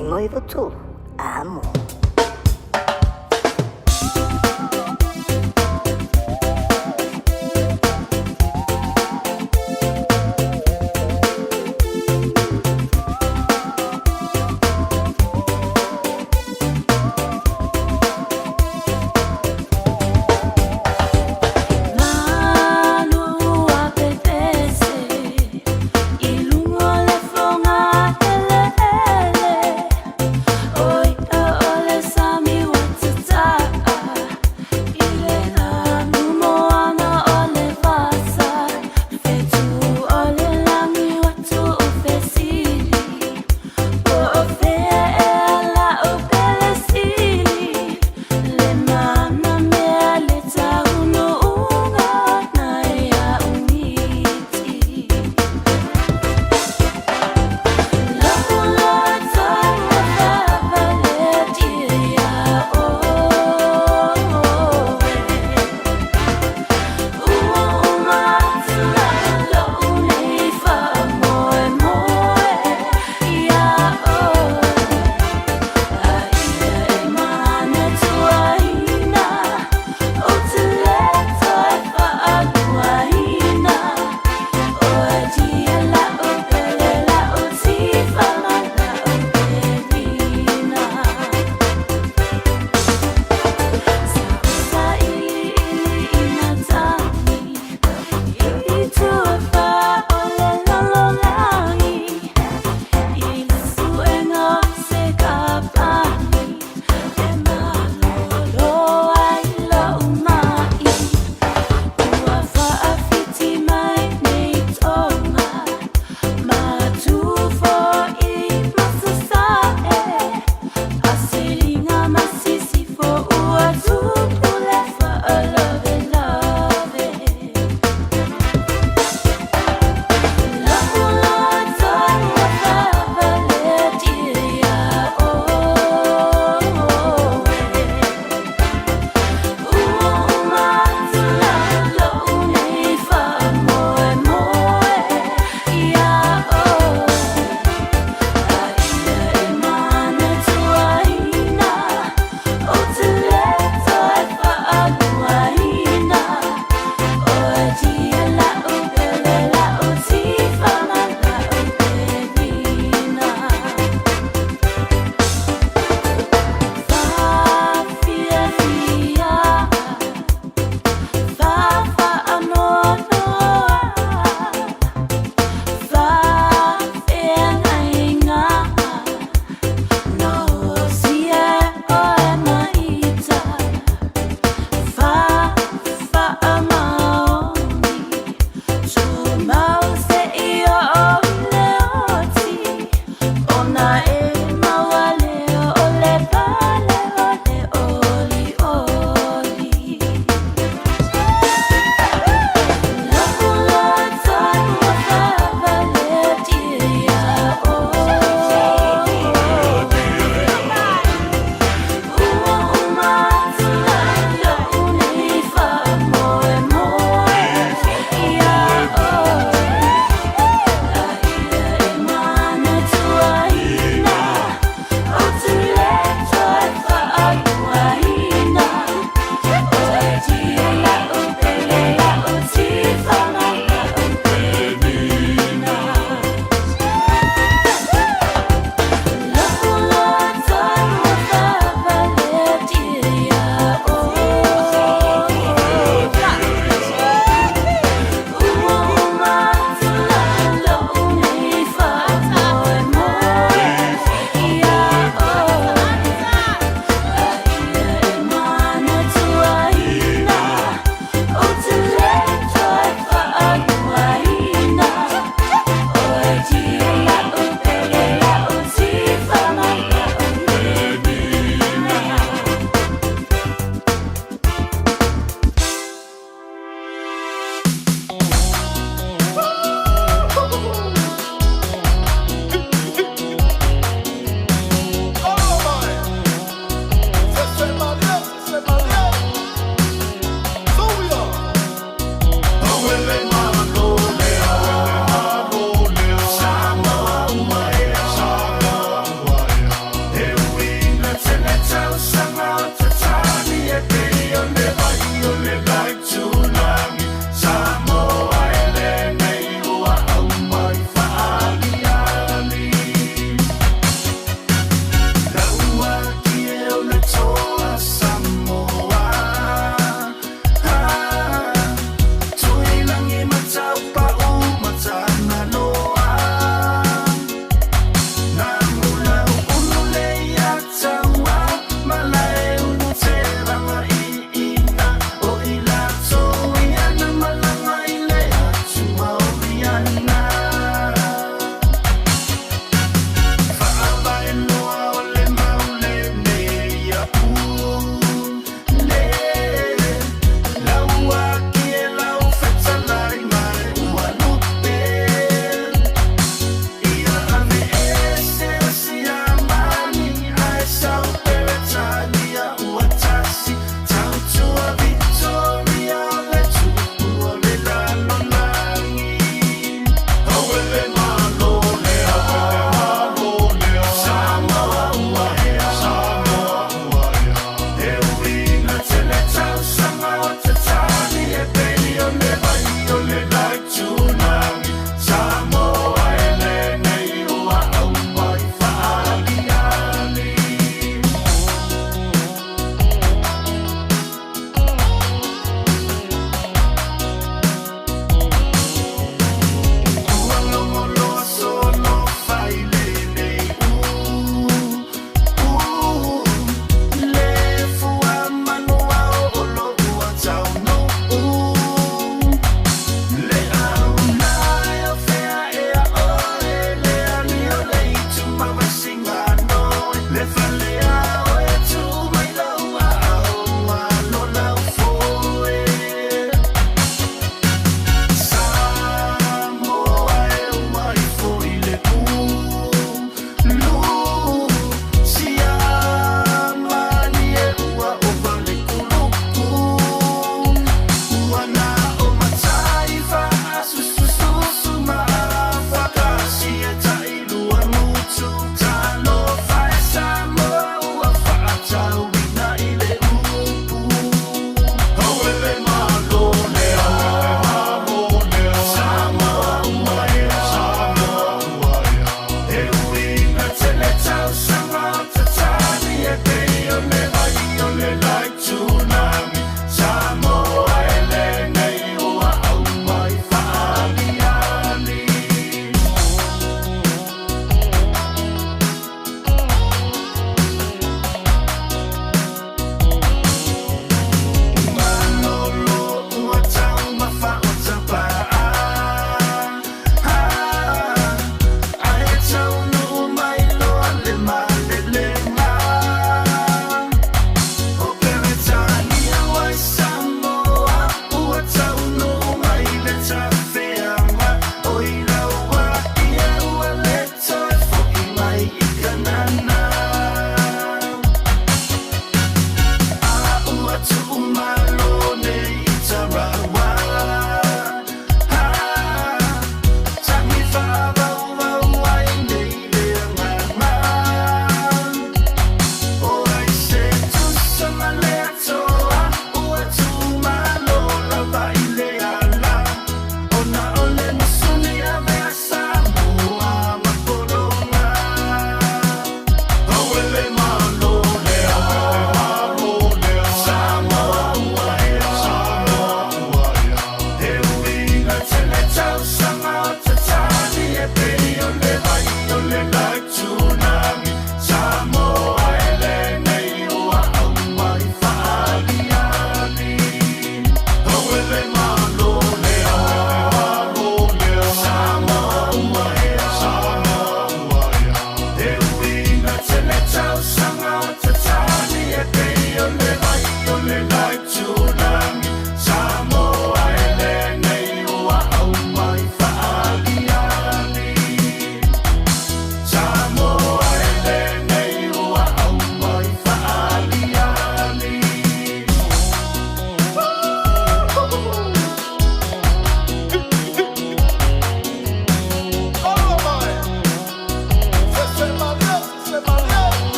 Imoivutu amo. Malu apepese i luga o le fogaeleele. O ia o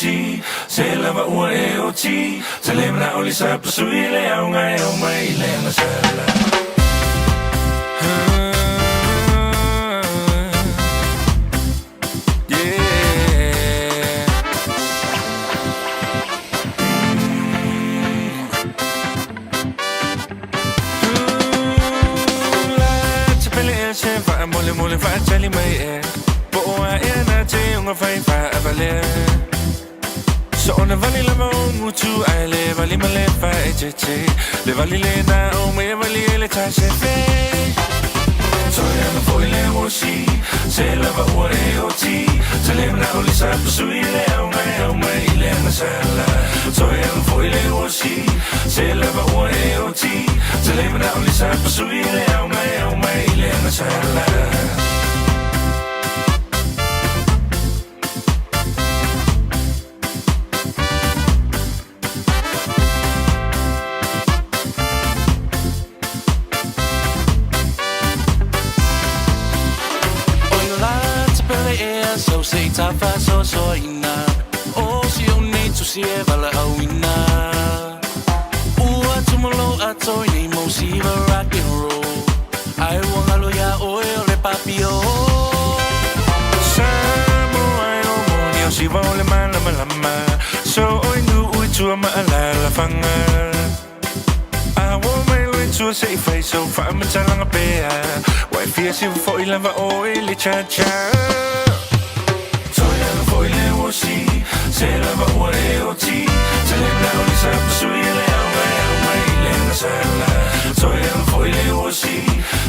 si Se lava ua e o ti Se le mana o lisa pasui le au ngai au mai le masala. Yeah. So ona vali lava o mutu ai le vali ma le fa e te te le vali le na o me vali e le ta se fe Toi ana foi le o si se lava ua e o ti se le mana o le sa pasui le au mai au mai le masala. Toi ana foi le o si se lava ua e o ti se le mana o le sa pasui le au mai au mai le masala. O la te pele ea sau se i tafa so so ina. O si o nei tusi e vala au ina. Ua tumalo a toi nei mo siva rock and roll. Ai wangalo ya oe o le papio. Samoa e o moni o siva o le malamalama. So oi nu ui tua ma ala la fanga. A wo mai lui tua se i fai so fa ma talanga pea. Wai fia si fo i lava o i le cha cha. Toi ala fo i le o si se lava ua e o ti. Se le mna o li sa pasui le au mai au mai le masala. Toi ala fo i le o si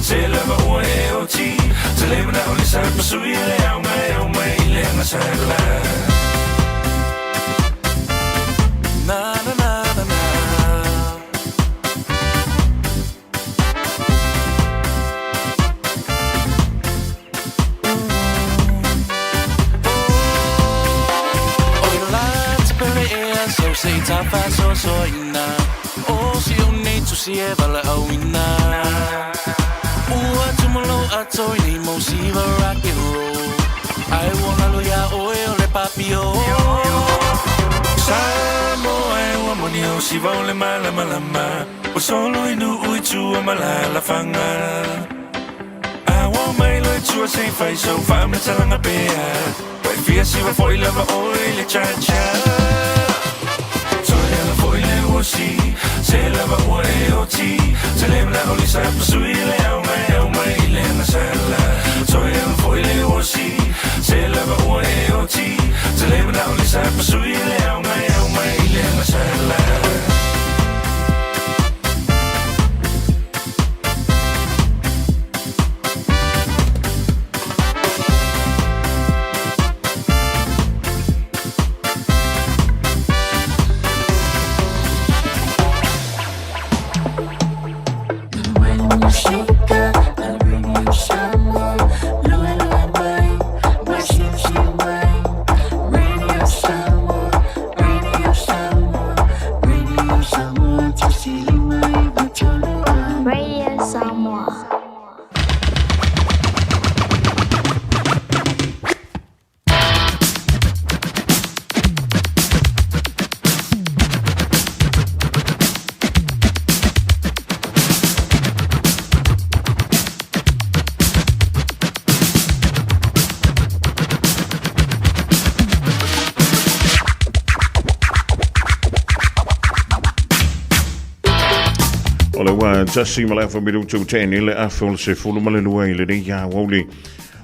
se lava ua e o ti. Se le mna o li sa pasui le au mai au mai le masala. Na na na na na. O la te pele ea sau se i tafa so so ina. O si o nei tusi e vala au ina. Ua tumalo a toi nei mo siva rock and roll. Ai wangalo ya oe o le papio. Samoa e ua moni o siva o le malamalama. O solo i nu ui tua ma la la fanga. A ua mai loi tua se i fai so fa ma talanga pea. Wai fia siva fo i lava o i le cha cha. Toi ala fo i le ua si se lava ua e o ti. Se le mana o li sa pasui le au mai au mai le masala. Toi ala fo i le ua si se lava ua e o ti. Se le mana o li sa pasui le au mai au mai le masala. Radio Samoa. O le ua tasi ma le afa minutu teni le afa o le sefulu ma le lua i lenei aoauli.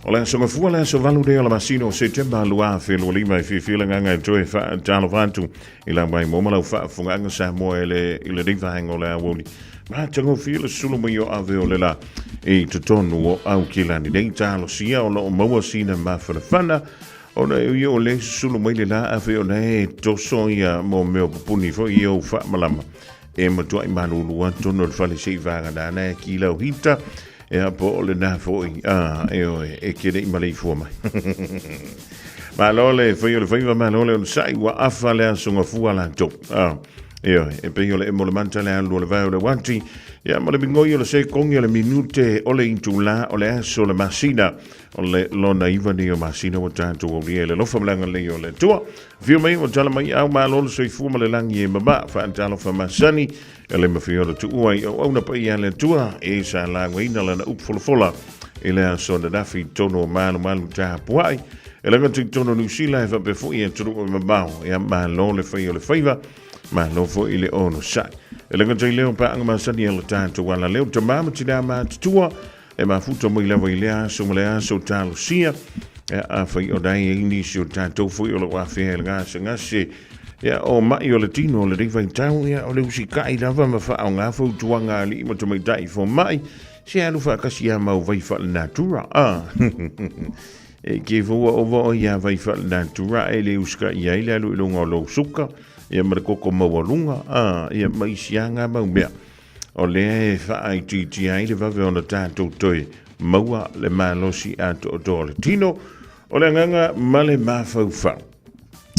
O le aso gafua le aso valu lea o le masina o Setema 2025 e fiafia le agaga e toe faatalofa atu i lau mai mo ma lau faafofogaaga Samoa i le i lenei vaega o le aoauli. Matagofie le sulu mai o ave o le la i totonu o Aukilani nei talosia o loo maua sina mafanafana ona e ui o le sulu mai le la afe ona e toso ia mo mea o pupuni foi ia o faamalama e matuai malulu atu ona o le fale se i vaganana e ki lau hita e a po o lena foi a e oe e ke nei maleifua mai. Malo le fai o le faiva malo le onosai ua afa le aso gafua latou. A, ioe, e pei o le emo le manta le alu o le vae o le uati Ia ma le migoi o le sekogi o le minute o le itulā o le aso o le masina o le lona iva nei o masina ua tatou aulia i le alofa ma le agalelei o le Atua. Afio mai ua tala mai au malo le soifua ma le lagi e mama faatalofa masani e le mafai ona tuua i auauna paia a le Atua e sa lagoina lana upu folafola i le aso ananafi i totonu o malumalu tapuai e laga atu i totonu o Niu Sila e faapea foi atunuu e mamao. Ia malo le fai o le faiva. Malo foi i le onosai. E le gata i lea o paaga masani a le tatou ala leo tamā ma tinā matutua e mafuta mai lava i lea aso ma le aso talosia. E afai o nai ai nisi o tatou foi o lo o afea i le gasegase ia o mai o le tino o lenei vaitau ia o le usikai lava ma faaaoga fautuaga a alii ma tamaitai fomai se alu faatasi a mau vai faalenatura. Ah. E ke fua ova o ia vai faalenatura e le usikai ai le alu i luga o lou suka ia ma le koko maualuga, a, ia ma isi lava mau mea. O lea e faaitiitia ai le vave ona tatou toe maua le malosi atoatoa o le tino, o le agaga ma le mafaufau.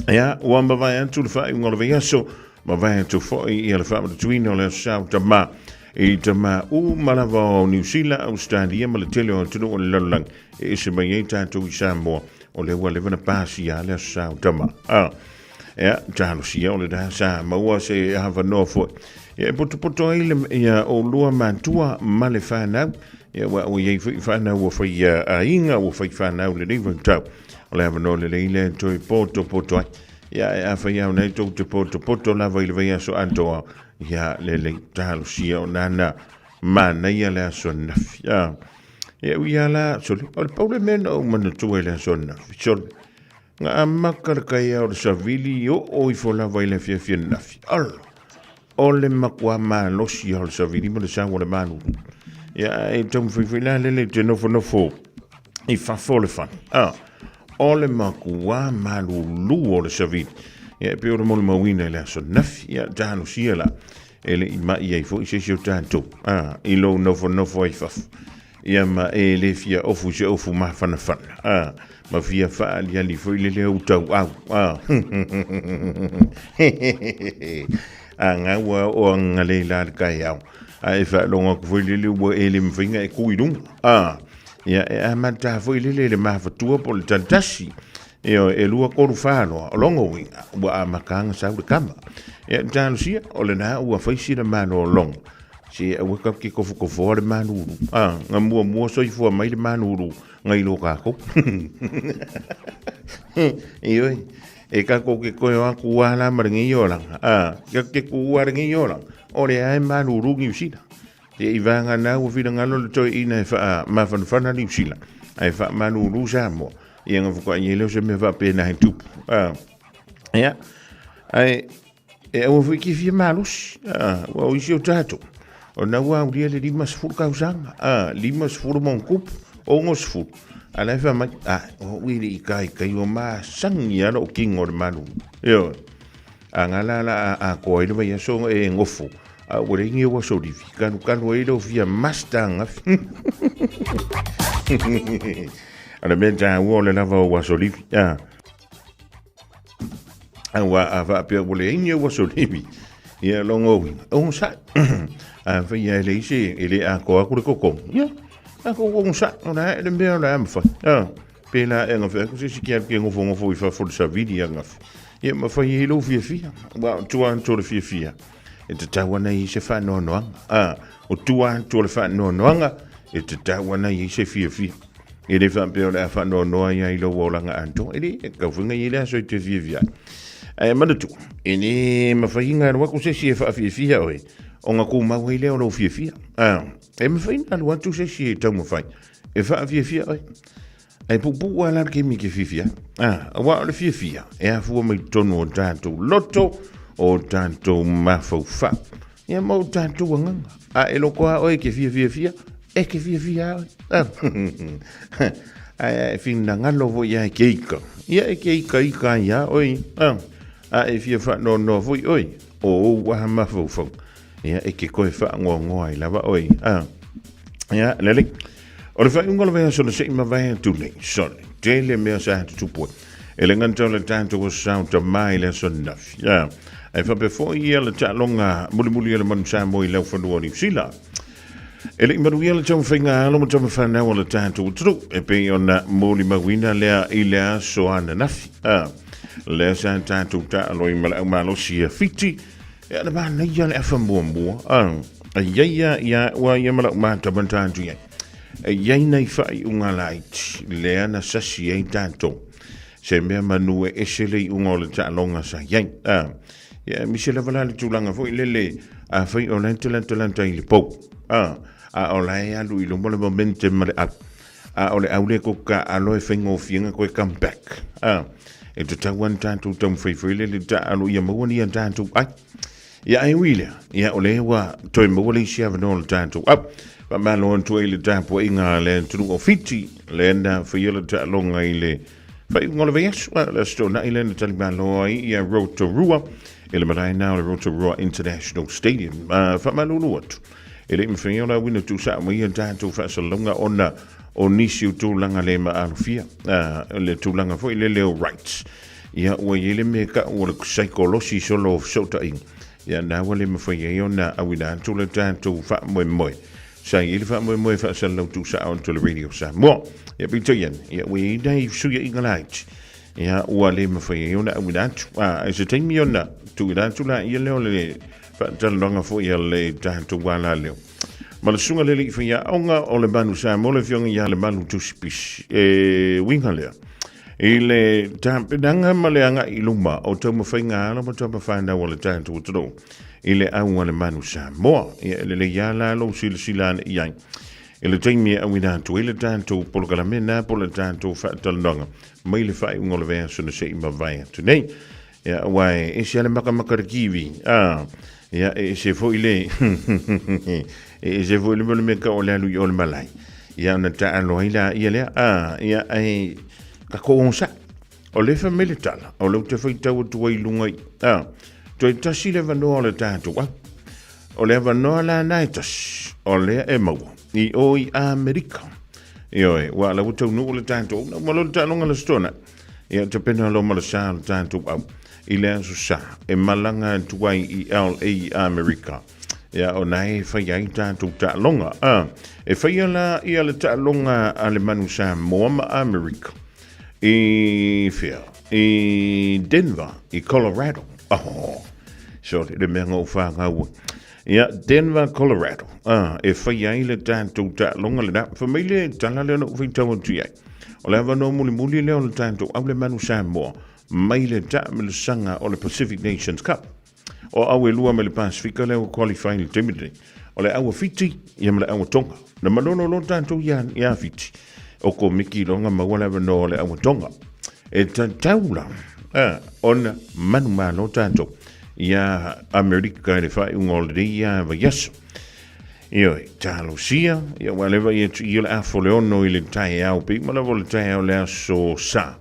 Ia, ua mavae atu le faaiuga o le vaiaso, mavae atu foi ia le faamanatuina o le Aso Sa o Tamā i tamā uma lava o Niu Sila, Ausetalia ma le tele o atunuu o le lalolagi e ese mai ai tatou i Samoa, o lea ua leva ona pasia le Aso Sa o Tamā. A, Ia, talosia o lena sa maua se avanoa foi. Ia, e potopoto ai le, ia, oulua matua ma le whanau. Ia, ua ua iai foi whanau ua whai aiga, ua whai whanau lenei vaitau. O le avanoa lelei lea e toe potopoto ai. Ia, e afai au nei tou te potopoto lava i le vaiaso atoa. Ia, lelei, talosia o nana manaia le aso ananafi. Ia, ia ui a la, sole, o le pau le mea na ou manatua i le aso ananafi, sole. Na amata le kaea o le savili i oo ifo lava i le afiafi ananafi. Alo! O le matua malosi lava o le savili ma le sau o le malulu. Ia, e taumafai foi la lele te nofonofo i fafo o le fale. Ah, o le matua malulu o le savili. Ia, e pei o le molimauina i le aso ananafi. Ia, talosia la, e le i mai ai foi se isi o tatou, ah, i lou nofonofo ai fafo. Ia ma e le fia ofu i se ofu mafanafana, a, ma fia faaliali foi lele ou tauau, a. A gaua o agalelei la le taeao, a e faalogo atu foi lele ua e le mafai ona e tu i luga, a. Ia e amata foi lele i le mafatua po o le talitasi. Ioe, e lua tolu fa loa, o lona uiga, ua amata ona sau le tama. Ia, talosia, o lena ua fai sina malologa. Se aua tatou te tofotofoa le malulu. A, na muamua soifua mai le malulu nai lo tatou. Ioe, e tatou te toe o atu lava la ma lenei olaga. A, tatou te tuua lenei olaga, o lea e malulu Niu Sila. Se i vagana ua finagalo le toeaina e faamafanafana Niu Sila, ae faamalulu Samoa. Ia na faatoa i ai lea o se mea faapena e tupu. A, ia, ae E aua foi ke fia malosi, a, ua o isi o tatou, o na ua aulia le 50 tausaga, a, 50 ma ona tupu, 60, a la e fai mai, a, o au e le i kaikai, ua masani lava lou tino i le malu. Ioe. A nga la la a atoa ai le vaiaso e nofo, a ua leai ni ou aso livi, kalukalu ai lou fia master ananafi. O le mea taua o le lava o ou aso livi, a. Aua a faapea ua leai ni ou aso livi, ia logo uiga, onosai. Afai lava e leai se, e le atoa atu le totogi, ia, tatou onosai, o le a ea le mea o le a mafai. A, pēlā ea na fai atu se isi ke alu ke nofonofo i fafo i le savili ananafi, ia ma fai ai lou fiafia. Aua o tua atu o le fiafia, e tatau ana i ai se faanoanoaga. A, o tua atu o le faanoanoaga, e tatau ana i ai se fiafia. E le faapea o le a faanoanoa ai i lou olaga atoa. E le, e tatau foi ona i ai le aso e te fiafia ai. Ae manatua, e le mafai ona alu atu se isi e faafiafia oe, ona tumau ai lea o lou fiafia. A, e mafai ona alu atu se isi e taumafai e faafiafia oe. Ae puupuu lava la le taimi e te fiafia ai. A, aua o le fiafia e afua mai totonu o tatou loto, o tatou mafaufau. Ia ma o tatou agaga. A e loko lava oe e te fia fiafia, e te fiafia lava oe. Ae a e finagalo foi lava e te ika, ia e te ikaika ai lava oe. A e fia faanoanoa foi oe, o ou lava mafaufauga, ia e te toe faanoanoa ai lava oe. Ia, lelei. O le faaiuga o le vaiaso na se i mavae atu nei, sole, tele mea sa tutupu ai. E le gata o le tatou aso Sa o Tamā i le aso ananafi. Ae faapea foi ia le taaloga mulimuli a le Manu Samoa i laufanua o Niu Sila. E le i manuia le taumafaiga a alo ma tamafanau a le tatou atunuu e pei ona molimauina lea i le aso ananafi. A, lea sa tatou taalo ai ma le aumalosi ia Fiti, e ana manaia le afa muamua. A, e iai a ia ua ia ma lau matamata atu i ai. E iai nai faaiuga laiti lea na sasi ai tatou. Se mea manu e ese le iuga o le taaloga sa iai. A, ia aemaise lava la le tulaga foi lele, afai o la e te latalata i le pou, a, a o la e alu i luma le momentum ma le au, a o le au lea koko taaalo e faigofie ona toe come back. A, e tatau lava ona tatou taumafai foi lele taaalo ia maua ni a tatou ai. Ia ae ui lea, ia o lea ua toe maua le isi avanoa o le tatou au. Faamalo atu ai i le tapuaiga a le atunuu o Fiti, lea na faia le taaloga i le faaiuga o le vaiaso, a o le Aso Toonai lea na talimalo ai ia Rotorua i le malae na o le Rotorua International Stadium. Faamalulu atu, e le i mafai ona auina tuusao mai ia tatou faasalalauga ona o nisi o tulaga le maalofia, le tulaga foi lele o rights. Ia, ua i ai le mea e tau o le saikolosi solo o fesootaiga, ia na ua le mafai ai ona auina atu le tatou faamoemoe. Sa i ai le faamoemoe e faasalalau tuusao atu e le Radio Samoa. Ia, peitai ane, ia ua i ai nai fesuiaiga laiti, ia ua le mafai ai ona auina atu. A, i se taimi ona tuuina atu laia lea o le faatalanoaga foi a le tatou alaleo. Ma le susuga le alii faiaoga o le Manu Samoa, le Afioga ia Lemalu Tusipisi. E uiga lea, I le tapenaga ma le agai i luma o taumafaiga a alo ma tamafanau a le tatou atunuu i le au a le Manu Samoa. Ia, e lelei lava la lou silasila ane i ai i le taimi e auina atu ai le tatou polokalame na po o le tatou faatalanoaga mai le faaiuga o le vaiaso na se i mavae atu nei. Ia, aua e ese lava le makamaka o le TV, a, ia, e ese foi le e ese foi le mea o le mea tau o le alu i o i le malae. Ia, ona taalo ai laia lea, a, ia, ae tatou onosai. O lea e fai mai le tala, o lea ou te faitau atu ai i luga i, a, toe tasi le avanoa o le tatou au. O le avanoa la na e tasi, o lea e maua i o i Amerika. Ioe, ua la ua taunuu le tatou, na uma loa le taaloga le Aso Toonai. Ia tapena loa ma le sa o le tatou au i le Aso Sa e malaga atu ai i LA i Amerika. Ia ona e fai ai tatou taaloga. A, e faia la ia le taaloga a le Manu Samoa ma Amerika i whea? I Denver, i Colorado. Oh, sorry, le mea ngau whāngau. Ia, Denver, Colorado. Ah, e fai ai le tatou taaloga lena. Fai mai le tala lea na ou faitau atu i ai. O le avanoa mulimuli lea o le tatou au le Manu Samoa mai le taamilosaga o le Pacific Nations Cup. O au e lua mai le Pasifika lea ua qualify i le taimi lenei. O le au a Fiti ia ma le au a Tonga. Na manono loa tatou ia, ia Fiti. O Komiki loa maua le avanoa o le au a Tonga. E tatau la ona manumalo tatou ia Amerika i le faaiuga o lenei vaiaso. Ioe, talosia, ia ua leva ia atu i o le afo le ono i le taeao, pe uma lava o le taeao le aso sa,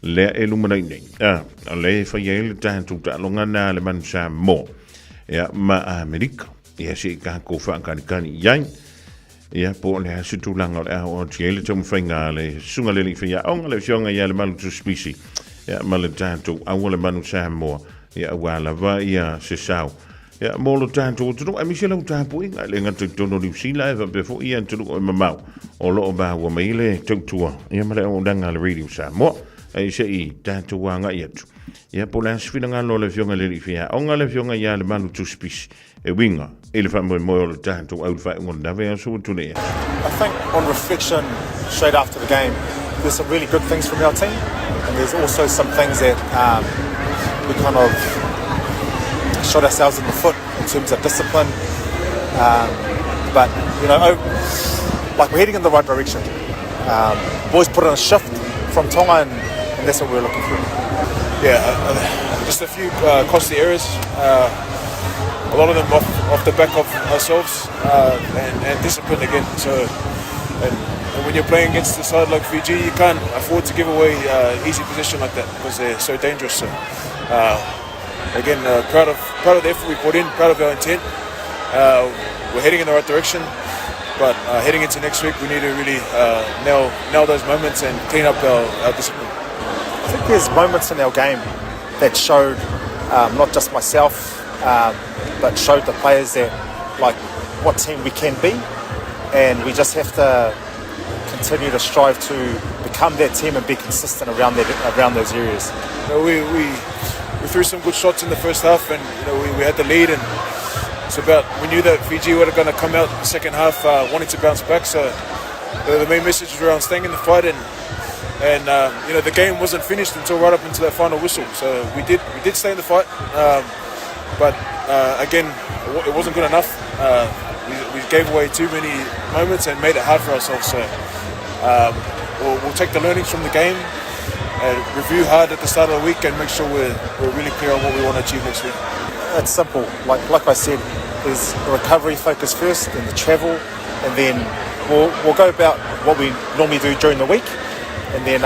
lea e lumanai nei. A, o lea e fai ai le tatou taaloga na le Manu Samoa, ia, ma Amerika. Ia se i kākou whaakanikani i ai. Ia, po o le a se tulaga o le a oo atu i ai le taumafaiga a le Susuga i le Alii Faiaoga, le Afioga ia Lemalu Tusipisi, ia, ma le tatou au o le Manu Samoa, ia, aua lava ia se sao, ia, mo lo tatou atunuu, aemaise lau tapuaiga, e le gata i totonu o Niu Sila, ae faapea foi ia atunuu e mamao o lo o maua mai le tautua, ia, ma le auaunaga a le Radio Samoa. Ae se i tatou agai atu. Ia, po o le a se finagalo o le Afioga i le Alii Faiaoga, le Afioga ia Lemalu Tusipisi, E uiga i le faamoemoe o le tatou au i le faaiuga o lena vaiaso ua tulai atu. I think on reflection straight after the game, there's some really good things from our team and there's also some things that um, we kind of shot ourselves in the foot in terms of discipline. Um, but, you know, like we're heading in the right direction. Um, boys put in a shift from Tonga and, and that's what we were looking for. Yeah, just a few costly errors. A lot of them off, off the back of ourselves and, and discipline again. So, and, and when you're playing against a side like Fiji, you can't afford to give away easy position like that because they're so dangerous. So, again, proud of proud of the effort we put in, proud of our intent. We're heading in the right direction, but heading into next week, we need to really nail nail those moments and clean up our, our discipline. I think there's moments in our game that showed um, not just myself, um, but showed the players that like what team we can be, and we just have to continue to strive to become that team and be consistent around that around those areas. You know, we, we we threw some good shots in the first half, and you know we, we had the lead, and it's about we knew that Fiji were going to come out the second half wanting to bounce back. So the, the main message was around staying in the fight, and and you know the game wasn't finished until right up into that final whistle. So we did we did stay in the fight, but again it wasn't good enough. We, we gave away too many moments and made it hard for ourselves. So we'll, we'll take the learnings from the game and review hard at the start of the week and make sure we're, we're really clear on what we want to achieve next week. It's simple. Like like I said, there's the recovery focus first, then the travel, and then we'll we'll go about what we normally do during the week, and then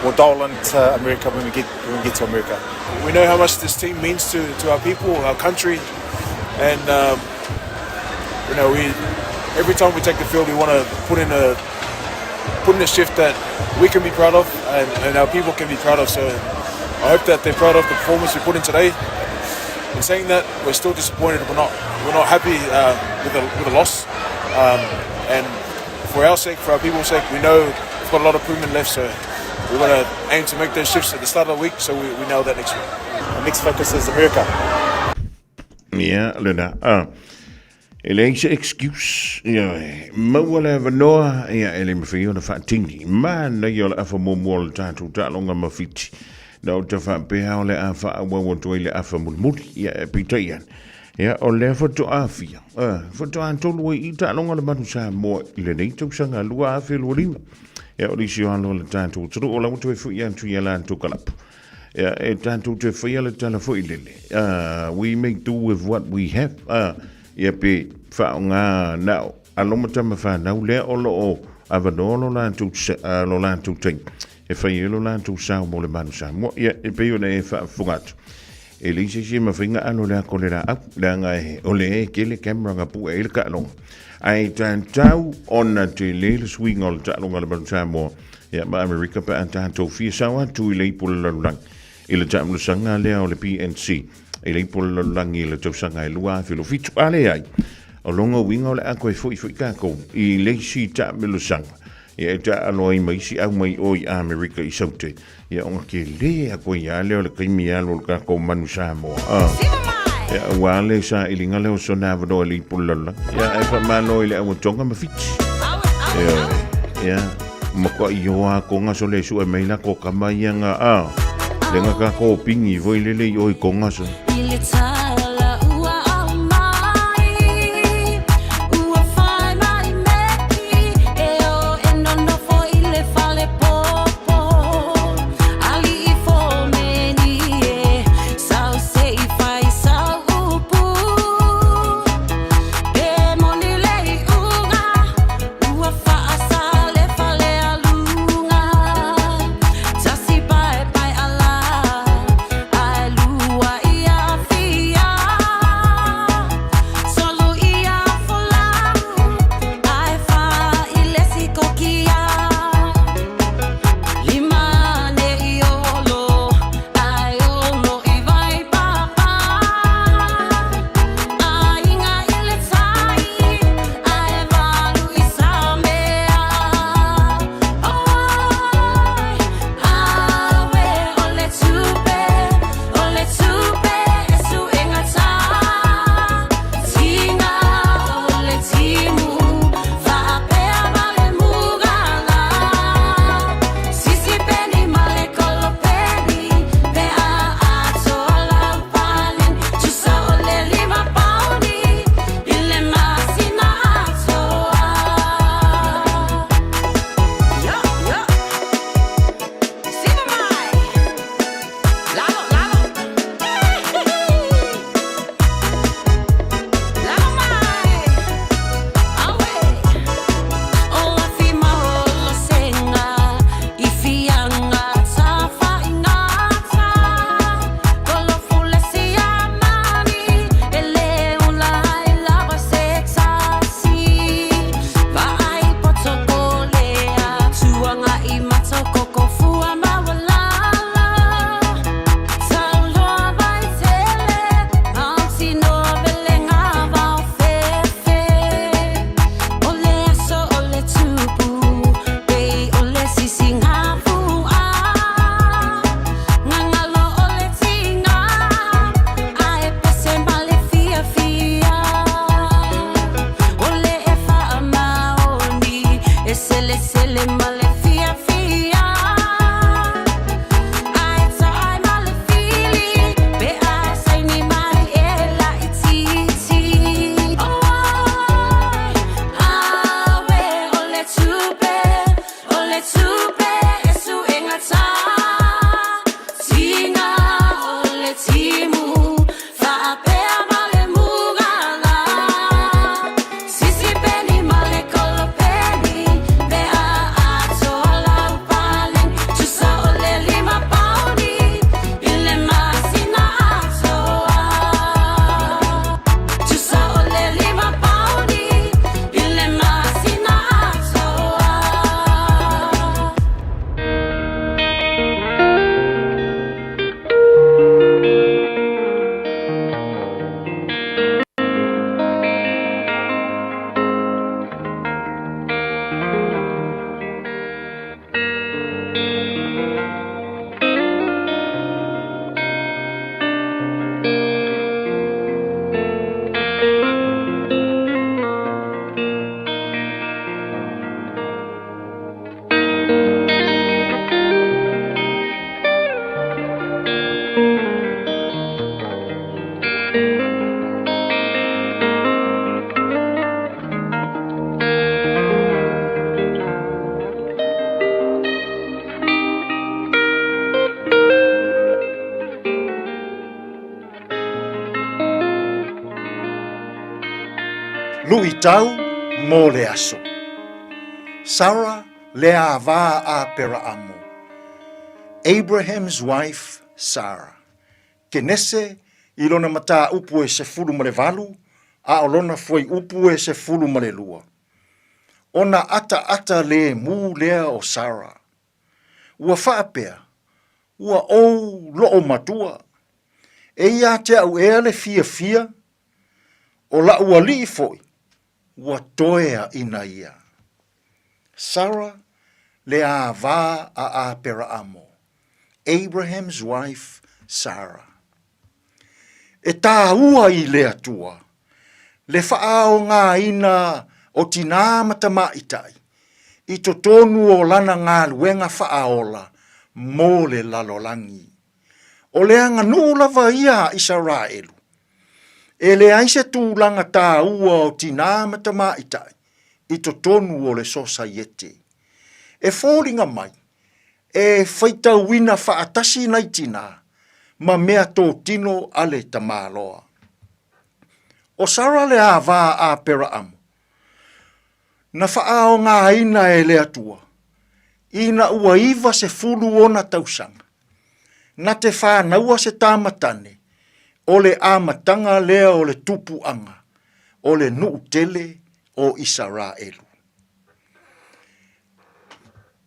we'll dial into America when we get when we get to America. We know how much this team means to, to our people, our country, and you know we every time we take the field, we want to put in a put in a shift that we can be proud of and, and our people can be proud of. So I hope that they're proud of the performance we put in today. In saying that, we're still disappointed. We're not we're not happy with the with the loss, and for our sake, for our people's sake, we know we've got a lot of improvement left. So we're going to aim to make those shifts at the start of the week, so we, we nail that next week. Our next focus is America. Ia, lena. Ah. E leai se excuse, ia, maua le avanoa, ia, e le mawhai ona whaatini. Manaia o le afa muamua o le tātou taaloga ma Fiti. Na o ta faapea o le a faaauau atu ai le afa mulimuli, ia, e peitai ane. Ia, o lea faatoa fia, faatoa tolu ai i taaloga le Manu Samoa i lenei tausaga 2025. Ia, o nisi o alo o le tātou atunuu o la ua toe foi atu i a latou kalapu. Ia, e tātou te whaia le tala foi lele. We make do with what we have. Ia pe whaonga nao. Alo ma tama whanau lea o lo o avanoa lo lātou, lo lātou taimi. E whai e lo lātou sao mo le Manu Samoa. Ia, e pei ona e whaafunga atu. E leai se isi e mawhai nga alo le ako le la au, leaga e o le e kele camera nga pue ai le taaloga. Ae tatau ona tele le suiga o le taaloga a le Manu Samoa ia ma Amerika pe a tatou fia sao atu i le ipu o le lalolagi i le taamilosaga lea o le PNC i le ipu o le lalolagi i le tausaga e 2027. A leai, o lona uiga o le a toe foi foi tatou i le isi taamilosaga ia e taaalo ai ma isi au mai o i Amerika i Saute. Ia ona tele atu ai lava lea o le taimi e alu o le tatou Manu Samoa. Ah. Ia aua le sailiga lea o sona avanoa i le ipu o le lalolagi. Ia ae faamalo i le au a Tonga ma Fiti. Ia, ia, matuai ioa Tonga so le sue mai la ko kama ia nga a. Le nga ka ko pingi foi lele i o i Tonga so. Luʻitau mo le aso. Sara le ava a Aperaamo. Abraham's wife Sarah. Kenese i lona mataupu e 18 a o lona fuaiupu e 12. Ona ataata lemu lea o Sara. Ua faapea, Ua ou loo matua. E ia te au ea le fiafia, o laʻu alii foi, ua toeaʻina ia. Sara le ava a Aperaamo, Abraham's wife Sarah. E tāua i le Atua le faaaogaina o tinā ma tamaitai i totonu o lana galuega faaola mo le lalolagi. O le aganuu lava ia a Isaraelu. E leai se tulaga tāua o tinā ma tamaitai i totonu o le sosaiete. E foliga mai, e faitauina faatasi nai tinā ma mea tōtino a le tamaloa. ʻO Sara le ava a Aperaamo, na faaaogaina e le Atua ina ua 90 ona tausaga, na te fānaua se tamatane o le amataga lea o le tupuaga o le nuu tele o Isaraelu.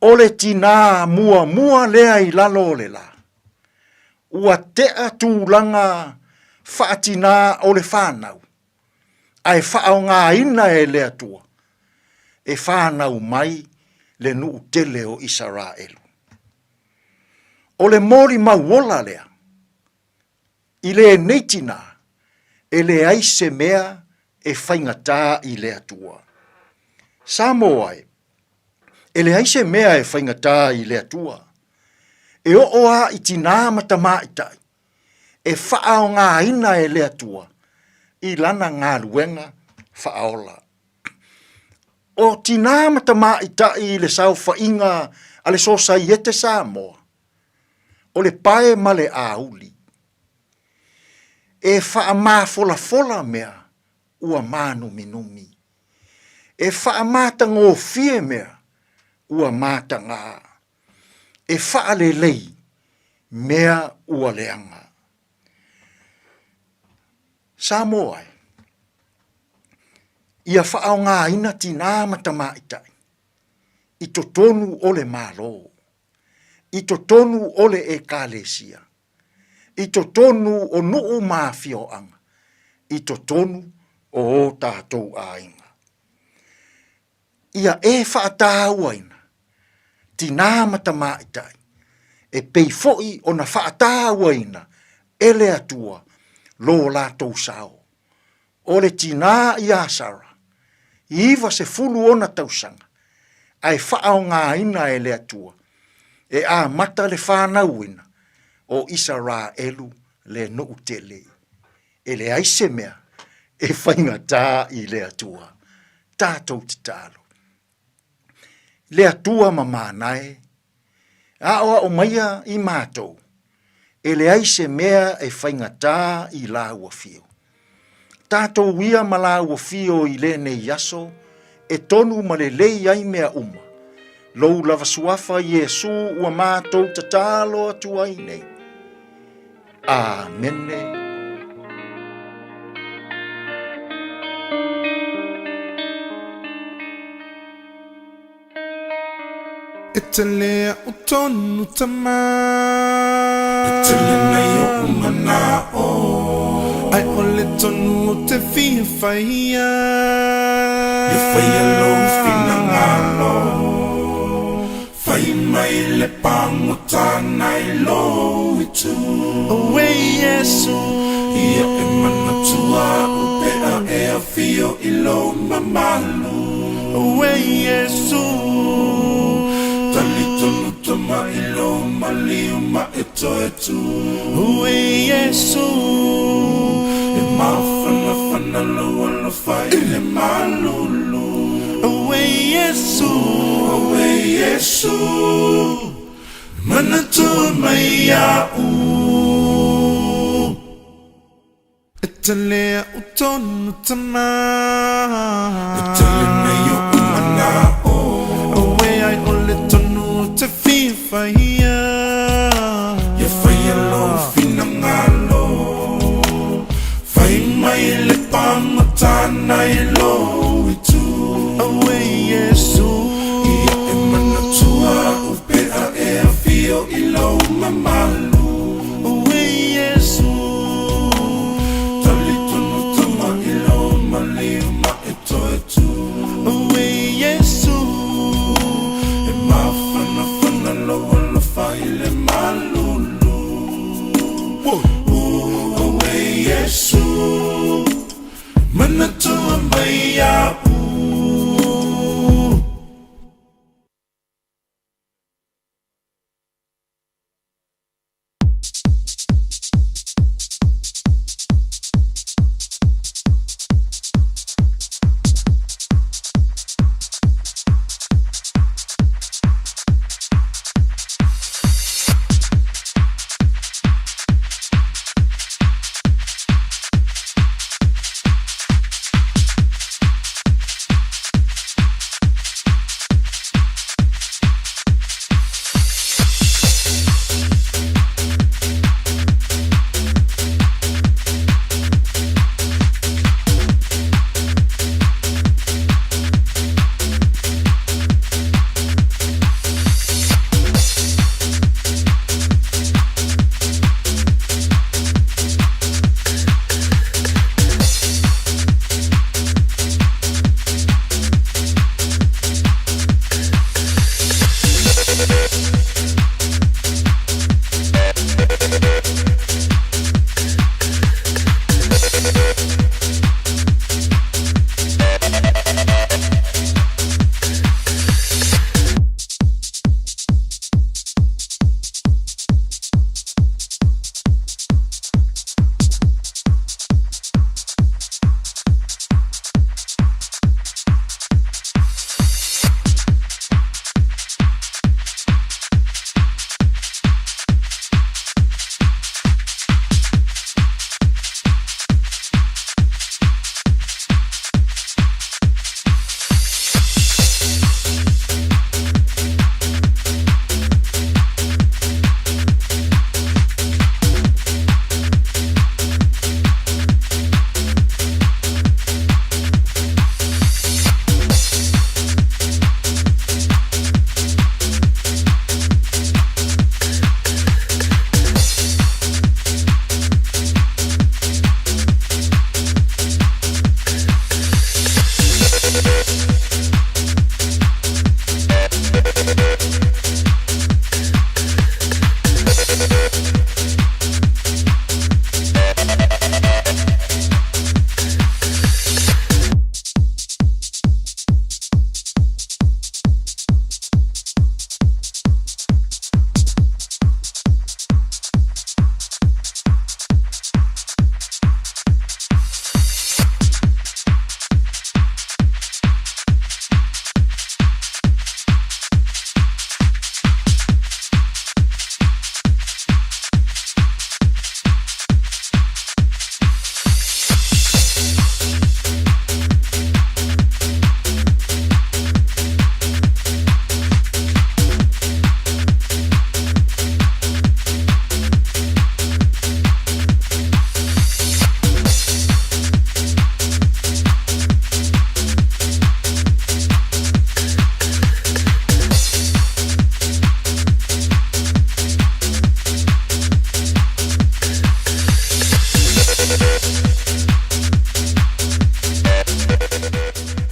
O le tinā muamua lea i lalo o le lā, ua tea tulaga faatinā o le whānau, ae faaaogaina e le Atua e whānau mai le nuu tele o Isaraelu. O le molimau ola lea, i lenei tinā, e leai se mea e faigata i le Atua. Samoa e, e leai se mea e faigata i le Atua. E oo a i tinā ma tamaitai, e faaaogaina e le Atua i lana galuega faaola. O tinā ma tamaitai i le saofaiga a le Sosaiete Samoa, o le pae ma le auli. E faamafolafola mea ua mānuminumi. E faamatagofie mea ua matagā. E faalelei mea ua leaga. Samoa e, ia faaaogaina tinā ma tamaitai i totonu o le Malo. i totonu o le Ekalesia, i totonu o nuu ma afioaga, i totonu o ō tātou aiga. Ia e faataauaina, tinā ma tamaitai, e pei foi ona faataauaina e le Atua lo latou sao. O le tinā iā Sara, 90 ona tausaga, ae faaaogaina e le Atua e amata le whanauina o Isaraelu le nuu tele. E leai se mea e faigata i le Atua. Tātou tatalo. Le Atua mamana e, aʻoaʻo maia i mātou, e leai se mea e faigata i lāua fio. Tātou ia ma lāua fio i lenei aso, e tonu ma lelei ai mea uma. Lou lava suafa Iesū ua mātou tatalo atu ai nei. Āmene. E tele a'u tonu tama. E tele nei o'u mana'o. Ai ʻole tonu o te fia faia. Ia faia lou finagalo. Fai mai le pagota nai lou itu. Auē Iesu. Ia e manatua a'u pe a e afio i lou mamalu. Auē Iesu. Talitonu tama i lou maliu ma e toe tu. Auē Iesu. E mafanafana lou alofa i le malulu. Auē Iesu. Auē Iesu. Manatua mai iaʻu. E tele a'u tonu tama. E tele nei o'u mana'o. Auē ai o le tonu ou te fia faia. Ia faia lou finagalo. Fai mai le pagota nai lou itu. Auē Iesu. Ia e manatua a'u pe a e afio i lou mamalu. Auē Iesu. Talitonu tama i lou maliu ma e toe tu. Auē Iesu. E mafanafana lou alofa i le malulu. Auē Iesu. Manatua mai a'u.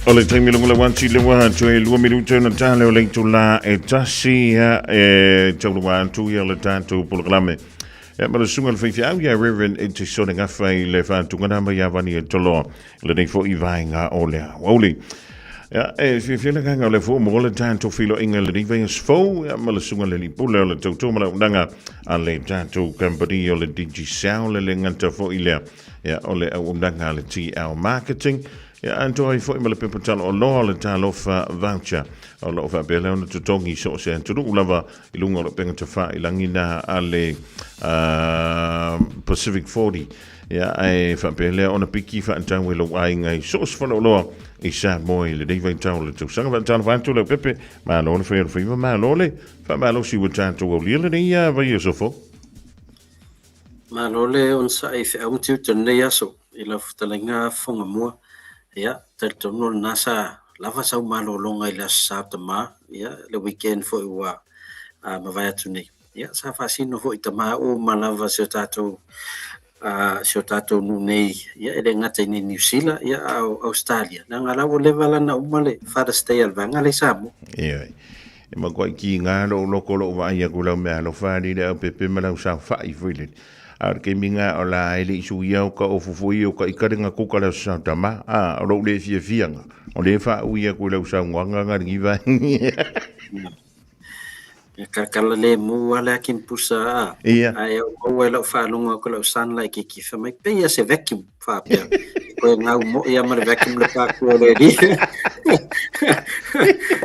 O le taimi lunga le wanti le wa toe lua minuta ona tale o le itula e tasi ia e taulua atu ia le tatou polokalame. Ia ma le susuga le faifeau ia Reverend Etisone Gafa i le faatugana mai ia Vani e Toloa lenei foi vaega o le aoauli. Ia, e fiafia le agaga o le fua mo le tatou feiloaiga i lenei vaiaso fou, ia, ma le susuga le alii pule o le tautua ma le auaunaga a le tatou kamupani o le Digicel, e le gata foi lea. Ia, o le auaunaga a le TL Marketing, ia atoa ai foi ma le pepa taloaloa o le Talofa Voucher. O lo o faapea lea ona totogi i so o se atunuu lava i luga o le upega tafailagi na a le Pacific 40. Ia, ae faapea lea ona piki faatau e lou aiga i so o se faleoloa i Samoa i lenei vaitau o le tausaga. Faatalofa atu Leaupepe, malo le fai o le faiva, malo le faamalosi ua tatou aulia lenei vaiaso fou. Malo le onosai i feau ma tiute o lenei aso i lau fetalaiga Fofoga Mua. Ia, talitonu o lena sa lava sau malologa i le Aso Sa o Tama, ia, le weekend foi ua mavae atu nei. Ia, sa faasino foi i tama uma lava si o tatou si o tatou nuu nei, ia, e le gata i nei Niu Sila, ia, a o Ausetalia, leaga la ua leva la na uma le Father's Day a le vaega lea i Samoa. Ioe. E matuai kiga lou loko lou vaai atu i lau meaalofa alii le aupepe ma lau saofai foi lele. A o le taimi lena o la e le i suia o ka ofu foi o ka ika le gatuka le aso sa tama. A, o lou le fiafiaga, o lea e faaui atu i lau saunoaga na lenei vaega. E kalakala lemu lava le akimpusa a, Ia. ae ou maua i lau faalogo atu i lau son laitiiti fai mai, pei lava se vacuum faapea. Toe gau moi lava ma le vacuum le pākua o le alii.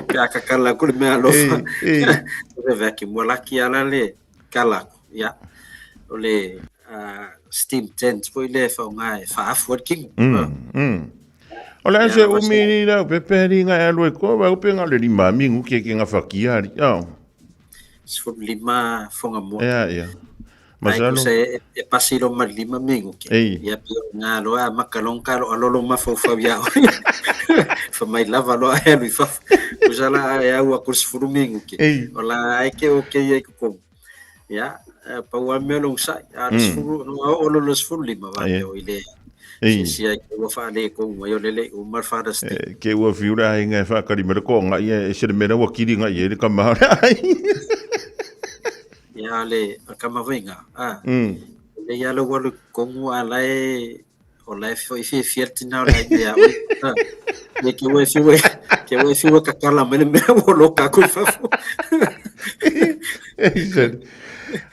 Pe a kakala atu le meaalofa Ei, ei. le vacuum. Ua laki lava la le kala atu. Ia, o le steam tent foi lea e faaaoga e faaafu ai le kino. O le a se umi ni lau pepe ali ngai alu e koa wa upe nga le lima mingu ke ke ngafakia ali. Oh. 15 foga mua. Ia, ia. Ai Masalo. tusa e pasi lo ma le 5 minute. Ei. Ia pei o ngā loa a maka long ka lo alolo mafaufau ia oe. Fa mai lava loa e alu i fafo. Tusa la e au aku le 10 minute. Ei. O la ai ke o ke ia i kokomu. Ia, pau lava le mea o le onosai. A o le 10, no a oo loa i le 15 faapea oi le Ei. siasia ai ua faaletonu ai o lele i uma le Father's Day. Ke ua fiu le aiga e whaakari me le koonga ia e se le mea ua kiri nga ia i le kama o le aiga. Ia le kama vainga, a. Le ia le ua le kongu a lae o lae foi fiafia le tina o le aiga ia oe. A. Ia ke ua e fiu e, ke ua e fiu e kakala mai le mea ua loka aku i fafo.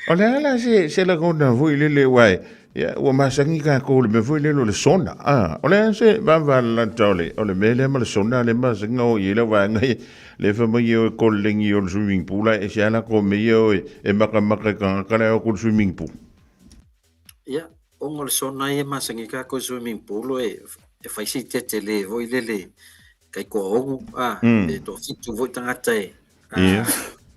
O le a la se, se lagona foi lele uae, ia, ua masani tatou i le mea foi lele o le sona. A, o le a se vaavalalata o le, o le mea lea ma le sona lea masani na oo i ai lau vaega ia, lea fai mai e o e kololegi o le swimming pool ae ese lava latou mea ia o e, e makamaka i tagata la e o atu i le swimming pool. Ia, ona o le sona ia e masani tatou i swimming pool e, e fai si tetele foi lele kai toaono, a, pe toafitu foi tagata e, Ia.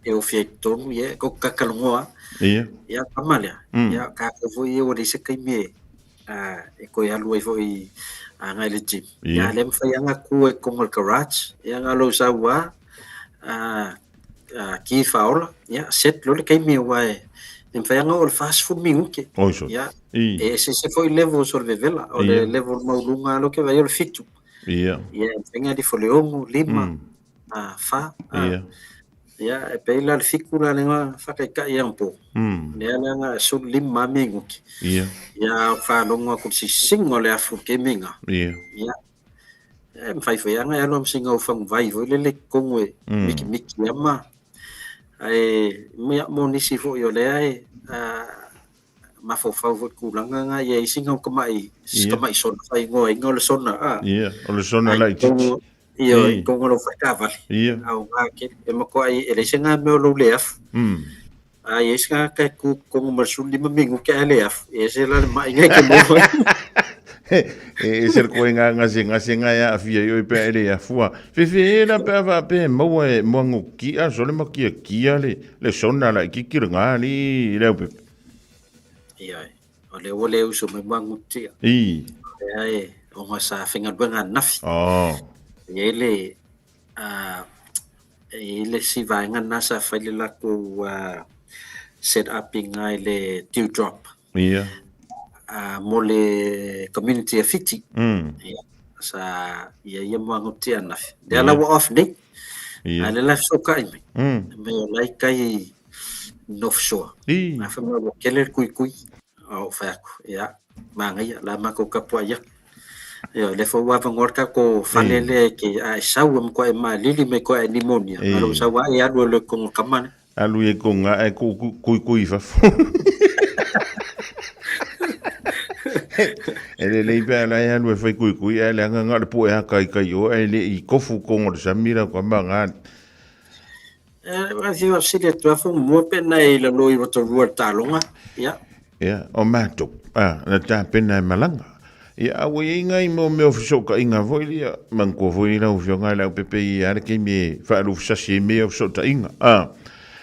e ofi ai i totonu, ia, ko kakalogoa. Ia. Ia, tama lea. Ia, tatou foi ia ua leai se taimi e, e toe alu ai foi agai i le gym. Ia. Ia, lea e mafai lava ona tu ai i totonu o le garage, ia na o lou sau lava, ki faaola, ia, set loa le taimi aua e mafai lava ona oo i le 40 minute. Oi sole. Ia, I. e eseese foi levels o le vevela, o le Ia. level maualuga lava lea ou te vaai o le 7. Ia. Ia, e mafai ona alu ifo i le 6, 5, 4. Ia. Ia, e pei la le 7 la lea faataitai anapo. Lea la na 15 lava minute. Ia. Ia, ou faalogo atu i le sisiga o le afu i le taimi lena. Ia. Ia, e mafai foi lava ona e alu ma sina faguvai foi lele i totonu e mikimiki lava ma. Ae ia, mo nisi foi o lea e mafaufau foi i le tulaga lena, ia i ai sina tamai, si tamai sona faaigoaina o le sona, a. Ia, o le sona laitiiti. Ia, i totonu o lau faletaavale. Ia. Aoga tele. E matuai, e leai se mea o lou le afu. A i ai se tagata e tu i totonu ma le 15 minute ae le afu, e ese la le mai lena e te maua ai. E ese le koe gasegase e aafia ai oe pe a e le afua. Fefe la pe a faapea e maua e moagotia sole ma kiakia le, le sona laitiiti lena alii Leaupepe. Ia, o lea ua le uso mai moagotia. I. Lea e, ona sa faigaluega ananafi. Oh. E i ai le, e i ai le isi vaega lena sa fai le latou set up i ina i le dew drop. Ia. Mo le community a Fiti. Ia, sa ia ia moagotia ananafi. Lea la ua off nei. Ia. A o lea la e fesootai mai. Mai o la e i tai i North Shore. I. A fai mai ua tele le tuitui. A ou fai atu, ia, manaia, o le a matou tapuai atu. Ia, o lea foi ua avanoa le tatou fale lea e te, a e sau e matuai malili ma e toe pneumonia, a o lou sau lava e alu ai loa i totonu o le tama lea. Alu i totonu ae tuitui i fafo. E lelei pe a la e alu e fai kuikui ae leaga na o le pu'e aka i kai o ae le i kofu kogo o le sami lau kama ga. E fia faafesili atu lava faamuamua pe na e i lalo i Rotorua i le taaloga, ia. Ia, o matou, a, na tapena e malaga. Ia, a ua i ai nai mau mea o fesootaiga foi ia, manatua foi lau Afioga i le Aupepe i ai lava le taimi e faalufesasi ai mea o fesootaiga. A,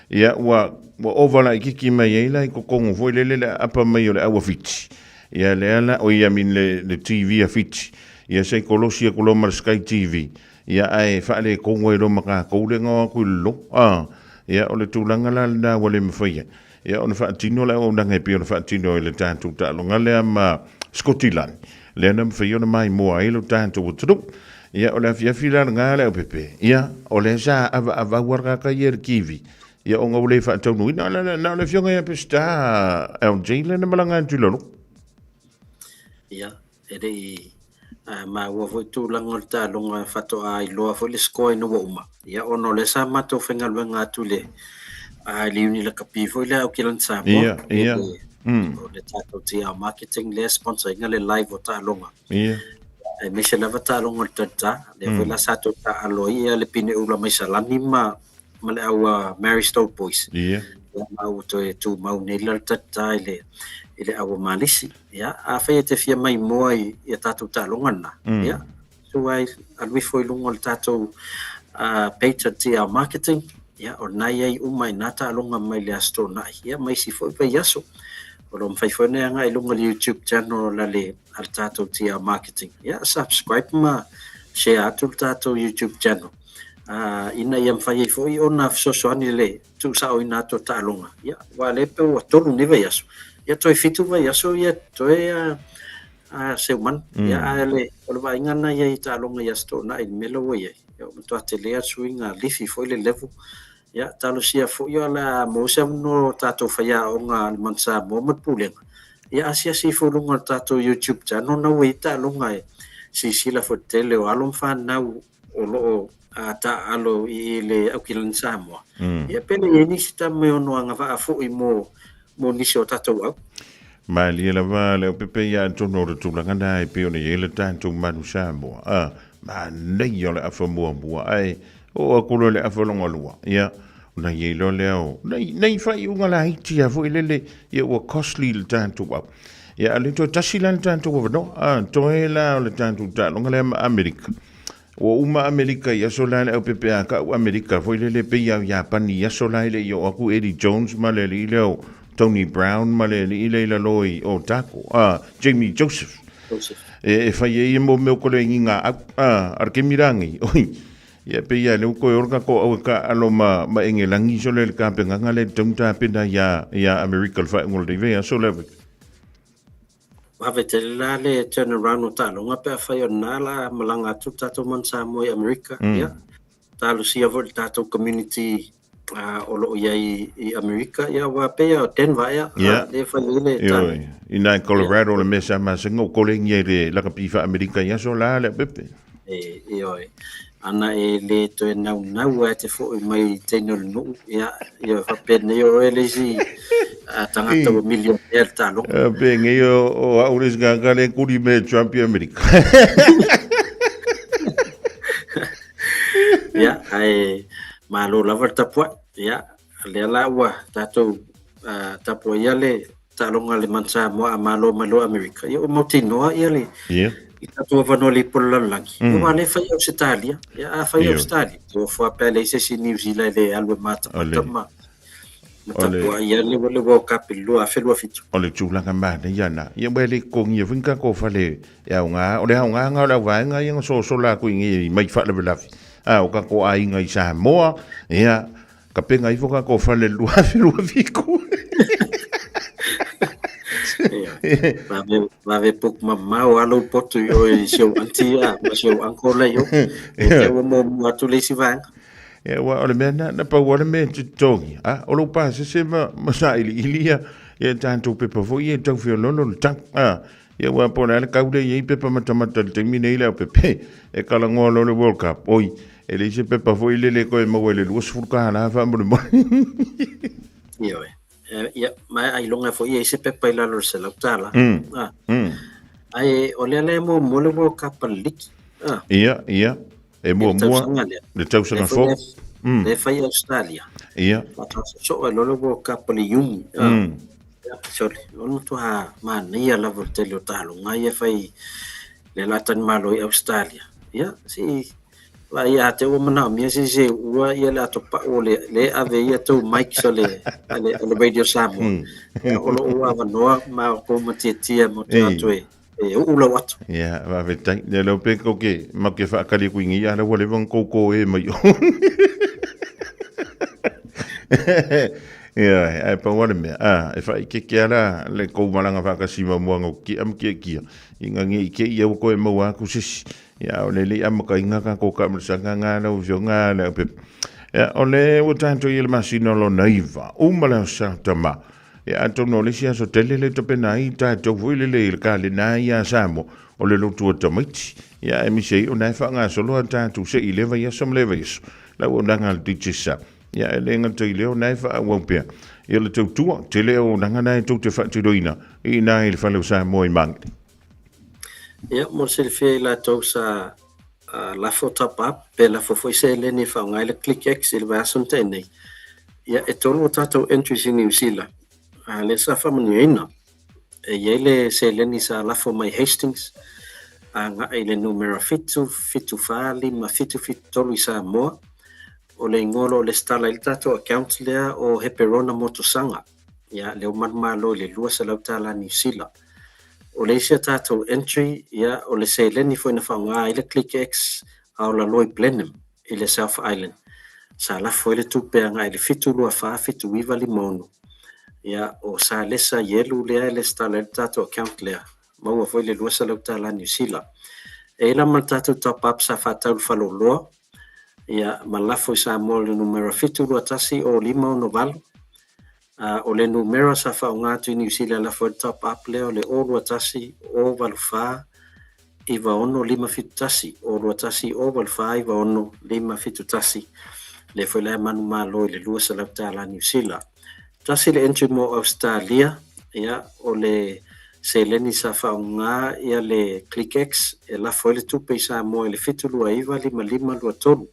ia, ua, ua ova laitiiti mai ai la i totonu foi lele le aapa mai o le au a Fiti. Ia, lea la, oi, I mean le, le TV a Fiti. Ia, se i kolosi atu loa ma le Sky TV. Ia, ae faaletonu ai loa ma tatou le na o atu i lalo. A, ia, o le tulaga la lena ua le mafai ai. Ia, ona faatino le auaunaga e pei ona faatino ai le tatou taaloga lea ma Sikotilani, lea na mafai ona maimoa ai lo tatou atunuu. Ia, o le afiafi la lena le aupepe. Ia, o lea sa avaavau lava le tagata ia i le TV, ia ona ua le faataunuuina. Na o le afioga ia Peseta LJ lea na malaga atu i lalo. Ia, E le i maua foi tulaga o le taaloga faatoa iloa foi le score ina ua uma. Ia ona o lea sa matou faigaluega atu i le i le Uni Lakapi foi lea Aukilani Samoa. Ia, ia. O le tatou TR Marketing lea sponsor ina le live o taaloga. Ia. Aemaise lava taaloga o le Talita. Lea foi la sa toe taaalo ai ia le pine ula mai Salani ma ma le au Marist Old Boys. Ia. Ia, ma ua toe tumau nei la le Talita i le i le au Malisi. Ia, afai e te fia maimoa i i a tatou taaloga lena, ia, susu ai, alu ifo i luga o le tatou page a TR Marketing, ia, o lena e i ai uma i na taaloga mai le Aso Toonai, ia, ma isi foi vaiaso. O lo o mafai foi ona e agai i luga o le YouTube channel a le, a le tatou TR Marketing. Ia, subscribe ma share atu le tatou YouTube channel, ina ia mafai ai foi ona fesoasoani le tuusaoina atu o taaloga, ia, aua o lea pei ua tolu nei vaiaso, ia toe fitu vaiaso ia toe a Seumanu. Ia, ae o le, o le vaaiga lena i ai i taaloga i Aso Toonai i le mea lea ua i ai, ia ua matua tele lava le suiga, lifi foi le level. Ia, talosia foi o le a maua se avanoa o tatou faiaoga a le Manu Samoa ma le Pulega, ia asiasi ifo i luga o le tatou YouTube channel na ua i ai taaloga e silasila foi i le tele o alo ma fanau o lo o taaalo i le Aukilani Samoa, ia pe le i ai nisi tama e ono agavaa foi mo mo nisi o tatou au. Malie lava le aupepe ia atonu o le tulaga na e pei ona i ai le tatou Manu Samoa. A, manaia o le afa muamua, ae oo atu loa i le afa lona lua, ia, ona i ai loa lea o nai, nai faaiuga laiti lava foi lele, ia ua costly le tatou au. Ia, a o le toe tasi la le tatou avanoa, a, toe la o le tatou taaloga lea ma Amerika. Ua uma Amerika i aso la le au pepea ka'u Amerika foi lele pei au Iapani i aso la e le i oo atu Eddie Jones ma le alii lea o Tony Brown ma le alii lea i lalo i Otago, a Jamie Joseph. Joseph. E fai ai e mo mea o kole i ngā au, a, ar ke mirangi, oi. Ia pei ia le uko e ora kako au e ka alo ma, ma Engelangi so le le ka penganga le taunta pena ia, ia Amerika le whae ngol le aso le Vave tele la le turnaround o taaloga pe afai o lena la malaga atu le tatou Manu Samoa i Amerika. Ia, talosia foi le tatou community o lo o i ai i Amerika. Ia, aua pei o Denver ea, lea e fai ai le taaloga. Ioe, i na i Colorado le mea sa masani o kolengia i le lakapi faa-Amerika i aso la le pepe. E, ioe. Ana e le toe naunau lava e te foi mai i teine o le nuu, ia, ia faapenei o oe le isi tagata ua milionea i le taaloga. Penei o au le isi tagata lea e kuli me Trump i Amerika. Ia, ae malo lava le tapuai. Ia, lea la ua tatou tapuaia le taaloga a le Manu Samoa a malo mai loa Amerika, ia ua mautinoa ia le i tatou avanoa le ipu o le lalolagi. Ia aua o lea e fai Ausetalia. Ia a fai Ausetalia, ua fua pea leai se isi Niu Sila e le alu e matamata ma ma tapuai ia le le World Cup i le 2027. O le tulaga manaia lena. Ia ua le totogia foi ni tatou fale e aoga. O le aoga lena o le auvaega ia na sosola atu i inei mai faalavelave. A o tatou aiga i Samoa, ia, Kapena ifo ka ko fale 2027. Vave, vave puk mamao alo potu i oe i si ou auntie a, ma si ou uncle lei o. E te ua mo mua atu le isi vaega. Ia, ua o le mea na, na pau o le mea te totogi. A, o lou pasese ma, ma sailiili ia, ia tatou pepa foi ia e tau feoloolo le tau. A, ia ua po o le a le kau lea i ai pepa matamata i le taimi nei le au pepe e kalagoa loa le World Cup. Oi, E leai se pepa foi lele e toe maua i le 20 tala faamolemole. Ioe. Ia, ma ailoga foi e i ai se pepa i lalo o le $100. Ae o lea la e muamua le World Cup a le liki. Ah. Ia, ia. E muamua le tausaga fou. Le fai i Australia. Ia. Faatoa sosoo ai loa le World Cup o le Iuni. Ah. Ia, sole, o le matua manaia lava o le tele o taaloga ia e fai lea la talimalo i Australia. Ia, se i vaai ia te ua manaomia se se ua ia le atopau o le le ave ia tou mics o le a le, a le Radio Samoa. Ia, o lo o avanoa ma o kou matietia mo te atu e e uu lau atu. Ia, faafetai. Ia leo pe kou ke ma ke whaakali ku ingi ia ua leva kou ko e mai o. Ia, ai pa wale mea. Ah, e whai ke ke ala le kou malanga whakasima mua ngau ki am ki kia. I ngangi i ke ia ko e mau aku sisi. Ia, o le lei amataina tatou taamilosaga na lau afioga Leaupepe. Ia, o le ua tatou i le masina o lona iva, uma le aso Satama. Ia, atonu o le isi aso tele le tapena ai tatou foi lele i le kalena ia Samoa, o le lotu o tamaiti. Ia, aemaise ai ona e faagasolo a tatou se i le vaiaso ma le vaiaso. Lau auaunaga a le Digicel. Ia, e le gata i lea ona e faaauau pea. Ia, le tautua, tele auaunaga na e tou te faatinoina i ina i le fale o Samoa i Magele. Ia, mo le silafia i latou sa lafo top up pe lafo foi seleni e faaaoga ai le ClickX i le vaiaso na tea nei, ia e tolu a tatou entries i Niu Sila, lea sa faamanuiaina. E i ai le seleni sa lafo mai Hastings agai i le numera 7 7 4 5 7 7 3 i Samoa. O le igoa o lo o lesitala ai le tatou account lea o Heperona Motusaga. Ia, lea ua manumalo i le $200 Niu Sila. O le isi a tatou entry, ia, o le seleni foi na faaaoga ai le ClickX a o lalo i Blenheim i le South Island. Sa lafo ai le tupe agai i le 7247956. Ia, o Salesa Ielu lea e lesitala ai le tatou account lea. Maua foi le $200 Niu Sila. E i ai la ma le tatou top up sa faatau i le faleoloa, ia, ma lafo i Samoa le numera 721 o 568. O le numera sa faaaoga atu i Niu Sila e lafo ai le top up lea o le 021 084 96571, 021 084 96571. Lea foi la e manumalo i le $200 Niu Sila. Tasi le entry mo Ausetalia, ia, o le seleni sa faaaoga ia le ClickX e lafo ai le tupe i Samoa i le 7295523.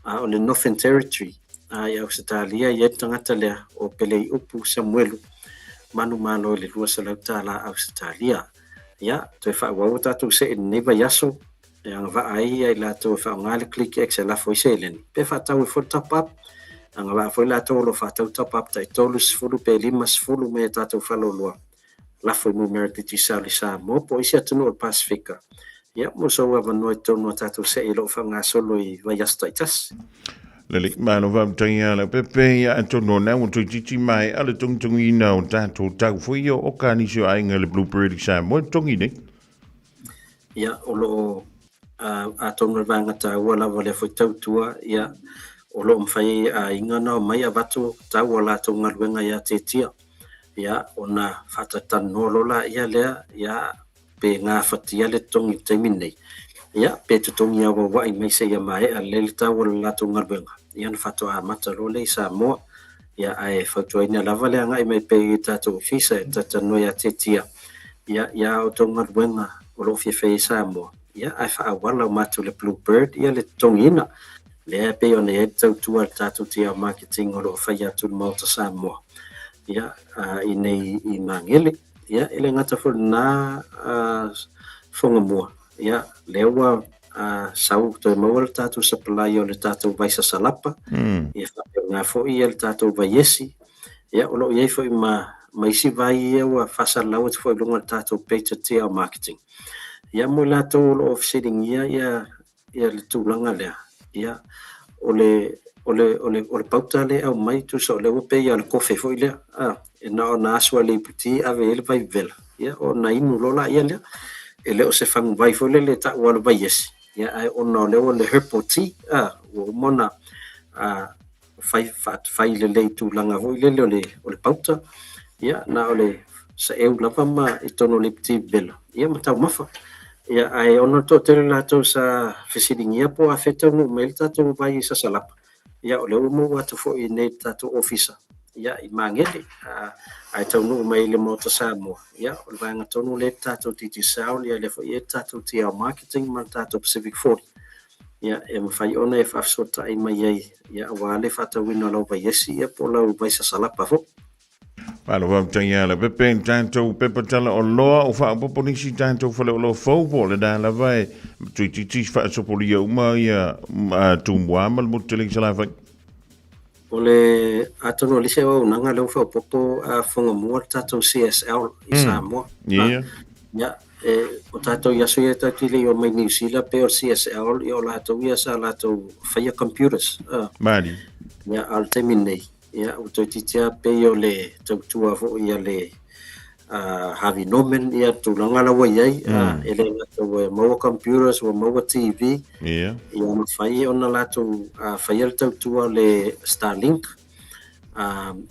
A o le Northern Territory a i Ausetalia i ai le tagata lea o Peleiupu Samuelu manumalo i le $200 Ausetalia. Ia, toe faaauau a tatou see i lenei vaiaso e agavaa ai ia i latou e faaaoga le ClickX e lafo ai seleni, pe faatau ai foi le top up, agavaa foi latou o lo o faatau top up tai 30 pe 50 mai a tatou faleoloa, lafo i numera Digicel i Samoa po o isi atunuu o le Pasefika. Ia, mo sou avanoa i totonu o tatou see o lo o faagasolo i vaiaso taitasi. Lelei, malo faafetai ia Leaupepe, ia atonu o lena ua toeitiiti maea le togitogiina o tatou tau foi ia o oka a nisi o aiga i le Bluebird i Samoa e totogi nei. Ia, o lo o atonu o le vaega taua lava lea foi tautua, ia, o lo o mafai ai e aiga ona omai avatu tau o latou galuega ia Tetia. Ia, ona faatatalanoa loa laia lea, ia, pe gafatia le totogi i le taimi lenei. Ia, pe totogi auauai mai seia maea lelei le tau o le latou galuega, ia ona faatoa amata loa lea i Samoa. Ia, ae fautuaina lava le agai mai pea i tatou ofisa e talatalanoa ia Tetia, ia, i a outou galuega o lo o fia fai ai Samoa, ia, ae faaauala uma atu le Blue Bird ia le totogiina. Lea e pei ona i ai le tautua a le tatou TL Marketing o lo o faia atu i le Maota Samoa, ia, i nei i Magele. Ia, e le gata foi i lena fogamua, ia, lea ua sau toe maua le tatou supply o le tatou vai sasalapa, ia faapena foi ia le tatou vai esi, ia, o lo o i ai foi ma, ma isi vai ia ua faasalalau atu foi i luga o le tatou page a TL Marketing. Ia, mo i latou o lo o fesiligia ia ia le tulaga lea, ia, o le, o le, o le, o le pauta lea e aumai, tusa o lea ua pei lava o le kofe foi lea, a, e na ona asu lava i le iputi ave i ai le vai vela, ia, ona inu loa laia lea. E le o se faguvai foi lele e tau lava o le vaiesi, ia, ae ona o lea ua le herbal tea, a, ua uma ona, a, fai, fai lelei i tulaga foi lele o le, o le pauta, ia, na o le saeu lava ma i totonu o le iputi vela, ia ma taumafa. Ia, ae ona o le toatele o latou sa fesiligia po o afea e taunuu mai ai le tatou vai i Sasalapa, ia, o lea ua maua atu foi i inei i le tatou ofisa. ia, i Magele, ae taunuu mai i le Maota Samoa, ia, o le vaega tonu lea e tatou Digicel, ia, lea foi e tatou TL Marketing ma le tatou Pacific 40, ia, e mafai ona e faafesootai mai ai, ia, aua le faatauina o lau vaiesi, ia, po o lau vaisasalapa foi. Malo faafetai ia Leaupepe i le tatou pepa tala oloa o faaopoopo nisi tatou faleoloa fou po o lena lava e toeitiiti faasopolia uma ia Tumua ma le motu tele i Salafai. O le atonu o le isi auaunaga lea ua faaopoopo a fogamua le tatou CSL i Samoa. Ia, e, o tatou i aso ia tatou te le i omai Niu Sila pei o le CSL, ia o latou ia sa latou faia computers. Mali. Ia, a o le taimi nei, ia, ua toeitiiti lava pei o le tautua foi a le Harvey Norman, ia, tulaga la ua i ai, e le gata ua maua computers, ua maua TV, ia mafai ona latou faia le tautua le Starlink,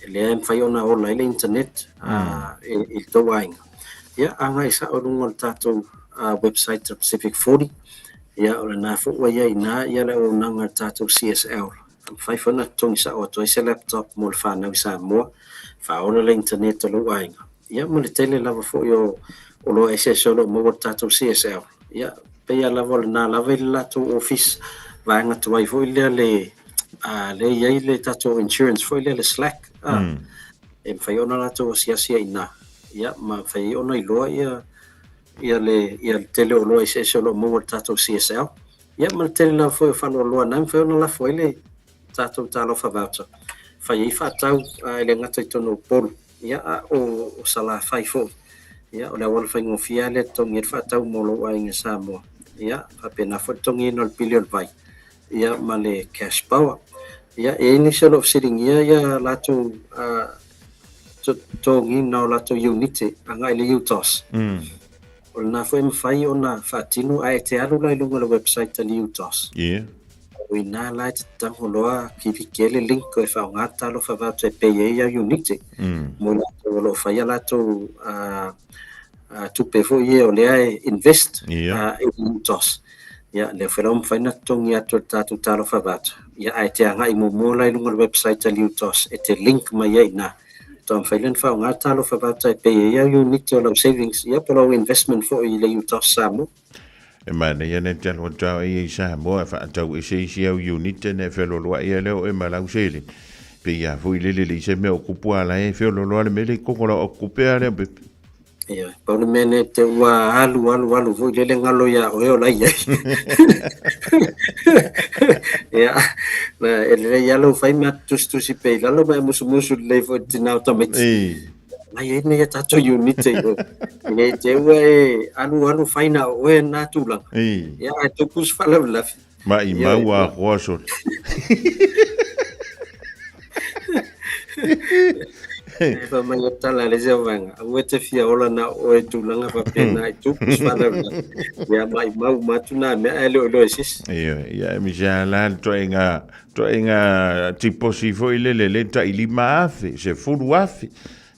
lea e mafai ona ola ai le internet i le tou aiga. Ia, agai sao i luga o le tatou website a Pacific 40, ia, o lena foi ua i ai i ina ia le auaunaga a le tatou CSL. E mafai foi ona totogi sao atu ai se laptop mo le fanau i Samoa, faaola le internet o lou aiga, ia ma le tele lava foi o oloa eseese o lo o maua i le tatou CSL. Ia, pei lava o lena lava i le latou office vaega tuai foi lea le lea i ai le tatou insurance foi lea le Slack, e mafai ona latou asiasi ai i ina, ia, ma mafai ai ona iloa ia ia le ia le tele o oloa eseese o lo o maua i le tatou CSL. Ia ma le tele lava foi o faleoloa na e mafai ona lafo ai le tatou talofa voucher, fai ai faatau e le gata i totonu o Upolu, ia a o Salafai foi. Ia o le auala faigofie lava lea e totogi ai le faatau mo lou aiga i Samoa. Ia faapena foi le totogiina o le pili o le vai, ia ma le cash power. Ia e i ai nisi o lo o fesiligia ia latou totogiina o latou iunite agai i le UTOS. O lena foi e mafai ona faatino ae e te alu la i luga o le website a le UTOS. O i ina la e te tago loa kiliki ai le link e faaaoga le talofa voucher e pay ai au iunite mo i latou o lo o fai a latou tupe foi ia o lea e invest i le UTOS. Ia, lea foi la ua mafai ona totogi atu e le tatou talofa voucher. Ia, ae te agai muamua la i luga o le website a le UTOS e te link mai ai i ina. Faatoa mafai lea ona faaaoga le talofa voucher e pay ai au iunite o lau savings, ia po o lau investment foi i le UTOS Samoa. E manaia nei te alu atu au i Samoa e faatau ese isi au iunite na e feolooloai ai lea o oe ma lau seleni. Pei a foi lele le i se mea o kupu a la e feolooloa le mea le i koko lau kupe a lea pepe. Ioe, pau le mea nei te ua alu alu alu foi lele galo iā oe o la i ai. Ia, na e lelei lava lou fai ma tusitusi pea i lalo ma e musumusu lelei foi i le tina o tamaiti. Mai ai nei a tatou iunite i o. Ina i te ua e alu alu fai na o oe na tulaga. Ia, ae tupu se faalavelave. Ma i mau a koa sole. E fa mai e tala le se vaega, aua e te fia ola na o oe i tulaga faapena i tupu se faalavelave. Ia ma i mau uma atu nā mea ae le o iloa e se isi. Ioe, ia e misi a la le toaiga, toaiga tiposi foi lele le tai 5,000, 10,000.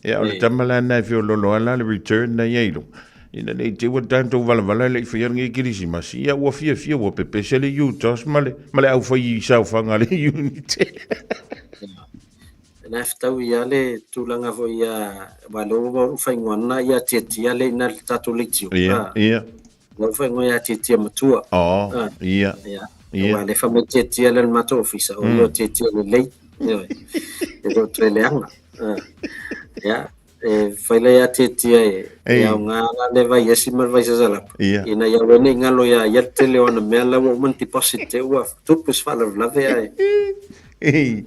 Ia o le tama la lena e feoloolo lava la le return na i ai i luga. Ina ne i te i ua tatou valavala e le i faia lenei Kerisimasi, ia ua fiafia ua pepese le UTOS ma le, ma le aufai saofaga a le Unitel. Na fetaui lava le tulaga foi ia, aua o lea ua ou faaigoaina ia Tiatia lea i ina i le tatou leitio. Ia, ia. Lea ua faaigoa ia Tiatia matua. Oh, ia. Ia. Aua o lea fai mai Tiatia lea i le matou ofisa, o ia o Tiatia lelei. Ioe. E le o toe leaga. Ia, e fai la ia Tiatia e, e aoga la le vaiesi ma le vaisasalapa. Ina ia aua ne i galo ia ia le tele o ana mea la ua uma ona deposit te ua tupu se faalavelave ae. Ei,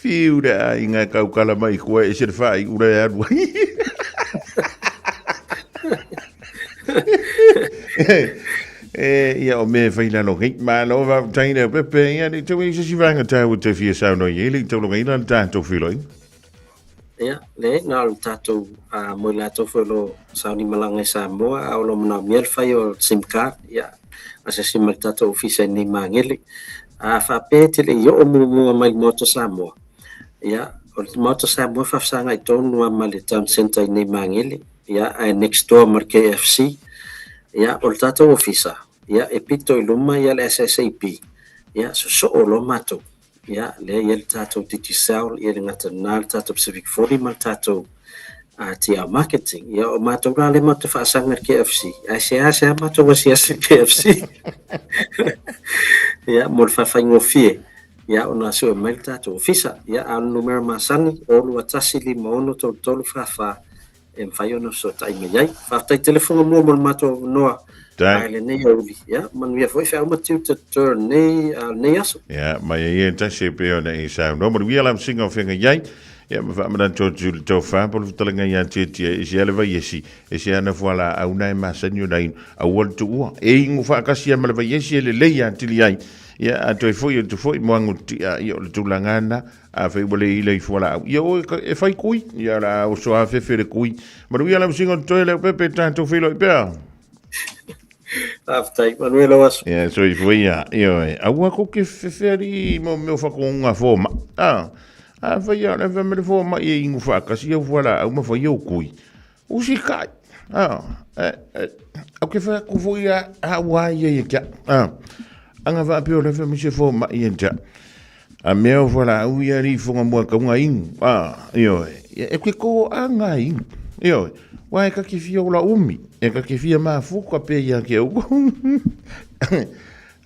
fiu le aiga e kaukala mai koe e se le faaiula e alu ai. E, ia o mea e fai lalo nei. Malo faafetai Leaupepe, ia le i tau ai se isi vaega taua te fia saunoa i ai le i taulagaina le tatou feiloaiga. Ia, leai, na o le tatou mo i latou foi o lo o sauni malaga i Samoa a o lo o manaomia le fai o SIM card, ia, asiasi mai i le tatou ofisa i nei Magele. A faapea e te le i oo muamua mai i le Maota Samoa, ia, o le Maota Samoa e faafesagai tonu lava ma le Town Centre i nei Magele, ia, ae next door ma le KFC. Ia, o le tatou ofisa, ia, e pito i luma ia le SSAB, ia, sosoo loa matou. Ia, lea e i ai le tatou Digicel, ia e le gata i lena le tatou Pacific 40 ma le tatou TR Marketing. Ia, o matou la lea matou te faasaga i le KFC, ae seasea matou asiasi i le KFC. Ia, mo le faafaigofie, ia, ona sue mai le tatou ofisa. Ia, a o le numera masani, 021 56 33 44 e mafai ona fesootai mai ai. Faafetai tele Foga Mua mo le matou avanoa Dai. i lenei aoauli. Ia, manuia foi feau ma tiute totoe o lenei, lenei aso. Ia, mai ai e tasi e pei ona e saunoa. Manuia lau singa o feagai ai. Ia, ma faamanatu atu i le tofa po o le fetalaga ia Tietie, e ese lava le vaiesi, ese ana fualaau na e masani ona inu. Aua le tuua. E inu faatasi lava ma le vaiesi e lelei atili ai. Ia, a toe foi atu foi mo agu tia, ia o le tulaga lava lena. Afai ua le ila i fualaau, ia oe e fai kui, ia o le a oso afefe le kui. Manuia lau singa o totoe Leaupepe, tatou feiloai pea. Faafetai, manuia lou aso. Ia, soifua ia, ioe. Aua kou ke fefealii i mau mea o whakonga fōmaʻi. A, afai a o le fai mai le fōmaʻi e inu faatasi au fualaau ma fai au kui. Usikai. A, e, e, au ke whai aku foi a, a ua ia ia kia. A, anga whaapea o le fai mai se fōmaʻi e tia. A mea o fualaau ia li fonga mua kaunga inu. A, ioe. Ia, e ke ko anga inu. Ioe. Wa e ka ke fia ola umi. E ka ke fia mafuka pe ia ke au.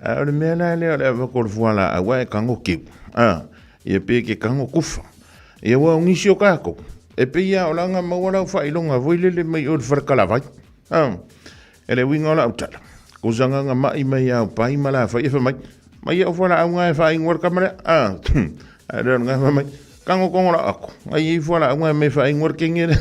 A o le mea la lea o le ava ko le fualaau a e kango keu. A, ia pe ke kango kufa. Ia ua o nisi o kākou. E pei a o langa maua lau whailonga voi lele mai o le wharekalavai. A, E le uiga o lau tala, ko sanga maʻi mai au pai ma la fai e mai. Mai au fualaau nga e whaingoa le kama lea. Ah, a lea nga fa mai. Kango kongo la ako. Ai i fualaau nga me whaingoa le kenge lea.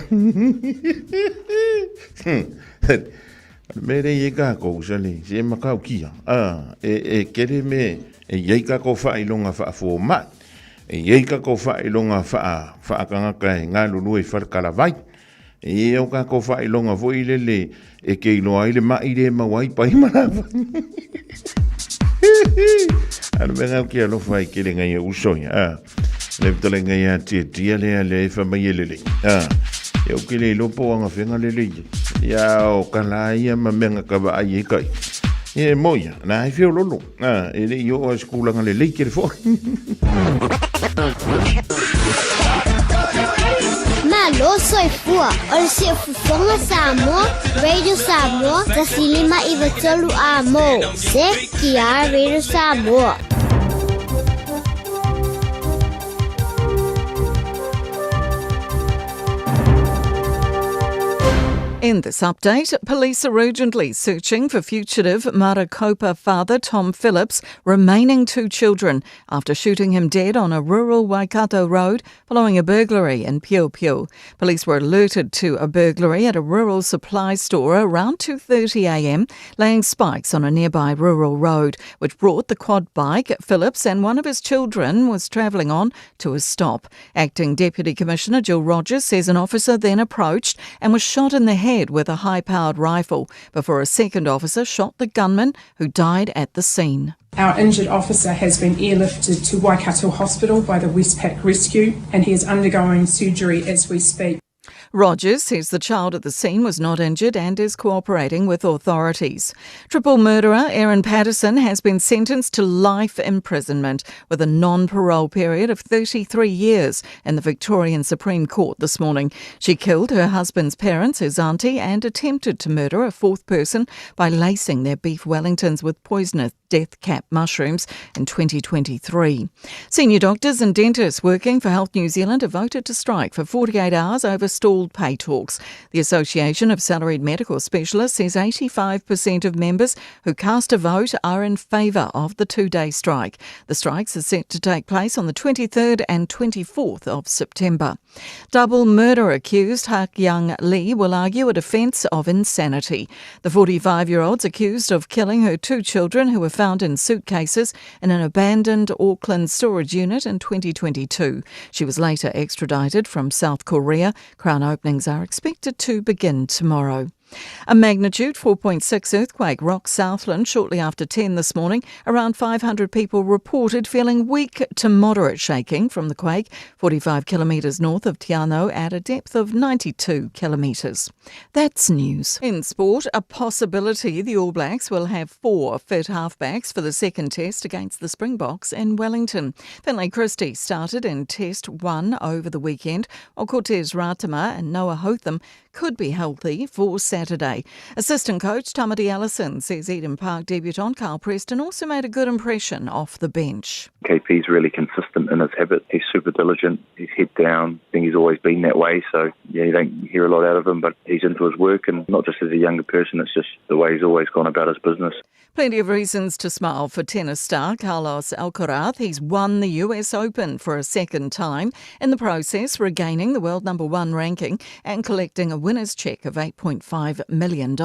Me re i e kākou sa le, se e makau kia. Ah, e, e kere me, e iai kākou whailonga whaafo mai. E iai kākou whailonga wha, whaakangaka e ngā lulua i wharekalavai. E o kākou faailoga foi lele e ke iloa ai le maʻi le mau ai pai ma lava. A le mea ngau ke alofa ai kele ngai e uso ia. A, le tale ngai a tia tia le a le e fa mai e lele. A, e o kele ilo po anga whenga lele ia. Ia o ka la ia ma mea nga kawa ai e kai. E mo ia, na ai whio lolo. A, e le i o a skulanga le lei kere fo. Malo soifua o le siufofoga Samoa, Radio Samoa, 105 93 amo. CKR Radio Samoa. In this update, police are urgently searching for fugitive Marokopa father Tom Phillips' remaining two children after shooting him dead on a rural Waikato road following a burglary in Piopio. Police were alerted to a burglary at a rural supply store around 2:30 a.m., laying spikes on a nearby rural road, which brought the quad bike Phillips and one of his children was travelling on to a stop. Acting Deputy Commissioner Jill Rogers says an officer then approached and was shot in the head with a high-powered rifle before a second officer shot the gunman who died at the scene. Our injured officer has been airlifted to Waikato Hospital by the Westpac Rescue and he is undergoing surgery as we speak. Rogers says the child at the scene was not injured and is cooperating with authorities. Triple murderer Erin Patterson has been sentenced to life imprisonment with a non parole period of 33 years in the Victorian Supreme Court this morning. She killed her husband's parents, his auntie, and attempted to murder a fourth person by lacing their beef Wellingtons with poisonous death cap mushrooms in 2023. Senior doctors and dentists working for Health New Zealand have voted to strike for 48 hours over stalled pay talks. The Association of Salaried Medical Specialists says 85% of members who cast a vote are in favour of the two day strike. The strikes are set to take place on the 23rd and 24th of September. Double murder accused Hak Young Lee will argue a defence of insanity. The 45 year old's accused of killing her two children who were found in suitcases in an abandoned Auckland storage unit in 2022. She was later extradited from South Korea. Crown openings are expected to begin tomorrow. A magnitude 4.6 earthquake rocked Southland shortly after 10 this morning. Around 500 people reported feeling weak to moderate shaking from the quake, 45 kilometres north of Te Anau at a depth of 92 kilometres. That's news. In sport, a possibility the All Blacks will have four fit halfbacks for the second test against the Springboks in Wellington. Finlay Christie started in Test 1 over the weekend, while Cortez Ratima and Noah Hotham could be healthy for Saturday. Assistant coach Tamati Ellison says Eden Park debutant Carl Preston also made a good impression off the bench. KP's really consistent in his habit. He's super diligent. He's head down. I think he's always been that way. So, yeah, you don't hear a lot out of him, but he's into his work. And not just as a younger person, it's just the way he's always gone about his business. Plenty of reasons to smile for tennis star Carlos Alcaraz. He's won the US Open for a second time, in the process regaining the world number one ranking and collecting a winner's check of $8.5 million.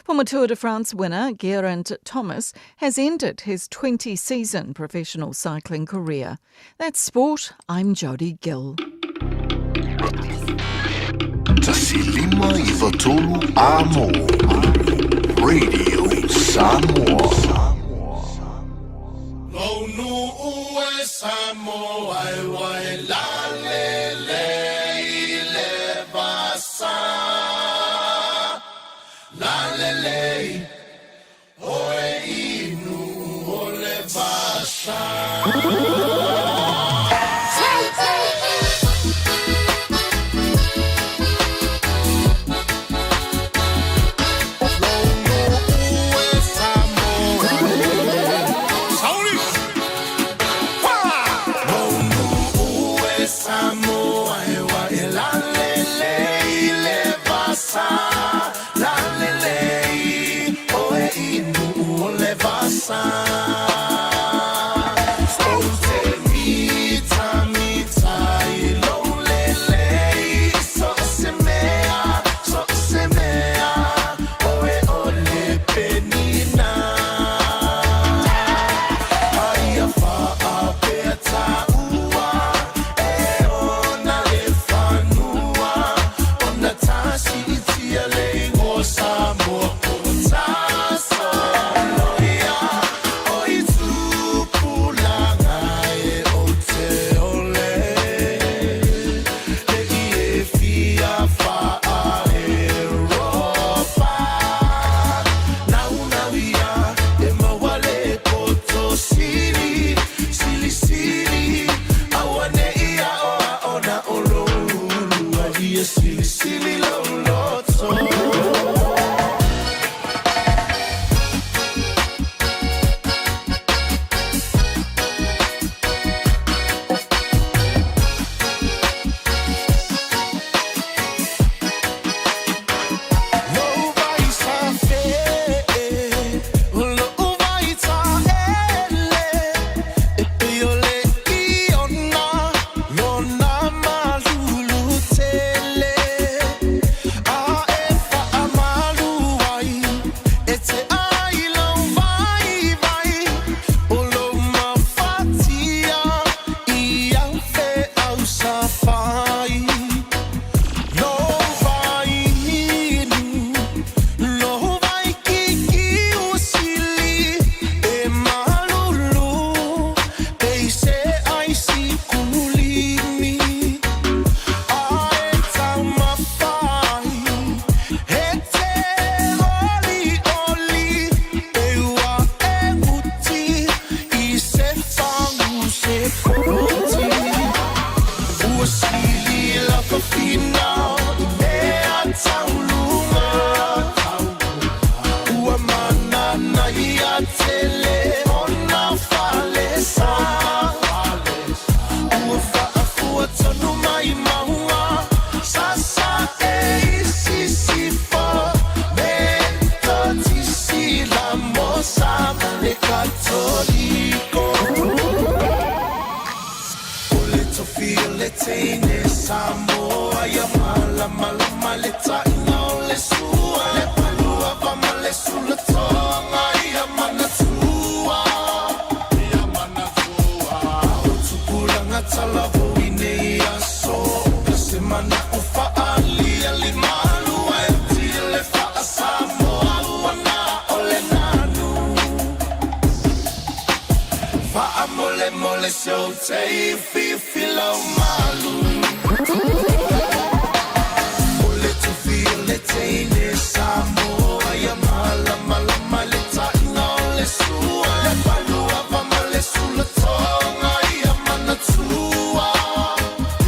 Former Tour de France winner Geraint Thomas has ended his 20-season professional cycling career. That's sport. I'm Jodie Gill. 1593 Amo Radio Samoa. Faamolemole se ou te fifi lau malu O le tufi o le teine Samoa ia malamalama le taina o le sua Le paluava ma le sulatoga ia manatua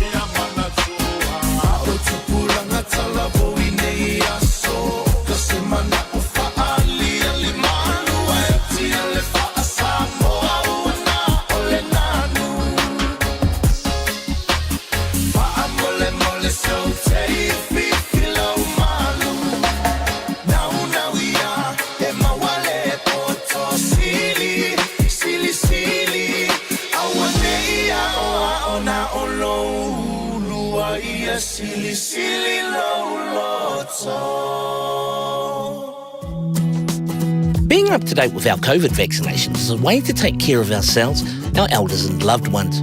Ia manatua A o tupulaga talavou i nei aso Ka se mana'o fa'aaliali malu ae atia le fa'asamoa ua na o le nanu Faamolemole se ou te fifi lau malu Naunau ia e maua le poto sili Sili sili aua ne i aoao na o lou ulu a ia silisili lou loto. Being up to date with our COVID vaccinations is a way to take care of ourselves, our elders, and loved ones.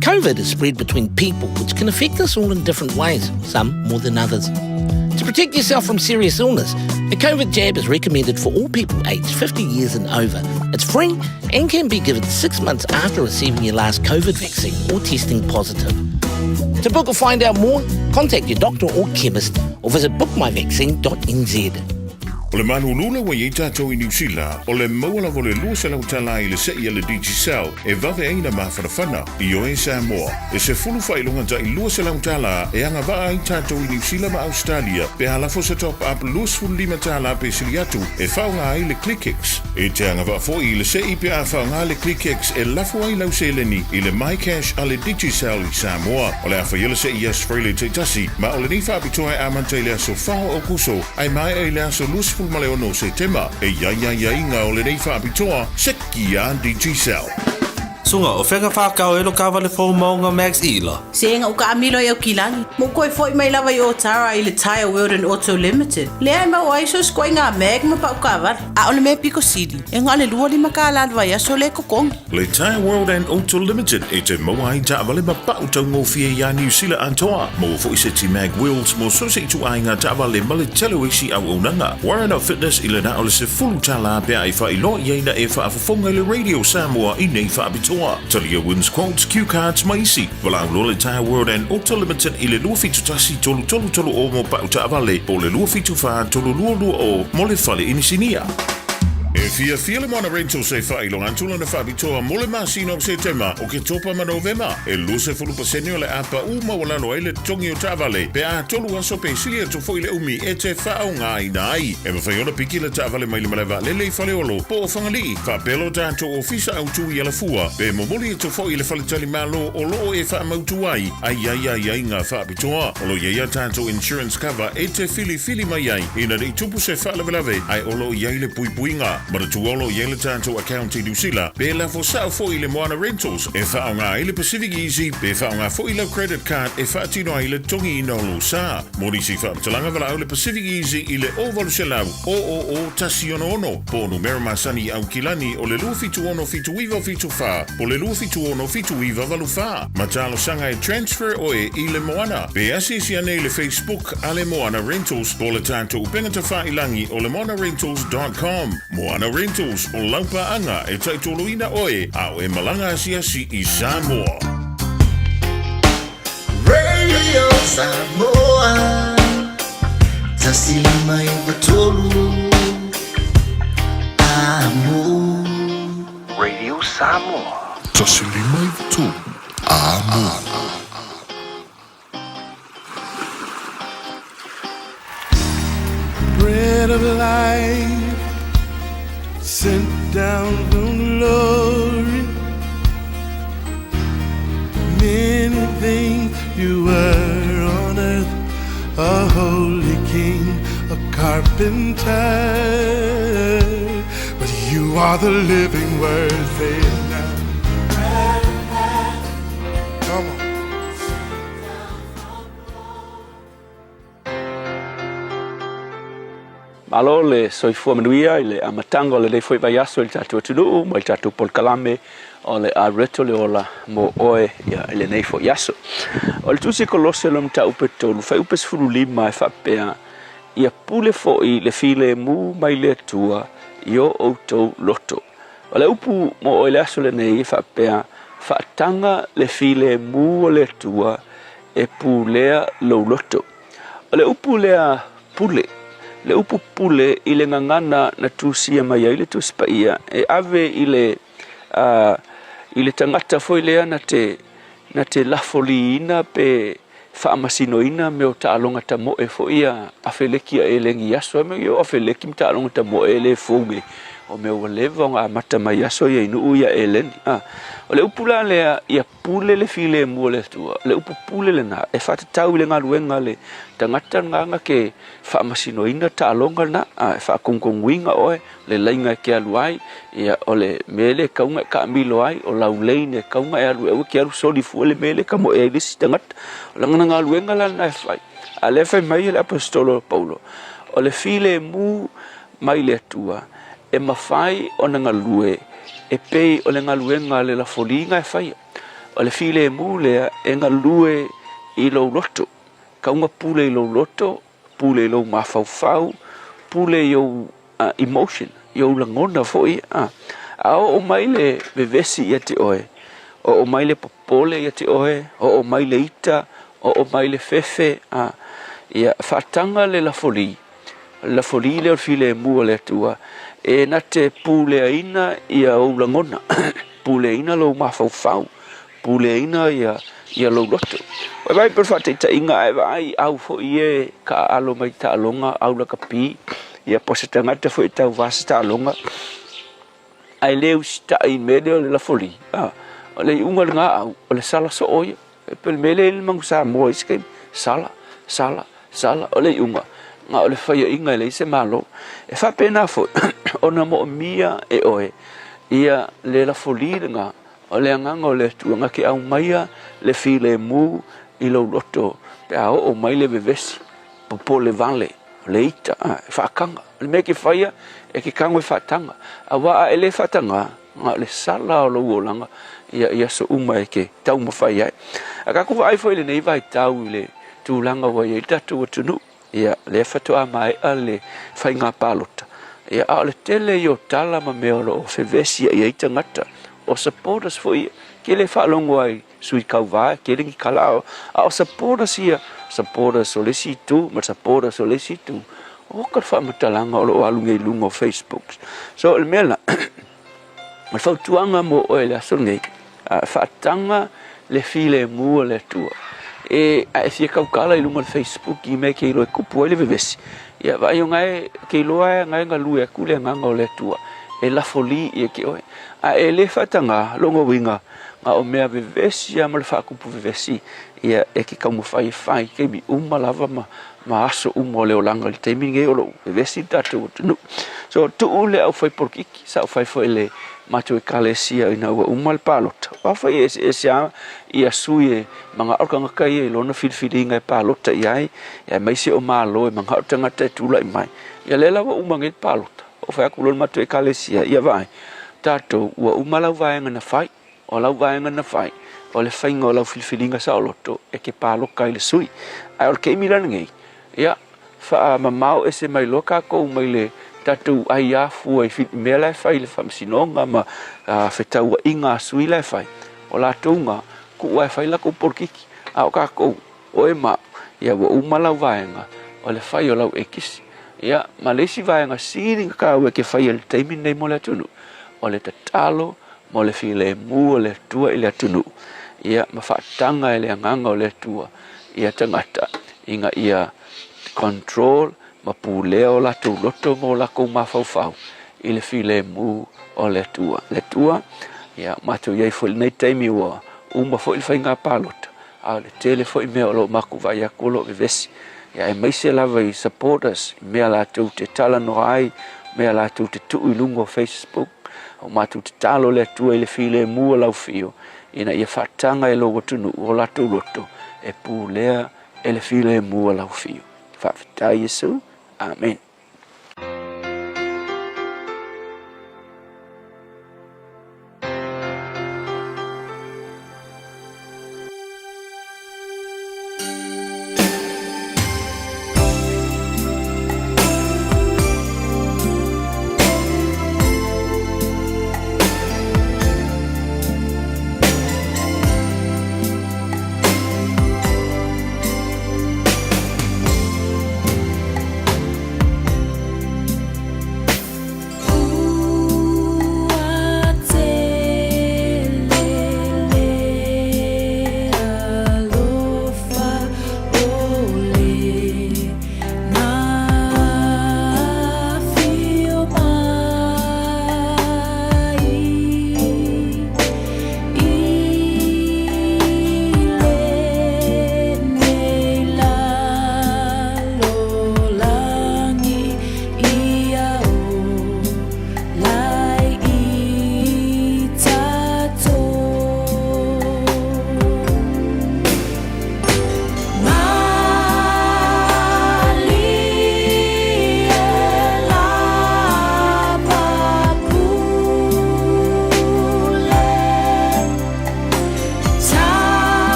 COVID is spread between people, which can affect us all in different ways, some more than others. To protect yourself from serious illness, a COVID jab is recommended for all people aged 50 years and over. It's free and can be given six months after receiving your last COVID vaccine or testing positive. To book or find out more, contact your doctor or chemist or visit bookmyvaccine.nz. O le malulula ua i ai tatou i Niu Sila, o le maua lava o le 200 tala i le se'i a le Digicel e vave ai na mafanafana. Ioe Samoa, e sefulu faailoga ta'i 200 tala e agavaa ai tatou i Niu Sila ma Ausetalia pe a lafo se top up 25 tala pe sili atu e faaaoga ai le ClickX. E te agavaa foi i le se'i pe a faaaoga le ClickX e lafo ai lau seleni i le MyCash a le Digicel i Samoa. O le a faia le se'i i aso Faraile taitasi, ma o lenei faapitoa e amata i le aso 4 o Aokuso ae maea i le aso 26 o Setema. E i ai aiaiga o lenei faapitoa, seki a Digicel. Suga, o fea ka whakao e lo kawale fou maunga Max Ila? Sega u kaamilo i Aukilani, ma u koe foi mai lava i Otara i le Tyre World and Auto Limited. Lea e maua ai so skoinga mag ma pau kaavale. A o le mea piko sili, e na o le 25 kālā le vaiaso lea e totogi. Le Tyre World and Auto Limited e te maua ai taavale ma pau taugofie iā Niu Sila atoa. Maua foi se ti Mag Wheels mo so se ituaiga taavale ma le tele o isi auaunaga. Warren of Fitness i le na o le sefulu tālā pe a e faailoa i ai na e faafofoga i le Radio Samoa i nei faapitoa. Talia Wins Quotes, Cue Cards ma isi. Valaau loa le Tyre World and Auto Limited i le 271 333 o mo pau taavale po o le 274 322 mo le fale inisinia. E fiafia le Moana Rentals e faailoga atu lana faapitoa mo le masina o Setema, Oketopa ma Novema. E 20% o le a paʻu maualalo ai le totogi o taavale pe a tolu aso pe sili atu foi le umi e te faaaogaina ai. E mafai ona piki le taavale mai le malae vaalele i Faleolo po o Fagalii, faapea lo tatou ofisa autu i Alafua, pe momoli atu foi i le faletalimalo o loo e faamautu ai a i ai aiaiga faapitoa. O lo o i ai a tatou insurance cover e te filifili mai ai ina ne i tupu se faalavelave ae o lo o i ai le puipuiga. Manatua o lo o i ai le tatou account i Niu Sila pe lafo sao foi i le Moana Rentals e faaaoga ai le Pacific Easy pe faaaoga foi lau credit card e faatino ai le totogiina o lou sa. Mo nisi faamatalaga valaau le Pacific Easy i le 0800 000 166 po o numera masani i Aukilani o le 276 7974 po o le 276 7984. Ma talosaga e transfer oe i le Moana. Pe asiasi ane i le Facebook a le Moana Rentals po o le tatou upega tafailangi o le moanarentals.com. Moana Rentals, o lau paaga e taitoloina oe a o e malaga asiasi i Samoa. Radio Samoa 153 Amo. Radio Samoa. 153 Amo. Bread of life sent down from glory. Many things you were on earth, a holy king, a carpenter. But you are the living word, say it now. Come on. Malo le soifua manuia i le amataga o lenei foi vaiaso i le tatou atunuu ma i le tatou polokalame o le a reto le ola mo oe ia i lenei foi aso. O le Tusi Kolose lona mataupu e tolu, fuaiupu 15 e faapea, Ia pule foi le filemu mai le Atua i o outou loto. O le upu mo oe i le aso lenei e faapea, Faataga le filemu o le Atua e pulea lou loto. O le upu lea pule, le upu pule i le gagana na tusia mai ai le Tusi Paia e ave i le, uh, i le tagata foi lea na te, na te lafoliina pe faamasinoina mea o taaloga tamoe foi ia Afeleki a Eleni i aso ia o Afeleki ma taaloga tamoe e le fou nei o mea ua leva ona amata mai aso ia i nuu ia Eleni a o le upu la lea ia pule le filemu o le Atua o le upu pule lena e faatatau i le galuega a le tagata lena na ke faamasinoina taaloga lena a e faakogokogoina oe le laina e te alu ai, ia, o le mea lea e tatau ona e taamilo ai, o lau lane e tatau ona e alu ai, aua e te alu soli fua le mea lea e tamoe ai le isi tagata. O lana galuega la lena e fai. A o lea e fai mai le Aposetolo o Paulo, o le filemu mai le Atua e mafai ona galue e pei o le galuega a le lafoliga e faia. O le filemu lea e galue i lou loto, tatau ona pule i lou loto, pule i lou mafaufau, pule i ou emotion, i ou lagona foi, a. A oo mai le vevesi ia te oe, oo mai le popole ia te oe, oo mai le ita, oo mai le fefe, a. Ia, faataga le lafoli, o le lafoli lea o le filemu a le Atua, e na te puleaina ia ou lagona, puleaina lou mafaufau, puleaina ia ia lou loto. Ua vaai pei o le faataitaiga a e vaai i au foi ia e taaalo mai taaloga, au lakapi, ia po o se tagata foi e tauva se taaloga, ae le usitai i le mea lea o le lafoli, a, o le iuga o lena au, o le sala soo ia. E pei o le mea lea e i ai le manu Samoa i isi taimi, sala, sala, sala, o le iuga, na o le faiaina e leai se Malo. E faapena foi ona moomia e oe ia le lafoli lena O le agaga o le Atua na te aumaia le filemu i lou loto pe a oo mai le vevesi, popole vale, o le ita, a, e faataga. O le mea e te faia, e te tago e faataga. Aua a e le faataga, na o le sala o lou olaga ia i aso uma e te taumafai ai. A tatou vaai foi i lenei vaitau i le tulaga ua i ai le tatou atunuu, Ia, lea faatoa maea le faiga palota, ia, a o le tele ia o tala ma mea o lo o fevesiai ai tagata, o supporters foi ia, tele e faalogo ai i sui tauva, e tele ni tala, a o supporters ia, supporters o le isi itu ma supporters o le isi itu, oka le faamatalaga o lo o alu nei i luga o Facebook. So, o le mea la, O le fautuaga mo oe i le aso lenei, faataga le filemu a le Atua. E, a e fia tautala i luga o le Facebook i mea e te iloa e tupu ai le vevesi, ia vaai o nae, te iloa e nae galue atu le agaga o le Atua, e lafoli ia te oe. A e le faataga, lona uiga, na o mea vevesi lava ma le faatupu vevesi, ia e te taumafai e fai i taimi uma lava ma ma aso uma o le olaga i le taimi lenei o lo o vevesi le tatou atunuu. So, tuu le aufai polokiki, sa ou fai foi i le matou ekalesia ina ua uma le palota. Aua foi e eseese lava ia sui e manao le tagata ia i lona filifiliga e palota i ai, aemaise o Malo e manao le tagata e tulai mai. Ia lea la ua uma nei le palota, ou fai atu loa i le matou ekalesia, ia vaai, tatou ua uma lau vaega na fai. O lau vaega na fai, o le faiga o lau filifiliga saoloto e te paloka ai le sui. Ae o le taimi la lenei, ia, faamamao ese mai loa tatou mai le tatou aiā fua i mea la e fai i le faamasinoga ma fetauaiga a sui la e fai. O latou na, tuu lava e fai latou polokiki. A o tatou, oe ma au, ia ua uma lau vaega o le fai o lau ekisi. Ia, ma le isi vaega sili ona taua e te faia i le taimi lenei mo le atunuu, o le tatalo mo le filemu o le Atua i le atunuu, ia, ma faataga e le Agaga o le Atua ia tagata ina ia control ma pulea o latou loto ma o latou mafaufau i le filemu o le Atua. Le Atua, ia, matou i ai foi i lenei taimi ua uma foi le faiga palota, a o le tele foi mea o lo o matou vaai atu o lo o vevesi, ia, aemaise lava i supporters, i mea latou te talanoa ai, mea latou te tuu i luga o Facebook, O matou tatalo le Atua i le filemu o lau fio, ina ia faataga e lou atunuu o latou loto e pulea e le filemu o lau fio. Faafetai Iesu. Amen.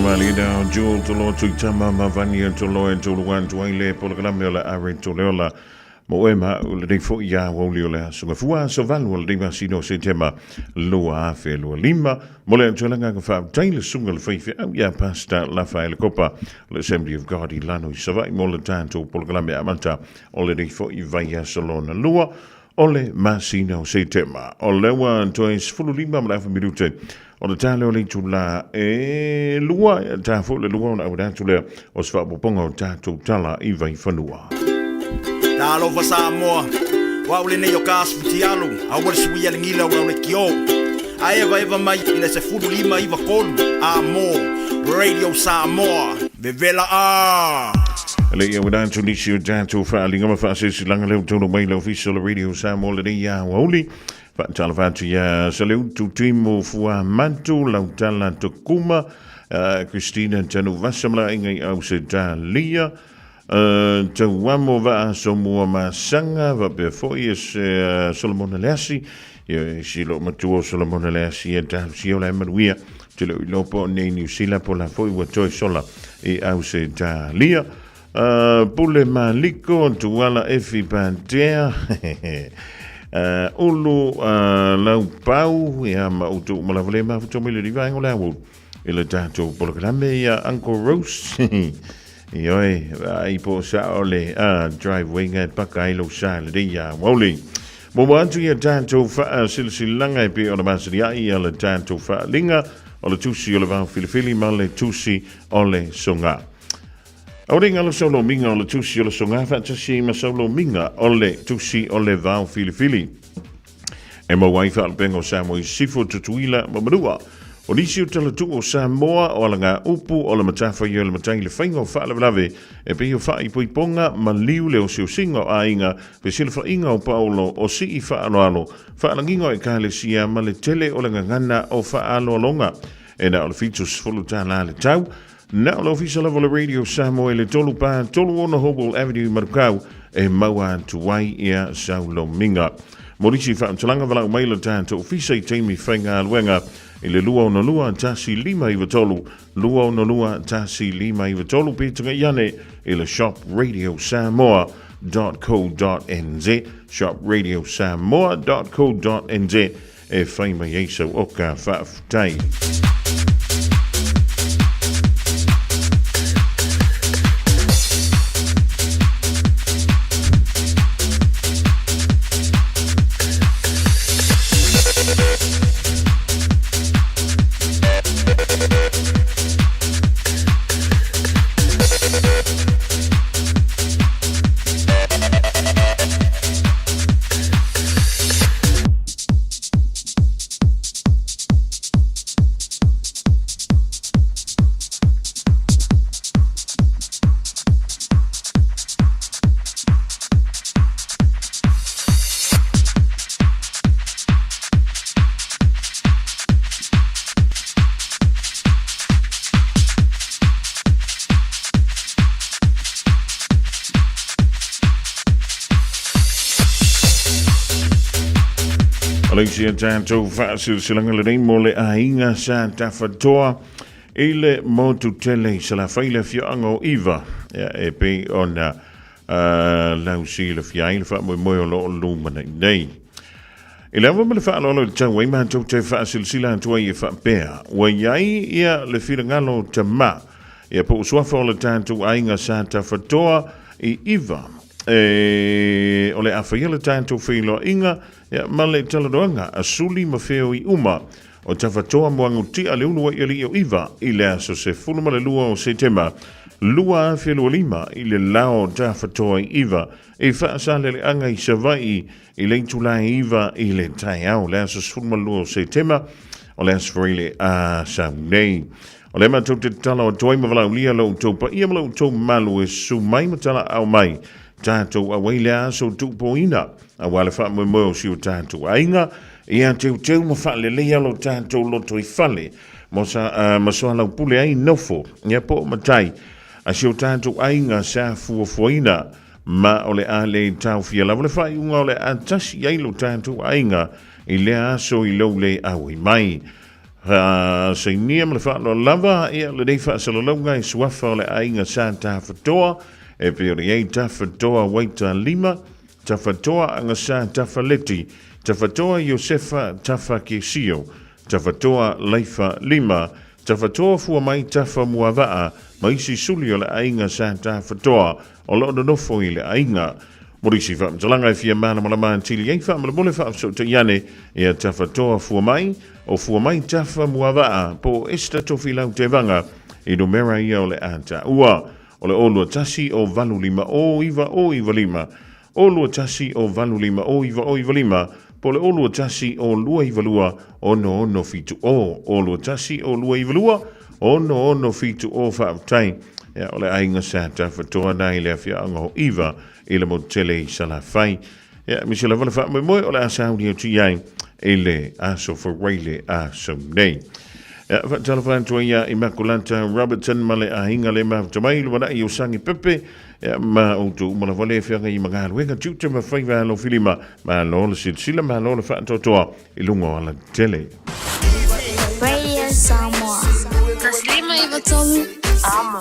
Malina o Jewel Toloa Tuitama ma Vania Toloa e tolu atu ai le polokalame o le Are Toleola mo oe ma au lenei foi ia aoauli o le aso Gafua aso 8 o lenei masina o Setema 2025 mo le atu le agaga faafetai le susuga le faifeau ia Pastor Lafaele Kopa o le Assembly of God i Lano i Savaii mo le tatou polokalame amata o lenei foi vaiaso lona lua o le masina o Setema. O lea ua toe 15 ma le afa minute o le tale o le itula e lua, e ta foi le lua ona auina atu lea o se faaopoopoga o tatou tala i Vaifanua. Talofa Samoa, o au lenei o ka asu fitialu, aua le suia le gila o lau lekiō. A evaeva mai i le 15 93 a mo Radio Samoa, vevela a! Le ia auina atu nisi o tatou faaaliga ma faasilasilaga lea ua taunuu mai i le Ofisa o le Radio Samoa lenei aoauli. Faatalofa atu ia Saleutu Timu Fuamatu, Lautala Tokuma, Christina Tanuvasa ma le aiga i Ausetalia, Tauamo Vaasomua Masaga, faapea foi e se Solomona Leasi, ia e si loo matua o Solomona Leasi e talosia o la e manuia, te leo iloa po o nei Niu Sila po la foi ua toe sola i Ausetalia. Pule Maliko, Tuala Efi Patea, Ulu Laupau, ia ma utu uma lava le mafuta mai le vaega o le aoauli i le tatou polokalame ia Uncle Rose. Ioe, ai po sa o le driveway ngai paka ai lou sa le rei aoauli. Muamua atu ia tatou faasilasilaga e pei ona masani ai ia le tatou faaaliga o le tusi o le vao filifili ma le tusi o le soga. Aua ne i galo sau lomiga o le tusi o le soga faatasi ma sau lomiga o le tusi o le vao filifili. E maua ai faalupega o Samoa i Sisifo, Tutuila ma Manua. O nisi o talatuu o Samoa o alagaupu o le matafaioi o le matai i le faiga o faalavelave e pei o faaipoipoga, maliu, le osiosiga o aiga, fesilafaiga o paolo, o sii faaaloalo, faalagiga o ekalesia ma le tele o le gagana o faaaloaloga. E na o le $70 le tau. Na o le ofisa lava o le Radio Samoa i le 3 pa 36 Hopewell Avenue i Manukau e maua atu ai ia sau lomiga. Mo nisi faamatalaga valaau mai le tatou ofisa i taimi faigaluega i le 262 1593, 262 1593 pe tagai ane i le shopradiosamoa.co.nz, shopradiosamoa.co.nz e whai mai ai sau oka faafetai. Alexia tatou faasilasilaga lenei mo le aiga sa tafatoa i le motu tele i Salafai le afioaga o Iva ia, e pei ona lausilafia ai le faamoemoe o lo o lumanai nei. I le ava ma le faaaloalo i le tau ai matou te faasilasila atu ai e faapea, ua i ai ia le finagalo tamā ia po o suafa o le tatou aiga sa tafatoa i Iva e o le a faia le tatou feiloaiga ia ma le talanoaga a suli ma feoi uma o Tafatoa Moagutia le ulu ai alii o Iva i le aso 12 o Setema 2025 i le lao Tafatoa i Iva i Faasaleleaga i Savaii I le itula e 9 i le taeao, le aso 12 o Setema, o le aso foi le a sau nei. O lea matou te tatalo atu ai ma valaaulia lo outou paia ma lo outou mamalu e susu mai ma talaau mai tatou auai le aso tuupoina aua le faamoemoe o si o tatou aiga ia teuteu ma faaleleia lo tatou loto i fale mo sa, ma soalaupule ai nofo ia po o matai a si o tatou aiga sa fuafuaina Ma o le a le taofia lava le faaiuga o le a tasi ai lo tatou aiga i lea aso i lou le auai mai. Sainia ma le faaaloalo lava, ia lenei faasalalauga i suafa o le aiga Sa Tafatoa, e pei ona i ai Tafatoa Waita Lima, Tafatoa Agasa Tafaleti, Tafatoa Iosefa Tafa Kesio, Tafatoa Laifa Lima, Tafatoa Fuamai Tafa Muavaa, ma isi suli o le aiga Sa Tafatoa o lo o nonofo i le aiga. Mo nisi faamatalaga e fia malamalama atili ai, faamolemole faafesootai ane ia Tafatoa Fuamai, o Fuamai Tafa Muavaa, po o Esther Tofilau Tevaga i numera ia o le a taua. O le 021 o 85 o 9 o 95, 021 o 85 o 9 o 95, po o le 021 o 292 6670, 021 o 292 6670. Faafetai. Ia, o le aiga sa tafatoa na i le afiaoga o Iva i le motu tele i Salafai. Ia, misi lava le faamoemoe o le a sauni atu i ai i le aso Faraile aso nei. Ia, faatalofa atu ai ia Immaculata Robertson ma le aiga le mafuta mai lumanai o Sangi Pepe, ia, ma outou uma lava le feagai i magaluega tiute ma faiva alofilima. Malo le silasila, malo le faatoatoa i luga o alatetele. Radio Samoa. 153 Amo.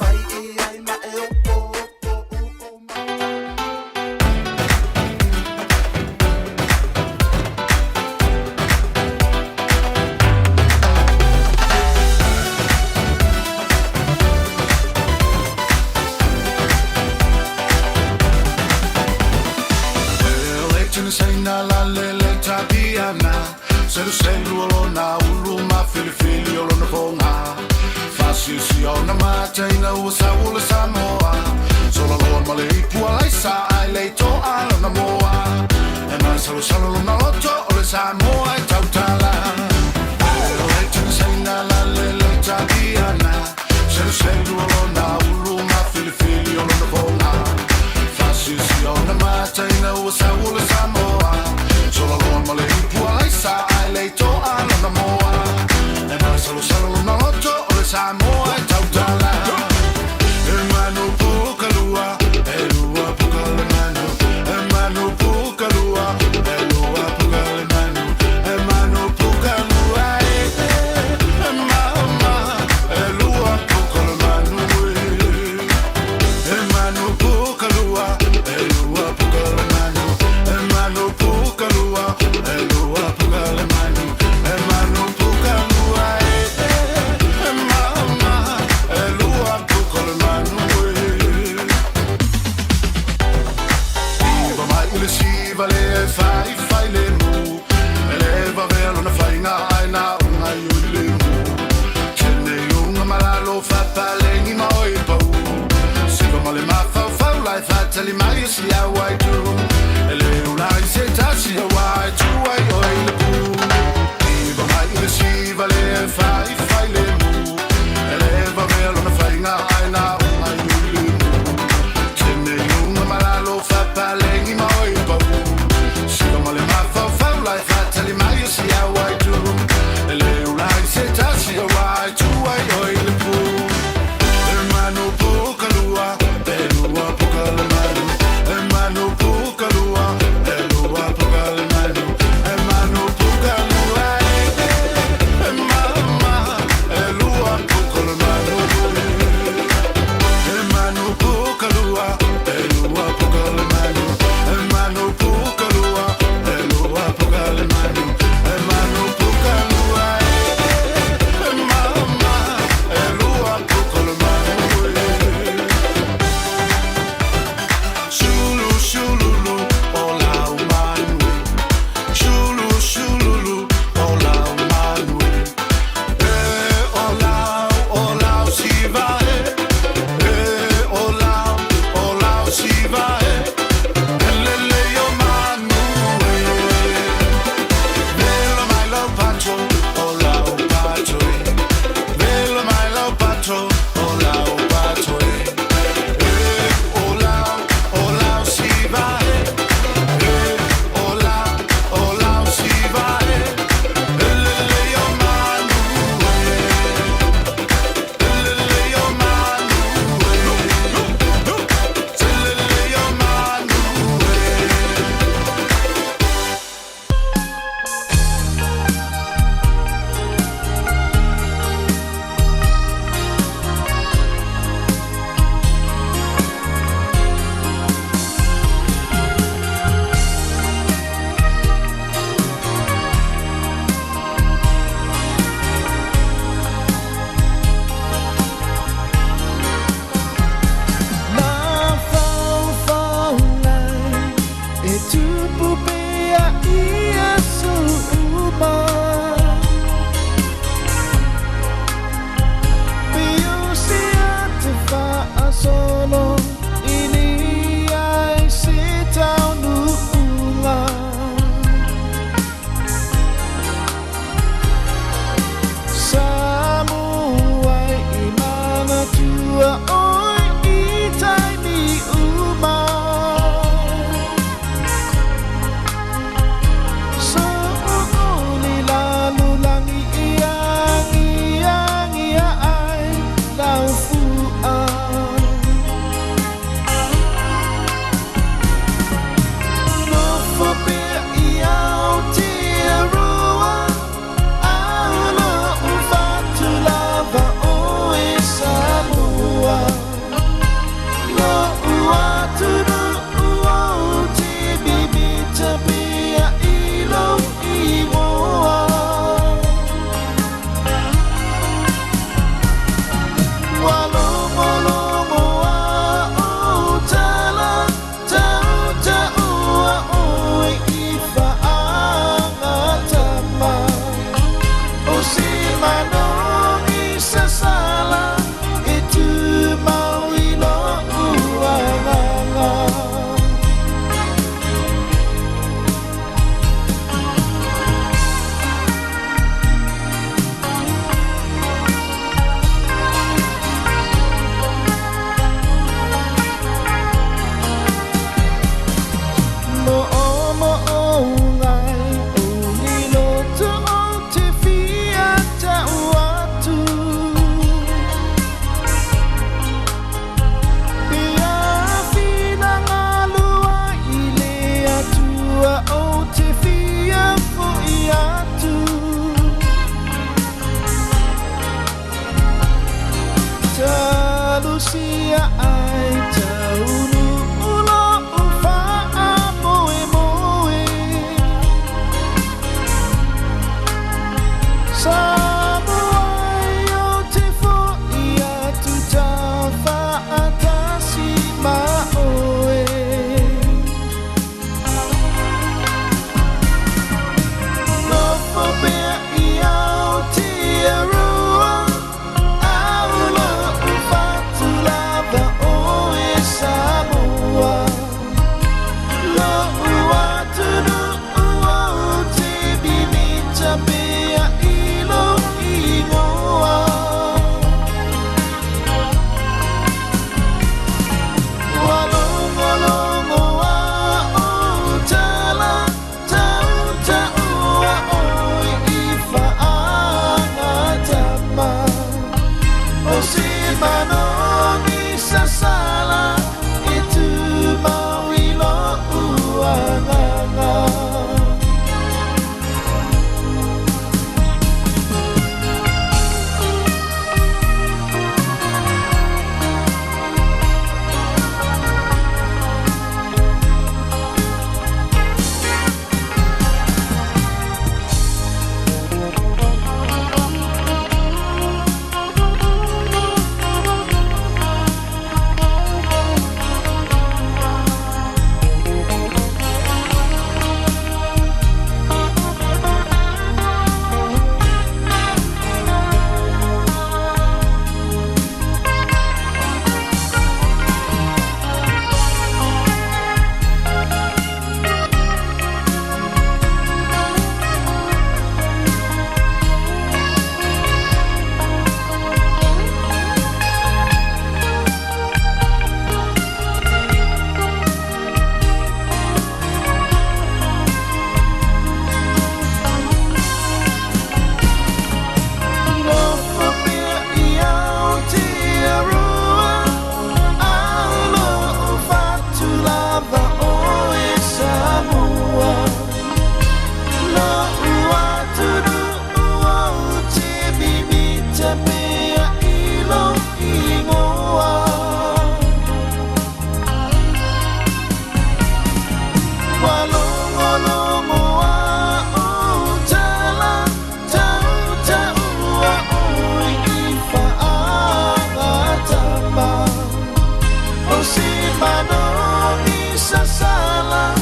sasala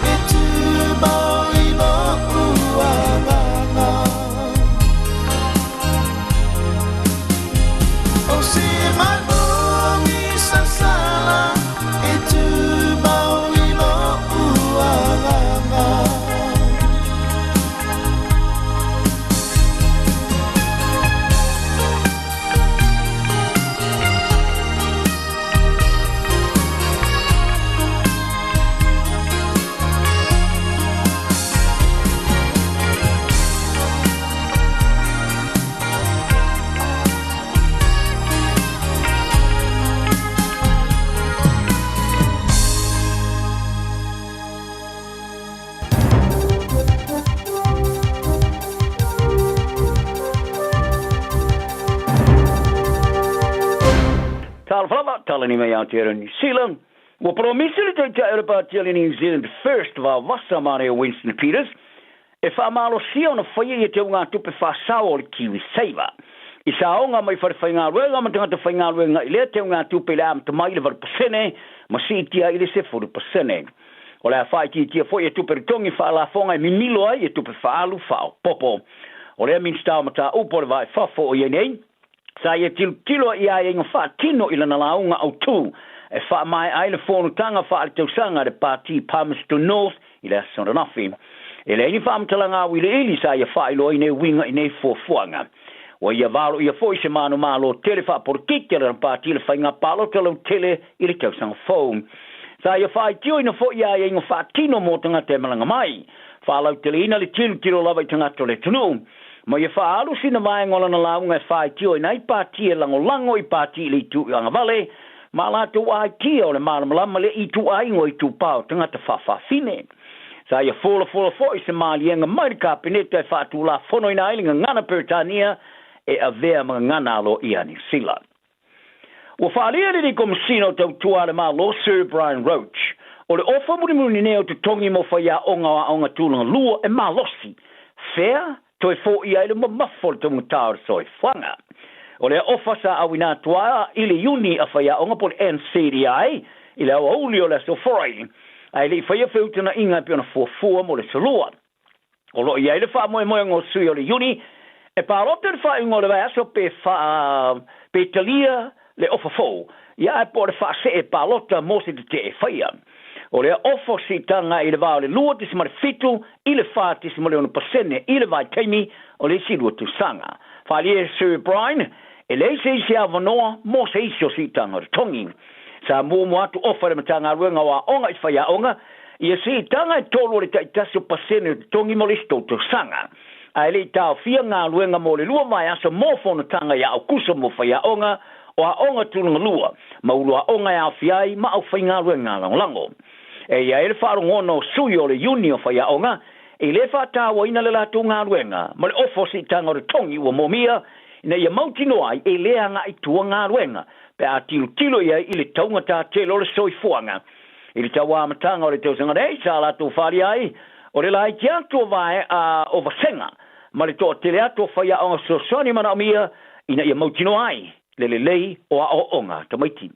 e tumau i lo'u agaga. O se manogi sasala e tumau i lo'u agaga. Talofa lava, talani mai Aotearoa New Zealand. Ua polomisi le Taitai o le Pāti a le New Zealand First Vaovasa Mare Winston Peters e faamalosia ona faia ia teugatupe faasao o le KiwiSaver. I saoga mai fale faigaluega ma tagata faigaluega i lea teugatupe i le amata mai i le 8% ma siitia i le 10%. O le a faaitiitia foi e tupe totogi faalafoga e mimilo ai e tupe faaalu faaopoopo. O lea Minisita o Mataupu o le Va i Fafo o i ai nei, sa ia tilotilo i aiaiga faatino i lana lauga autū e faamaea ai le fonotaga faaletausaga a le Pati Palmerston North i le aso ananafi. E leai ni faamatalaga auiliili sa ia faailoaina e uiga i nei fuafuaga. Ua ia valoia foi se manumalo tele faapolokiki a lana pati i le faiga palota lautele i le tausaga fou. Sa ia faaitioina foi aiaiga faatino mo tagata e malaga mai, faalauteleina le tilotilo lava i tagata o le atunuu, ma ia faaalu sina vaega o lana lauga e faaitioina ai pati e lagolago i pati i le itu agavale ma a latou aitia o le malamalama le ituaiga o itupa o tagata faafafine. Sa ia folafola foi se maliega mai le Kapeneta e faatulafonoina ai le gagana Peretania e avea ma gagana aloaia a Niu Sila. Ua faaalia e le Alii Komesina o Tautua a le Malo, Sir Brian Roche, o le ofa mulimuli nei o totogi mo faiaoga o aoga tulaga lua e malosi, fea toe foia ai le mamafa o le taugata o le soifuaga. O lea ofa sa auina atu ai i le Iuni a faiaoga po o le NCDI i le aoauli o le Aso Forai, ae le i faia feutagaiga e pei ona fuafua mo le aso Lua. O lo o i ai le faamoemoega o sui o le Iuni e palota i le faaiuga o le vaiaso pe faa pe talia le ofa fou, ia ae po o le faasee palota mo se tetee faia. O lea ofa o siitaga i le va o le 2.7 i le 4.6 pasene i le vaitaimi o le isi lua tausaga. Faaalia e Sir Brian, e leai se isi avanoa mo se isi o siitaga o totogi. Sa muamua atu ofa e le Matagaluega o Aoga i faiaoga ia siitaga e tolu o le taitasi o pasene o totogi mo le isi tou tausaga. Ae le i taofia galuega mo le lua vaiaso mo fonotaga ia Aukuso mo faiaoga o aoga tulaga lua ma ulu aoga e aofia ai ma aufaigaluega lagolago. E i ai le faalogona o sui o le iuni o faiaoga e le faatauaina le latou galuega ma le ofa o siitaga o totogi ua momia ina ia mautinoa ai e le agai i tua galuega pe a tilotilo i ai i le taugata tele o le soifuaga. I le tau amataga o le tausaga nei, sa latou faaalia ai o le laiti atu o vae a o vasega ma le toatele atu o faiaoga fesoasoani manaomia ina ia mautinoa ai le lelei o aoaoga a tamaiti.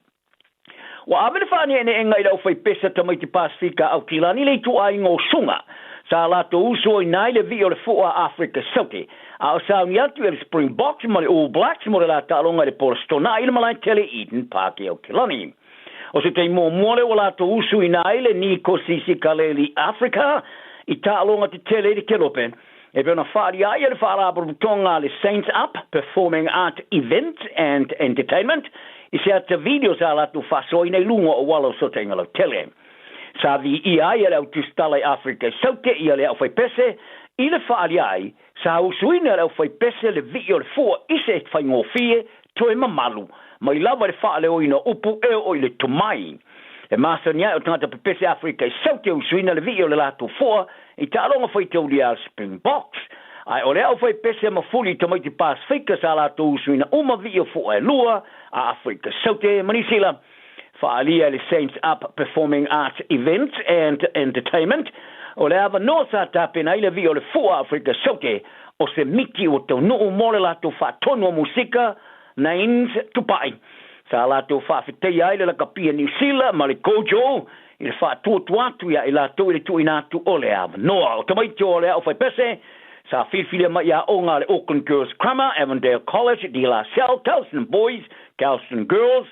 Ua ave le faaneeneega i le aufaipese tamaiti Pasefika a Aukilani le ituaiga o suga sa latou usuoina ai le vii o le fua a Afrika Saute a o sauni atu i le Springboks ma le All Blacks mo le la taaloga i le Polastona'i i le malae tele i Eden Park i Aukilani. O se taimi muamua lea ua latou usuina ai le Nikosi Sikaleli Africa i taaloga tetele i le Kelope e pei ona faaalia ai e le Faalapotopotoga a le Saints Up Performing Art Events and Entertainment i se ata video sa latou faasoaina i luga o auala o Fesootaiga Lautele. Sa viia ai e le au tusitala i Afrika i Saute ia le aufaipese i le faaalia ai sa usuina e le aufaipese le vii o le fua i se faigofie toe mamalu mai lava i le faaleoina o upu e oo i le tomai. E masani ai o tagata pepese Afrika i Saute usuina le vii o le latou fua i taaloga faitaulia a le Springboks. Ae o le aufaipese ma fuli i tamaiti Pasefika sa latou usuina uma vii o fua e lua a Afrika Saute ma Nisila. Faaalia e le Saints Up Performing Arts Events and Entertainment o le avanoa sa tapena ai le vii o le fua a Afrika Saute o se miti ua taunuu mo le latou faatonu o musika Nains Tupai. Sa latou faafetaia ai le lakapia Niu Sila ma le Kojo i le faatuatua atu ia i latou i le tuuina atu o le avanoa. O tamaiti o le a'u faipese sa filifilia mai i aoga a le Auckland Girls Grammar, Avondale College, De La Salle, Kelston Boys, Kelston Girls,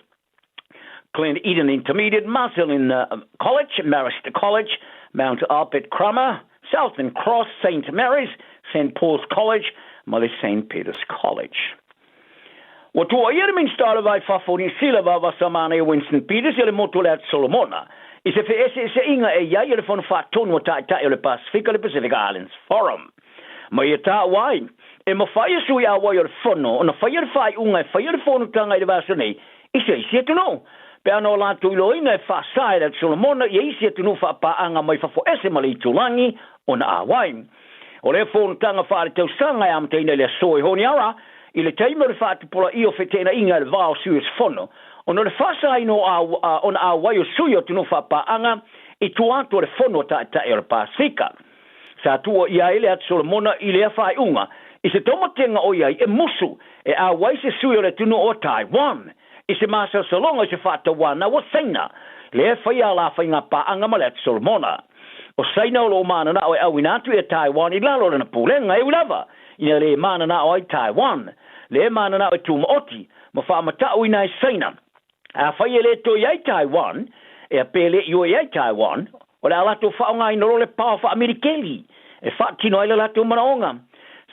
Glen Eden Intermediate, Marcellin College, Marist College, Mount Albert Grammar, Southern Cross, St Mary's, St Paul's College ma le St Peter's College. Ua tuuaia le Minisita o le Va i Fafo o Niu Sila Vavasa Manaia Winston Peters i le motu o le Atu Solomona i se feeseeseaiga e i ai o le Fono Faatonu a Taitai o le Pasefika le Pacific Islands Forum. Ma ia taua ai, e mafai e sui auai o le Fono ona faia le faaiuga e faia le fonotaga i le vaiaso nei i se isi atunuu, pe ana o latou iloaina e faasa e le Atu Solomona ia isi atunuu faapaaga mai fafo ese ma le itulagi ona auai. O lea fonotaga faaletausaga e amataina i le aso e Honiara i le taimi o le faatupulaia o feteenaiga i le va o sui usufono ona o le faasaina o ona auai o sui o atunuu faapaaga i tua atu o le Fono a Taitai o le Pasefika. Sa tuuaia ai le Atu Solomona i lea faaiuga i se taumatega o i ai e musu e auai se sui o le atunuu o Taiwan i se masalosaloga i se faatauana ua Saina lea e faia a la faiga paaga ma le Atu Solomona. O Saina o lo o mananao e auina atu ia Taiwan i lalo o lana pulega, e ui lava ina le mananao ai Taiwan, lea e mananao e tumaoti ma faamatauina ai Saina. Afai e le toe i ai Taiwan, ea pe le ioe ai Taiwan, o le a latou faaaogaina loa le pao faa-Amerikeli e faatino ai le latou manaoga.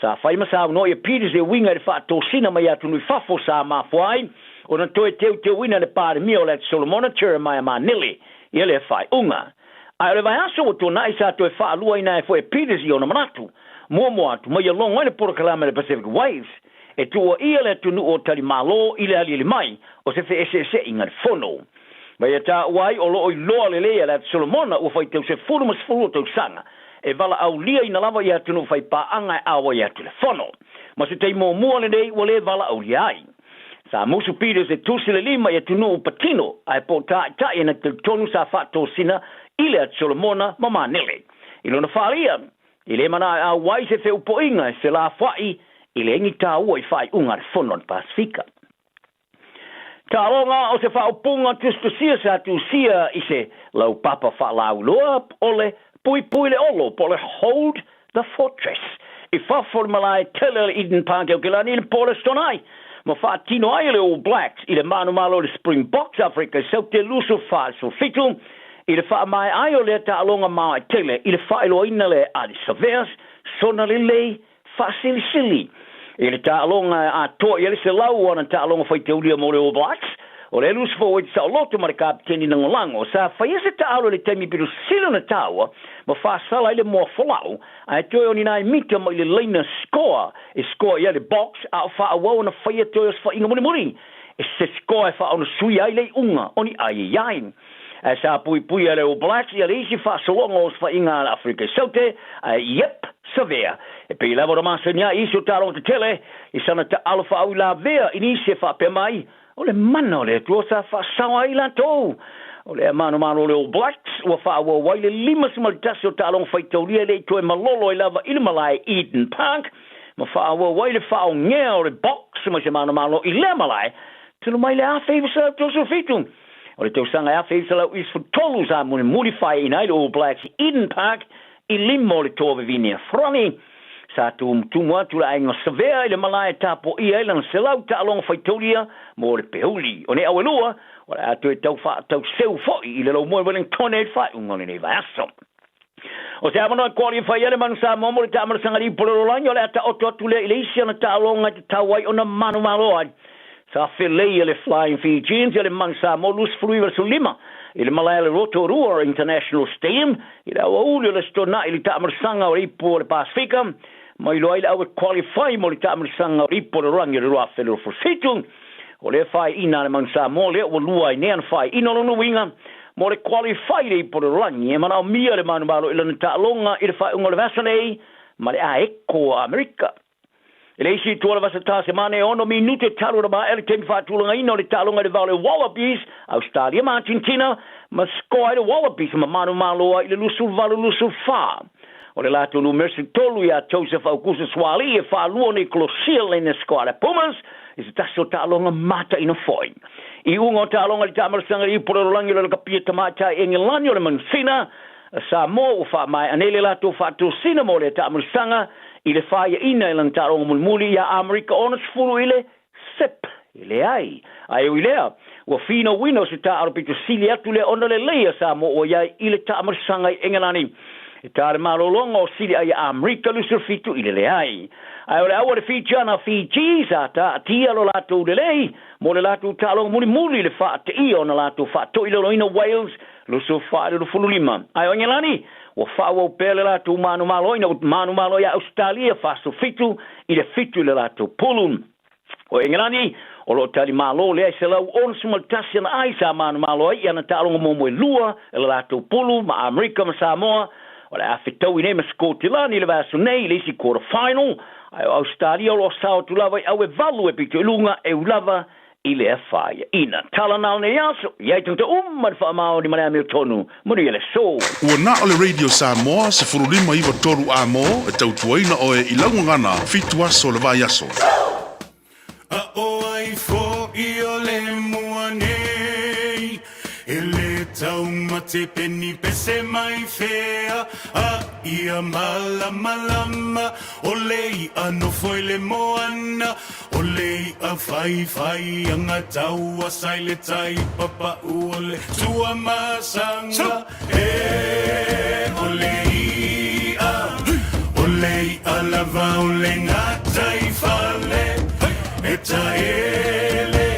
Sa fai ma saunoa ia Peters e uiga i le faatosina mai atunuu i fafo sa mafua ai ona toe teuteuina le Palemia o le Atu Solomona Jeremiah Manele ia lea faaiuga. Ae o le vaiaso ua tuanai sa toe faaluaina ai foi e Peters i ona manatu muamua atu ma ia logo ai le polokalame a le Pacific Waves e tuuaia le atunuu o Talimalo i le aliali mai o se feeseeseaiga i le fono. Ma ia taua ai o lo o iloa lelei e le Atu Solomona ua faitau 10 ma 10 o tausaga e valaauliaina lava i atunuu faipaaga e auai atu i le fono. Ma se taimi muamua lenei ua le valaaulia ai. Sa musu Peters e tusi le lima i atunuu patino ae po o taitai e na talitonu sa faatosina i le Atu Solomona ma Manele. I lona faaalia, e le manao e auai se feupoiga e felafoai i leai ni taua i faaiuga a le Fono a le Pasefika. Taaloga o se faaupuga tusitusia sa tusia i se laupapa faalauiloa o le Puipui le Olo po o le Hold the Fortress i fafo o le malae tele o le Eden Park i Aokelani i le po o le Aso Toonai ma faatino ai e le All Blacks i le manumalo i le Springboks Afrika i Saute 24-17 i le faamaea ai o lea taaloga maoae tele i le faailoaina lea e Ardie Savea sona lelei faasilisili i le taaloga e atoa i ai le 100 o ana taaloga faitaulia mo le All Blacks. O le loose forward saoloto ma le kapiteni lagolago sa faia se taalo i le taimi pito sili ona taua ma faasala ai le moa folau ae toe o ni nai mita mai le laina score e score i ai le Boks a o faaauau ona faia toe o se faiga mulimuli e se score e faaonosui ai le iuga o ni ai i ai. Ae sa puipui e le All Blacks ia le isi faasologa o osofaiga a le Afrika i Saute, ae iep, Savea. E pei lava ona masani ai isi o taaloga tetele i sana taalo faauilavea i nisi e faapea mai, o le mana o le Atua sa faasao ai i latou. O lea manomano o le All Blacks ua faaauau ai le 51 o taaloga faitaulia e le i toe malolo ai lava i le malae Eden Park, ma faaauau ai le faaogea o le Boks mai se manomano i lea malae talu mai le 1937. O le tausaga e 1993 sa mulimuli faeaina ai le All Blacks i Eden Park i lima o le toa vavine a Frani. Sa tumutumu atu le aiga Savea i le malae e tapuaia ai lana 100 taaloga faitaulia mo le peuli. O nei auelua, o le a toe tau faatauseu foi i le laumoe Wellingtone i le faaiuga o lenei vaiaso. O se avanoa e qualify ai le Manu Samoa mo le taamalosaga i le ipu o le lalolagi, o le a taoto atu lea i le isi ana taaloga e tatau ai ona manumalo ai. Sa felei e le Flying Fijians ia le Manu Samoa 29-15 i le malae o le Rotorua International Stadium i le aoauli o le Aso Toonai i le taamalosaga o le ipu o le Pasefika ma iloa ai le au e qualify mo le taamalosaga o le ipu o le lalolagi o le 2027. O lea faaiina a le Manu Samoa lea ua lua ai nei ana faaiina o lona uiga mo le qualify i le ipu o le lalolagi e manaomia le manumalo i lana taaloga i le faaiuga o le vaiaso nei ma le Aeko a Amerika. I le isi itu o le vasa Tasemane, e ono minute talu ona maea le taimi faatulagaina o le taaloga i le va o le Wallabies, Ausetalia ma Argentina, ma score ai le Wallabies ma manumalo ai i le 28-24. O le latou numera 13 ia Joseph Aukuso Suaalii e faalua nei kolosia laina score a le Pumas i se tasi o taaloga mataina foi. Iuga o taaloga i le taamalosaga i le Ipu o le Lalolagi o le Lakapia Tamaitai Engelani o le Manusina Samoa ua faamaea nei le latou faatosina mo lea taamalosaga i le faiaina i lana taaloga mulimuli ia Amerika 60 i le sep e leai. Ae ui lea, ua finauina o se taaalo pito sili atu lea ona lelei a Samoa ua i ai i le taamalosaga i Engelani e ta le malologa o sili ai ia Amerika 27 i le leai. Ae o le au a le Fijiana Fiji sa taatia lo latou lelei mo le latou taaloga mulimuli i le faateia ona latou faatoilaloina Wales 24 i le 25. Ae o Engelani, ua faaauau pea le latou manumalo ina ua manumalo ia Ausetalia 47 i le 7 i le latou pulu. O Engelani, o lo o tali malo lea i 161 ana ai sa manumalo ai i ana taaloga muamua e lua i le latou pulu ma Amerika ma Samoa. O le a fetaui nei ma Sikotilani i le vaiaso nei i le isi quarter final, ae o Ausetalia o lo o sao atu lava i au e valu e pito i luga e ui lava i lea faiaina. Tala na o nei aso, i ai tagata uma le faamaoni ma le amiotonu, manuia le aso. Ua na o le Radio Samoa 15 9 3 A-mo e tautuaina oe i lau gagana fitu aso o le vaiaso. A ʻo ai foʻi o le mua nei E lē taumate peni pese mai fea A ia malamalama O le iʻa nofo i le moana O le iʻa whaiwhai anga taua sa i le tai papaʻu o le Tuamasaga E o le iʻa O le iʻa lava o le gataifale E taele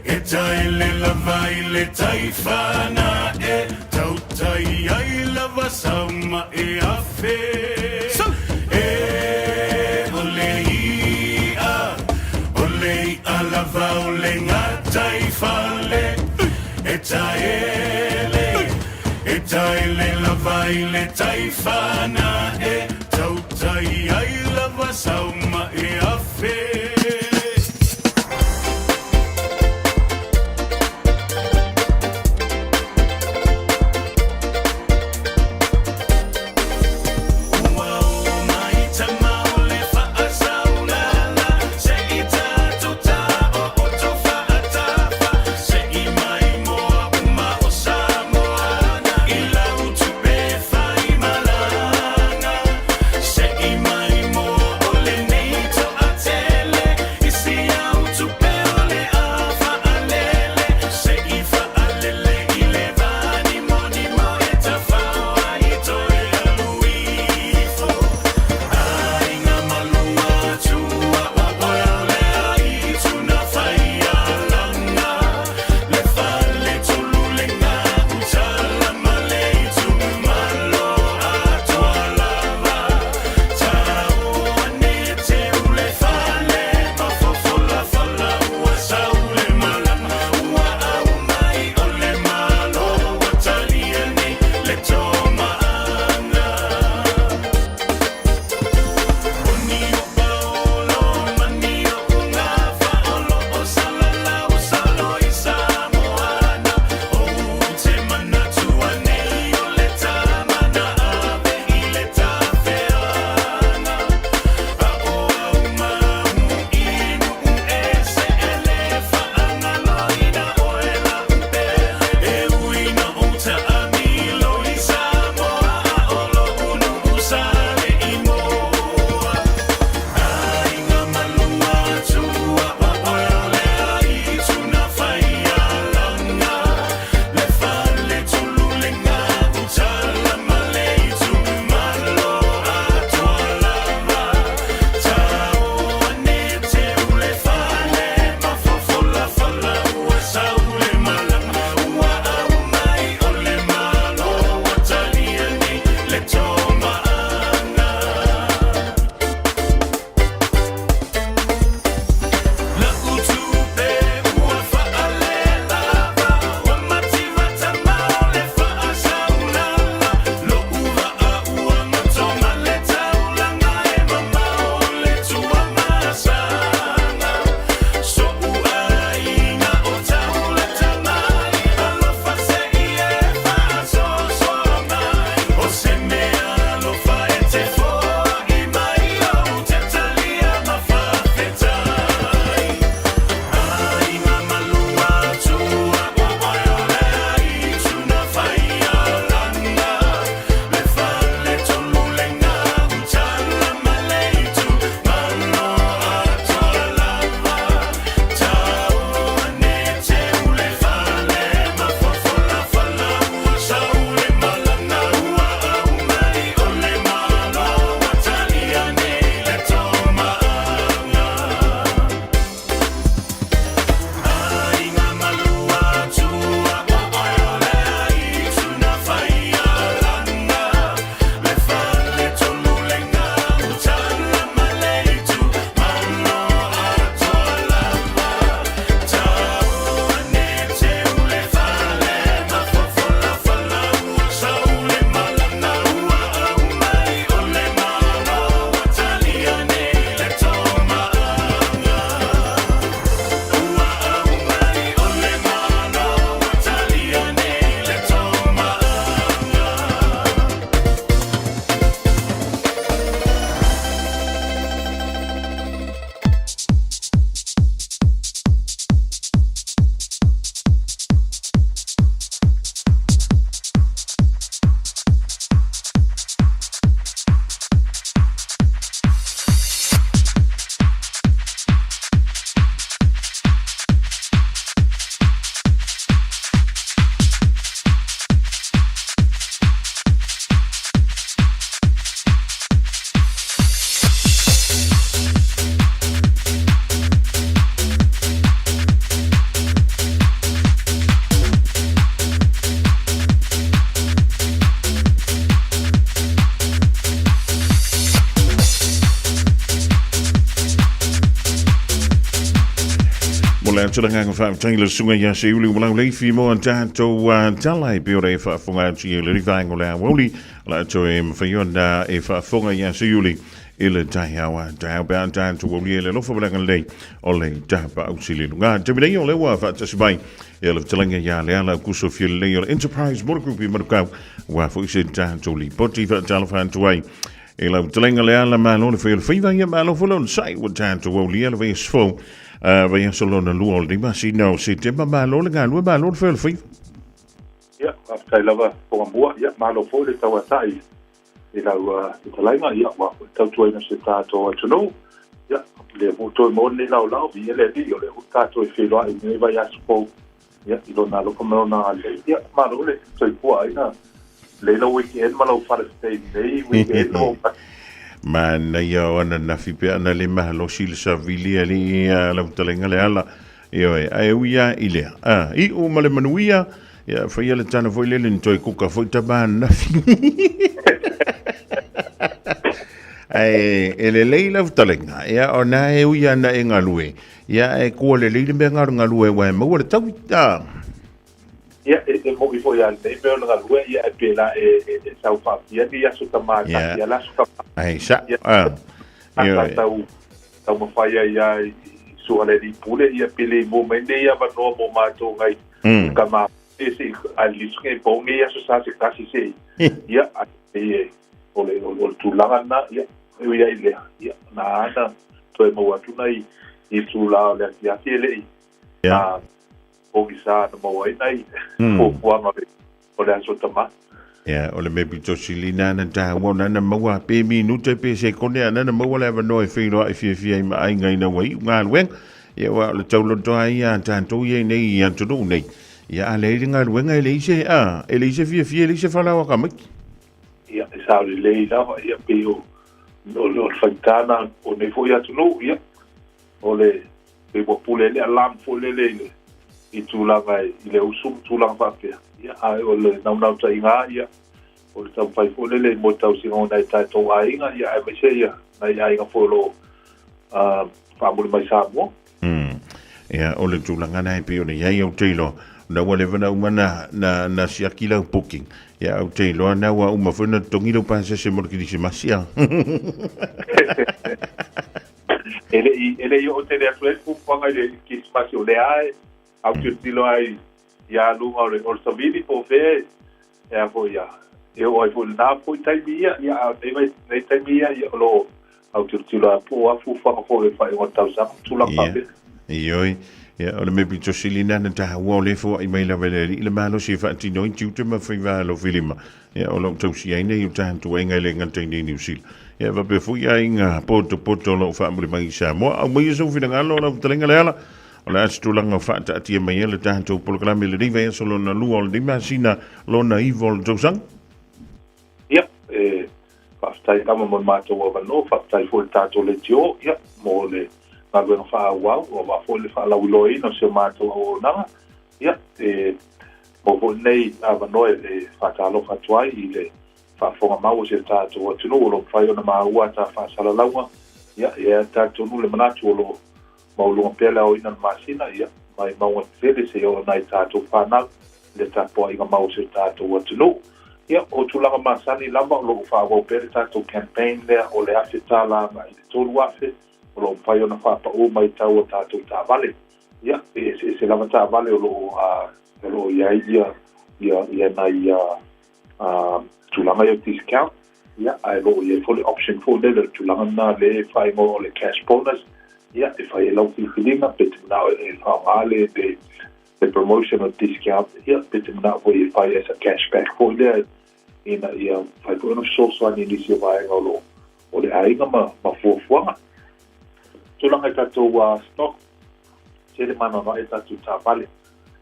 E taele lava i le tai fanaʻe Tautai ai lava sau maʻe afe E o le iʻa O le iʻa lava o le gataifale E taele E taele lava i le tai fanaʻe Tautai ai lava sau maʻe afe. Ua oo mai tama o le faasaulala Se i tatou taooto faatafa Se i mai moa uma o Samoa I lau tupe fai malaga Se i mai moa o lenei toatele. momoli atu le agaga faafetai i le susuga ia Seiuli Ualau Leifi mo a tatou tala e pei ona e faafofoga atu i lenei vaega o le aoauli. O le a toe mafai ona e faafofoga ia Seiuli i le taeao a taeao pe a tatou aulia i le alofa ma le agalelei o le Tapaau Sili i luga. Taimi nei o lea ua faatasi mai ia le fetalaiga ia Leala Aukuso Fialelei o le Enterprise Motor Group i Manukau, aua foi se tatou lipoti faatalofa atu ai i lau fetalaiga Leala. Malo le fai o le faiva, ia malo foi le onosai ua tatou aulia le vaiaso fou, vaiaso lona lua o lenei masina o Setema. Malo le galue, malo le fai o le faiva. Ia, faafetai lava Fogamua, ia malo foi le tauatai i lau fetalaiga, ia aua foi le tautuaina o si o tatou atunuu. Ia, lea foi ua toe maua lenei laolao, viia le Alii, o lea foi ua tatou e feiloai i lenei vaiaso fou, ia, i Lona alofa ma Lona agalelei. Ia, malo le soifua aiga, lelei lau weekend ma lau Father's Day i lenei weekend ua uma. Manaia o ananafi pe ana le malosi le savili alii lau fetalaiga Leala. Ioe, ae ui lava i lea, a, iu ma le manuia, ia, faia le tala foi lele ni toe kuka foi tama ananafi. Ae e lelei lau fetalaiga, ia, ona e ui lava na e galue, ia, ae kua lelei le mea galugalue aua e maua le taui, a. Ia, e moni foi lava lenei mea o le galue, ia, ae pēlā e sau faapia ni aso tama e tasi a le aso tama. Ae sa'o, a. Ioe. Sa tau taumafai ai lava i susuga le alii pule, ia pe le maua mai nei avanoa mo matou nai tama e se i at least nge po nge aso sa se kasi se i ia e e o le o le tulaga lena ia e ui ai lea ia na ana toe maua atu nai itula o le afiafi e le i pogisa na maua ai nai fuafuaga o le aso tama. Ia, o le mea pito sili na na tāua na na maua pe minute pe sekone a na na maua le avanoa e feiloai fiafia ai ma aiga ina ua iu galuega. Ia, aua o le tauloto lava ia a tatou ia i nei i atunuu nei. Ia, a leai le galuega e leai se, a, e leai se fiafia, e leai se falaoa tamaiti. Ia, e sao lelei lava, ia, pei o, o, o le faigata na o nei foi atunuu, ia, o le, pei ua pule ai le alarm foi lele i le i tulaga i le usu ma tulaga faapea. Ia, ae o le naunautaiga lava ia, o le taumafai foi lele i moe tausiga o nai tatou aiga, ia aemaise ia nai aiga foi o lo o faamuli mai Samoa. Ia, o le tulaga lena e pei ona i ai, ou te iloa, ona ua leva ona uma na, na, na siaki lau booking. Ia, ou te iloa na ua uma foi ona totogi lau pasese mo le Kerisimasi, a. E le i, e le i oo tele atu ai le fuafuaga i le Kerisimasi o lea e autilotilo ai ia luga o le, o le savili po o fea e a foi ia, e oo ai foi i lena foi taimi ia, ia a o nei vai, nei taimi ia, ia o lo o autilotilo ai po o a fuafuaga foi o le faaiuga o le tausaga ma tulaga faapea. Ioe, ia, o le mea pito sili lena na taua o lea e foai mai lava e le Alii le malosi e faatino ai tiute ma faiva alofilima. Ia, o lo o tausia ai nei o tatou aiga e le gata i nei Niu Sila. Ia, faapea foi aiga potopoto o lo o faamuli mai i Samoa. Aumaia sou finagalo lau fetalaiga Leala, o le a se tulaga o faataatia mai ai le tatou polokalame i lenei vaiaso lona lua o lenei masina lona iva o le tausaga? Ia, e faafetai lava mo le matou avanoa, faafetai foi i le tatou leitio, ia, mo le galuega faaauau, aua foi le faalauiloaina o si o matou auaunaga. Ia, e maua foi lenei avanoa e faatalofa atu ai i le faafofoga mau o si o tatou atunuu o lo o mafai ona maua ata faasalalauga. Ia, e i ai talitonu le manatu o lo o maualuga pea le aoina o le masina, ia, mai mauga tetele seia oo nai tatou fanau i le tapuaiga mau o si o tatou atunuu. Ia, o tulaga masani lava o lo o faaauau pea le tatou campaign lea o le $1,000 agai i le $3,000 o lo o mafai ona faapau mai tau o tatou taavale. Ia, e eseese lava taavale o lo o, o lo o i ai ia, ia, ia nai tulaga ia o discount, ia, ae o lo o i ai foi le option foi lele o le tulaga lena lea e faaigoa o le cash bonus, ia, e fai ai lau filifiliga pe te manao e faaaoga le, le, le promotion o le discount, ia, pe te manao foi e fai as a cash back foi lea ina ia mafai foi ona fesoasoani i nisi o vaega o lo o le aiga ma, ma fuafuaga. Tulaga i tatou stock, tele manava e tatou taavale.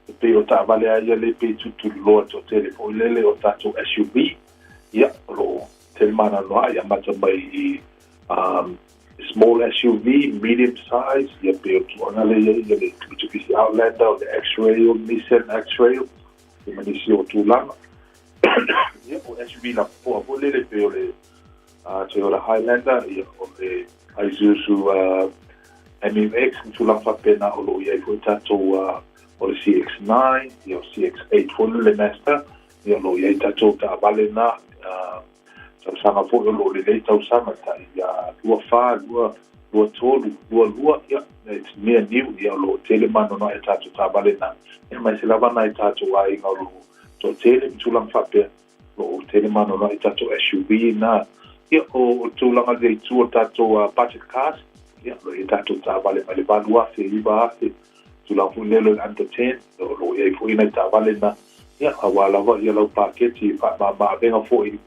E pei o taavale lava ia lea pei tutuliloa toatele foi lele o tatou SUV, ia, o lo o tele manava e amata mai i um, small SUV, medium size, ia pei o tulaga lea i ai ia le Mitsubishi Outlander, o le X-Trail, Nissan X-Trail, ia ma nisi o tulaga. Ia, o SUV lapopoa foi lele pei o le Toyota Highlander, ia, o le Isuzu MUX ma tulaga faapena o lo o i ai foi tatou o le CX-9, ia o CX-8 foi le Mazda, ia o lo o i ai tatou taavale na, tausaga foi o lo o lelei tausaga tai 24, 2, 23, 22, ia, it's near new, ia o lo o tele ma anoanoai a tatou taavale na, aemaise lava nai tatou aiga o lo o toatele ma tulaga faapea. O lo o tele ma anoanoai tatou SUV na. Ia, o tulaga i le itu o tatou budget cars, ia, o lo o i ai tatou taavale mai le 8,000, 9,000, tulaga foi lea o le under 10, o lo o i ai foi nai taavale na, ia, aua lava ia lau paketi e faamama-avega foi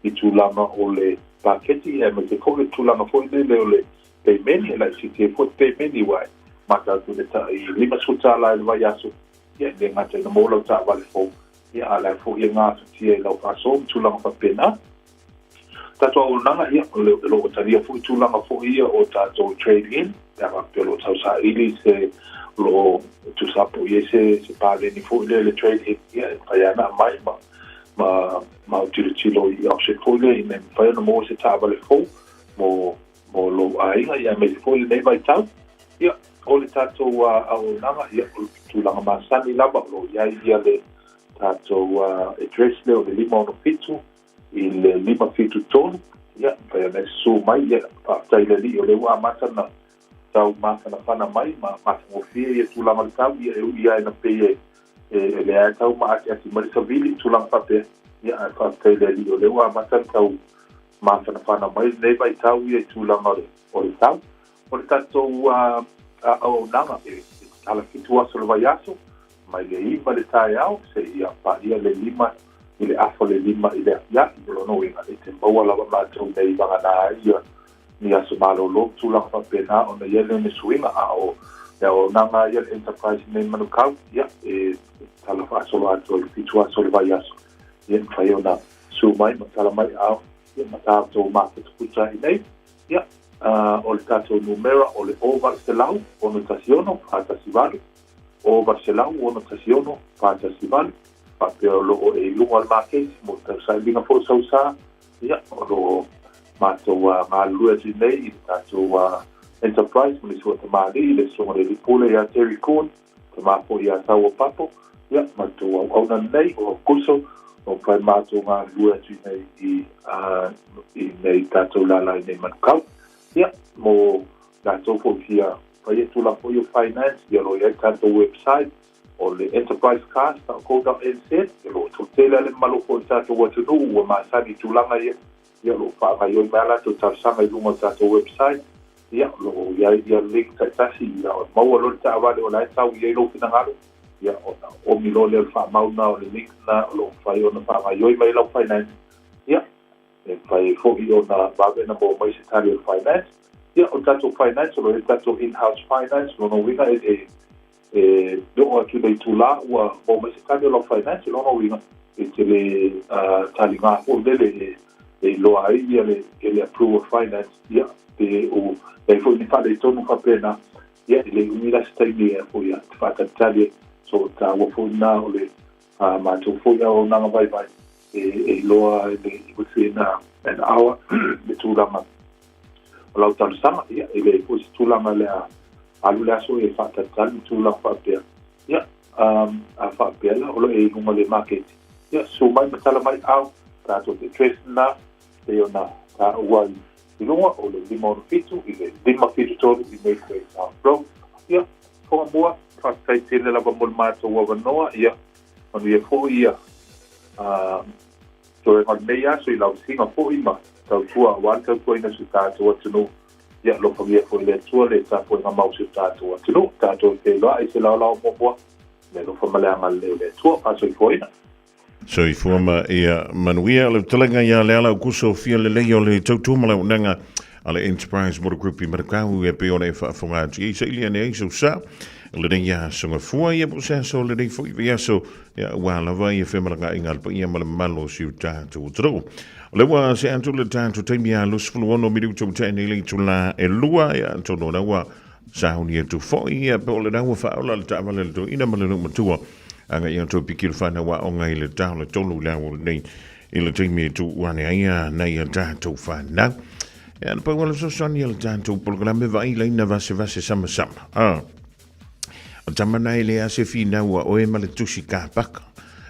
i tulaga o le paketi, aemaise foi o le tulaga foi lele o le pemeni, e laitiiti ai foi le pemeni, aua e mata atu i le tai $50 i le vaiaso, ia, e le gata ina maua lau taavale fou, Ia, a o la e foi e gafatia i lau faasoa ma tulaga faapena. Tatou auaunaga, ia, o lo o talia foi tulaga foi ia o tatou trade in, pe a faapea o lo o tausaili se, o lo o tuusapo i ai se, se paleni foi lea i le trade in, ia, e mafai lava ona aumai ma, ma, ma tilotilo i option foi lea ina ia mafai ona maua se taavale fou mo, mo lou aiga, ia, aemaise foi lenei vaitau. Ia, o le tatou auaunaga, ia, o le tulaga masani lava o lo o i ai ia le tatou address lea o le 567 i le 573, ia, mafai ona e susu mai, ia, faafetai i le Alii o lea ua amata ona tau mafanafana mai ma matagofie ia tulaga o le tau, ia, e ui lava ina pei e e leai e tau maatiati mai le savili ma tulaga faapea, ia, ae faafetai i le Alii o lea ua amata ona tau mafanafana mai lenei vaitau ia i tulaga o le tau. O le tatou auaunaga e tatala 7 aso o le vaiaso, mai le 9 i le taeao seia paia le 5 i le afa le 5 i le afiafi. O lona uiga, e te maua lava matou nei vagana ai ia ni aso malolo ma tulaga faapena ona i ai lea o ni suiga. A o le auaunaga ia le enterprise nei i Manukau, ia, e tatala faasolo atoa i le 7 aso o le vaiaso, ia e mafai ona susu mai ma tala mai ao, ia ma tatou mafutafuta ai nei. Ia, o le tatou numera o le 0800 616 418, 0800 616 418, faapea o lo o e i luga o le maketi mo le tausailiga foi o Sausa, ia, o lo o matou galulue atu nei i le tatou enterprise ma le isi tamalii, le Susuga i le Alii Pule ia Terry Kuhn, tama foi ia Taua Papo, ia, ma le tou auauna lenei o Aukuso, o mafai matou galulue atu nei i, i nei tatou lala i nei Manukau. Ia, mo latou foi fia fai e tulaga foi o finance, ia lo i ai tatou website, o le enterprisecars.co.nz, ia lo o toatele le mamalu foi o le tatou atunuu ua masani i tulaga ia, ia o lo o faagaioi mai a latou talosaga i luga o le tatou website, ia o lo o i ai ia link taitasi, ia o maua loa le taavale o la e tau i ai lou finagalo, ia ona omi loa lea o le faamau na o le link na o lo o mafai ona faagaioi mai lau finance, ia e mafai ai foi ona vave ona maua mai se tali o le finance. Ia o le tatou finance o lo o i ai le tatou in-house finance, lona uiga e, e E oo atu i le itulā ua maua mai se tali o lau finance, o lona uiga, e te le taligā foi lele e iloa ai ia le, le approve of finance, ia, pe o i ai foi ni faaletonu faapena, ia, e le umi la se taimi e foi a te faatalitali ai. So, taua foi lena o le matou foi auaunaga vaivai e iloa i le within an hour le tulaga o lau talosaga, ia, e leai foi se tulaga o le a alu le aso e faatalitali ma tulaga faapea. Ia, um, a faapea la, o lo e i luga le maketi. Ia, susu mai ma tala mai au, tatou te address na, pei ona taua i luga o le 567 i le 573 i Gateway South Road. Ia, Foga mua, faafetai tele lava mo le matou avanoa, ia, manuia foi ia, uh, Toega o lenei aso i lausiga foi ma tautua aua le tautuaina o si o tatou atunuu. Ia alofagia foi e le Atua le tapuaiga mau o si o tatou atunuu. Tatou e feiloai i se laolao muamua i le alofa ma le agalelei o le Atua. Faasoifuaina. Soifua ma ia manuia. Le fetalaiga ia Leala Aukuso fia lelei o le tautua ma le auaunaga a le Enterprise Motor Group i Manukau e pei ona e faafofoga atu i ai saili ane ai sou sa lenei aso gafua ia po o se aso lenei foi vaiaso ia aua lava ia femalagaaiga a le paia ma le mamalu o si o tatou atunuu. O lea ua see atu le tatou taimi ia 26 minuta ua tea nei le itula e 2 ia atonu o lea ua sauni atu foi ia po o lena ua faaola le taavale a le toeaina ma le nuu matua agai atu e piki le fanau aoga i le ta o le 3 i le aoauli nei i le taimi e tuu ane ai nai a tatou fanau. Ia, na pau o le fesoasoani a le tatou polokalame vaai laina vasevase samasama. A. O tama na e le a se finau a oe ma le tusi kapaka.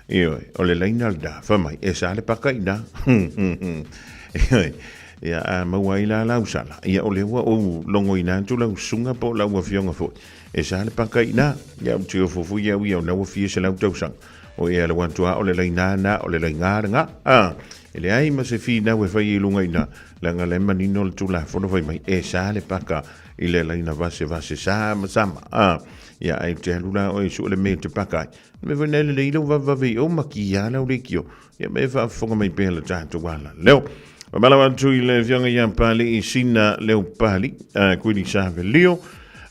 Ioe, o le laina lena, fai mai, e sa le paka i na. Ioe, ia a maua ai la lau sala, ia o lea ua ou logoina atu lau susuga po o lau afioga foi, e sa le paka i na. Ia ou te ofo foi au ia o na ua fia 100 tausaga. O e alu atu a o le laina na, o le laiga lena. A, e leai ma se finau e fai i luga i na, leaga le manino le Tulafono fai mai, e sa le paka i le laina vasevase sa ma sama. A, ia ai te alu la oe sue le mea te paka ai. Me foi nei lelei lau vavevave i o ma ki a lau leitio. Ia me faafofoga mai pea le tatou ala leo. Faamalo atu i le afioga ia Pali'i Sina Leo Pali, Kuini Savelio,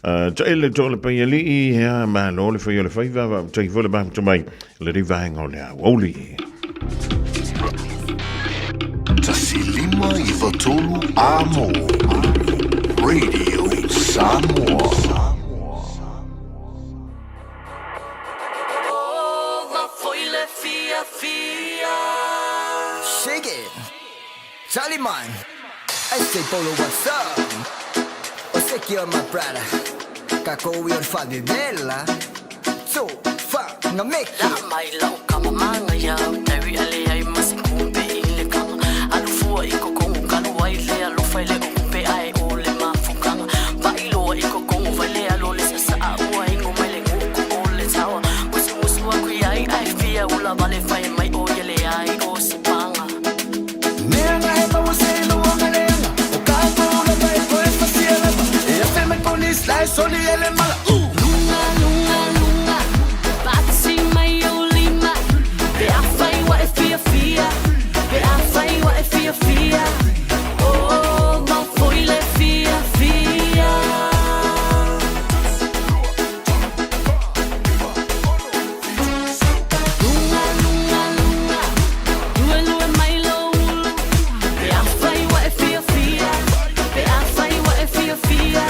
Taele Toa le Paialii, ia malo le fai o le faiva, faafetai foi le mafuta mai lenei vaega o le aoauli. 1593 Amo Radio Samoa. Shake it. Charlie man. I say Polo, what's up? O secure my brother. Kako we on Fabibella. So, fa, nga make it. La mai lau kama manga ia Tawi ale ai masi kumpe i le kanga Alu fua i kokongo kalu ai le alofa i le okumpe ai o le mafukanga Vailoa i kokongo vai le alo le sasaa ua ingo mai le nguku o le tawa Musu musu aku iai ai fia ula vale fai mai o ia le ai o se panga. Mea nga he maua se luonga leanga O ka kula vai koe fasia lava E afe mai polis la e soli ele mala. Lunga, lunga, lunga, patsi mai o lima. Pe a fai wa e fia fia, pe a fai wa e fia fia. Oh, mau foi le fia fia. Lunga, lunga, lunga, lue lue mai lo ulu. Pe a fai wa e fia fia, pe a fai wa e fia fia.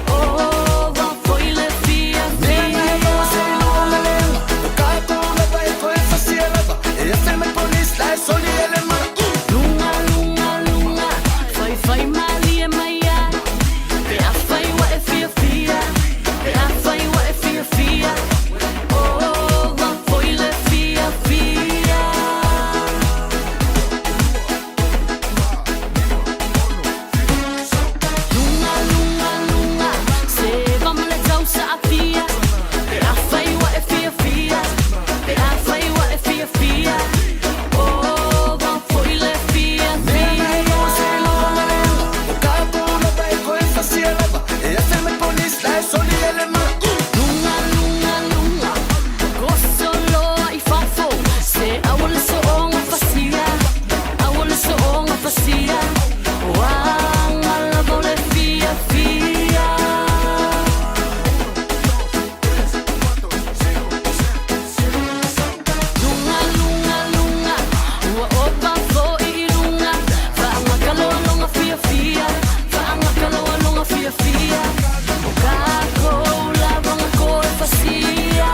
Oh, mau foi le fia Mea nga he maua se luonga leanga O ka kula vai koe fasia lava E afe mai polis la e soli ele mala. Lunga, lunga, lunga, fai fai malie mai ai. Pe a fai wa e fia fia, pe a fai wa e fia fia. Oh, mau foi le fia fia. Lunga, lunga, lunga, se vamo le tausa a fia. Pe a fai wa e fia fia, pe a fai wa e fia fia. Oh, mau foi le fia Mea nga he maua se fia. luonga leanga O ka kula vai koe fasia lava E afe mai polis la e soli ele mala. Lunga, lunga, lunga, kosoloa i fafo. Se aua le soonga fasia, aua le soonga fasia. Oaga lava o le fiafia. Lunga, lunga, lunga, ua opa fo'i i luga. Faagakaloaloga fiafia, faagakaloaloga fiafia. O kakou lavaga koe fasia.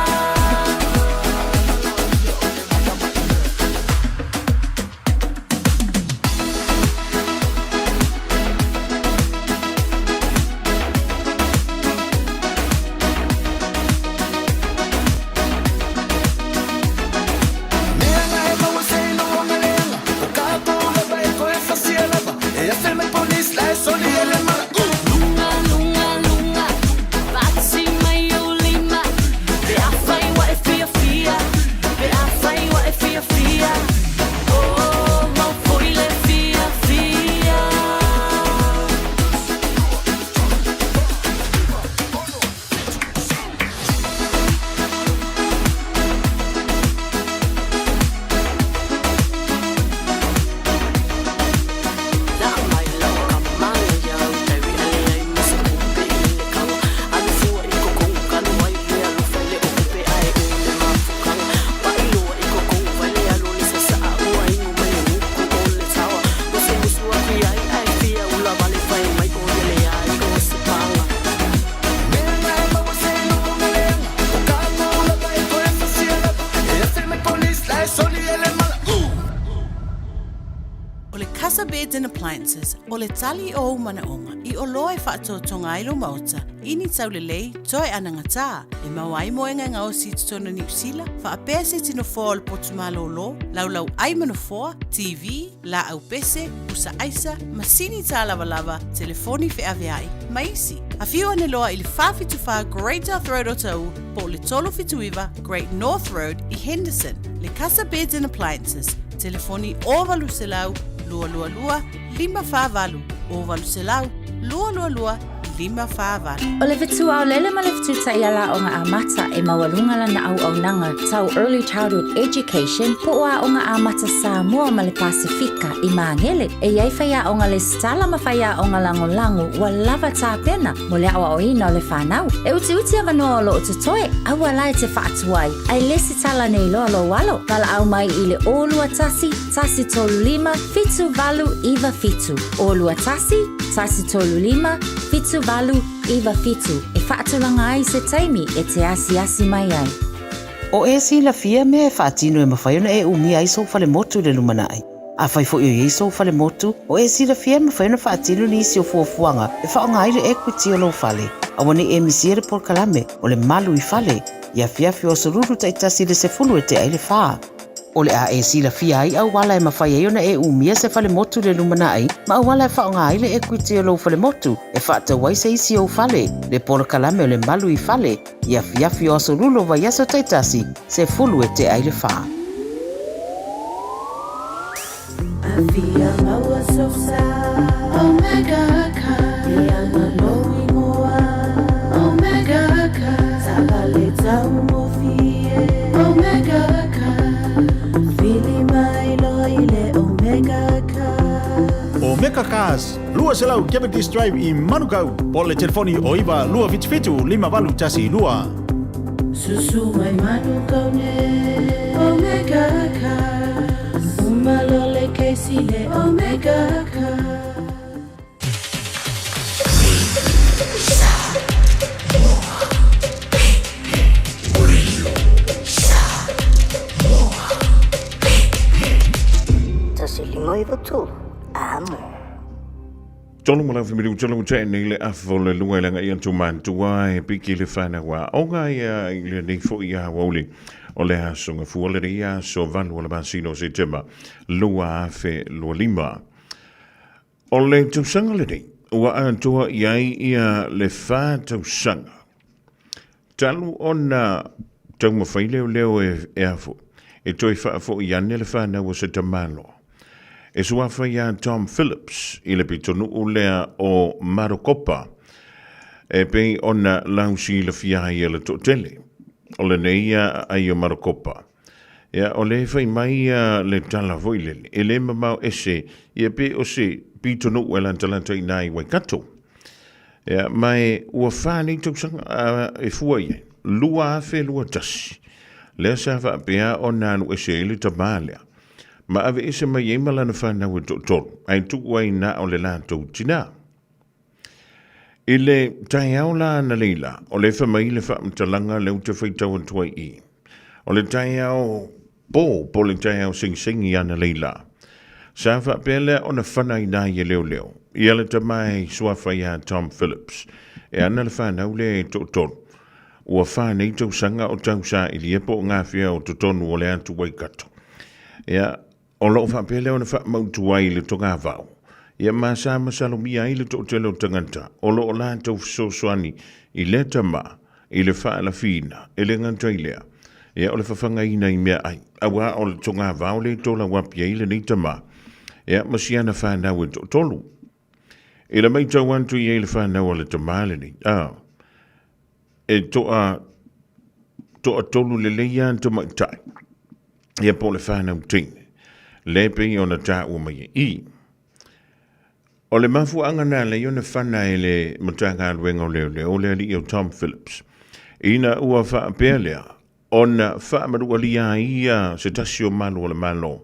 Appliances, o le tali o ou manaoga i oloa e faatotoga ai lou maota i ni taulelei toe anagatā e maua ai moega e gaosi i totonu o Niu Sila, faapea se ti nofoa o le potu malōlō, laulau ai ma nofoa, TV, laau pese, pusa aisa, masini tālavalava, telefoni feaveai, ma isi. Afio ane loa i le 474 Great South Road Otahuhu po o le 379 Great North Road i Henderson. Le Casa Beds and Appliances, telefoni 0800 222 548, 0800 222 548. O le fetu aolele ma le fetu taiala aoga amata e maualuga lana auaunaga tau Early Childhood Education po o Aoga Amata Samoa ma le Pasefika i Māgele. E i ai faiaoga lesitala ma faiaoga lagolago ua lava tapena mo le aoaoina o le fanau. E utiuti avanoa o lo o totoe, aua la e te faatuai, ae lesitala nei loa lou alo. Valaau mai i le 021 135 7897. 021 135 7897 e faatulaga ai se taimi e te asiasi mai ai. O e silafia mea e faatino e mafai ona e umia ai sou falemotu i le lumanai. Afai foi o i ai sou falemotu, o e silafia e mafai ona faatino nisi o fuafuaga e faaaoga ai le equity o lou fale. Aua ne i e misia le polokalame o le Malu i Fale i afiafi o aso Lulu taitasi i le 10 e tea i le fa. O le a e silafia ai auala e mafai ai ona e umia se falemotu i le lumanai ma auala e faaaoga ai le equity o lou falemotu e faatau ai se isi ou fale, le polokalame o le Malu i Fale i afiafi o aso Lulu o vaiaso taitasi, 10 e tea i le fa. Afia maua sosa Omega car E ana lou ingoa Omega car Taavale taugofie Omega car Vili mai loa i le Omega car Omega Cars, 200 Cavendish Drive i Manukau, po o le telefoni o 9 277 5812. Susu mai Manukau nei Omega Cars Uma loa le kesi le Omega Cars. 1 5 9 3, amo. Tolu ma lau fimilu tolu te nei le afa o le lua i langa ia tu mantua e piki le whanau a onga ia i le nei fo ia wauli o le aso nga fua le ia aso valu o le masino se tema 2025. O le tausaga lenei ua atoa i ai ia le fa tausaga talu ona taumafai leoleo e, e afo e toe faafoi ane le whanau o se tamaloa. E suafa iā Tom Phillips i le pitonuu lea o Marokopa e pei ona lausilafia ai e le toatele. O lenei ia aai o Marokopa. Ia, o le fai mai ia le tala foi lele, e le mamao ese ia pe o se pitonuu e lantalanta i nā i Waikato. Ia, ma e ua fa nei tausaga e fua i ai, 2021. Lea sa faapea ona alu ese ai le tamā lea. Ma aveese mai ai ma lana fanau e toatolu, ae tuu ai na o le latou tinā. I le taeao la analeila, o le fai mai le faamatalaga lea ou te faitau atu ai i. O le taeao pō, po o le taeao segisegi analeila, sa faapea lea ona fana ai nā ia leoleo, ia le tama e suafa iā Tom Phillips, e ana le fanau lea e toatolu. Ua fa nei tausaga o tausaili po o gafea o totonu o le atu Waikato. Ia, o loo faapea lea ona faamautu ai le togavao. Ia ma sa masalomia ai le toatele o tagata o loo latou fesoasoani i lea tama i le faalafiina e le gata i lea. Ia o le fafagaina i meaai, auā o le togavao le tolauapi ai lenei tama. Ia ma si ana fanau e toatolu. I le matau atu i ai le fanau a le tama lenei, a, e toa, toatolu lelei lava le tamaitai, ia po o le fanau teine, le pei ona taua mai ai i. O le mafuaaga na ala ai ona fana e le Matagaluega o Leoleo le alii o Tom Phillips, ina ua faapea lea ona faamanualia ai ia se tasi o malu o le Malo,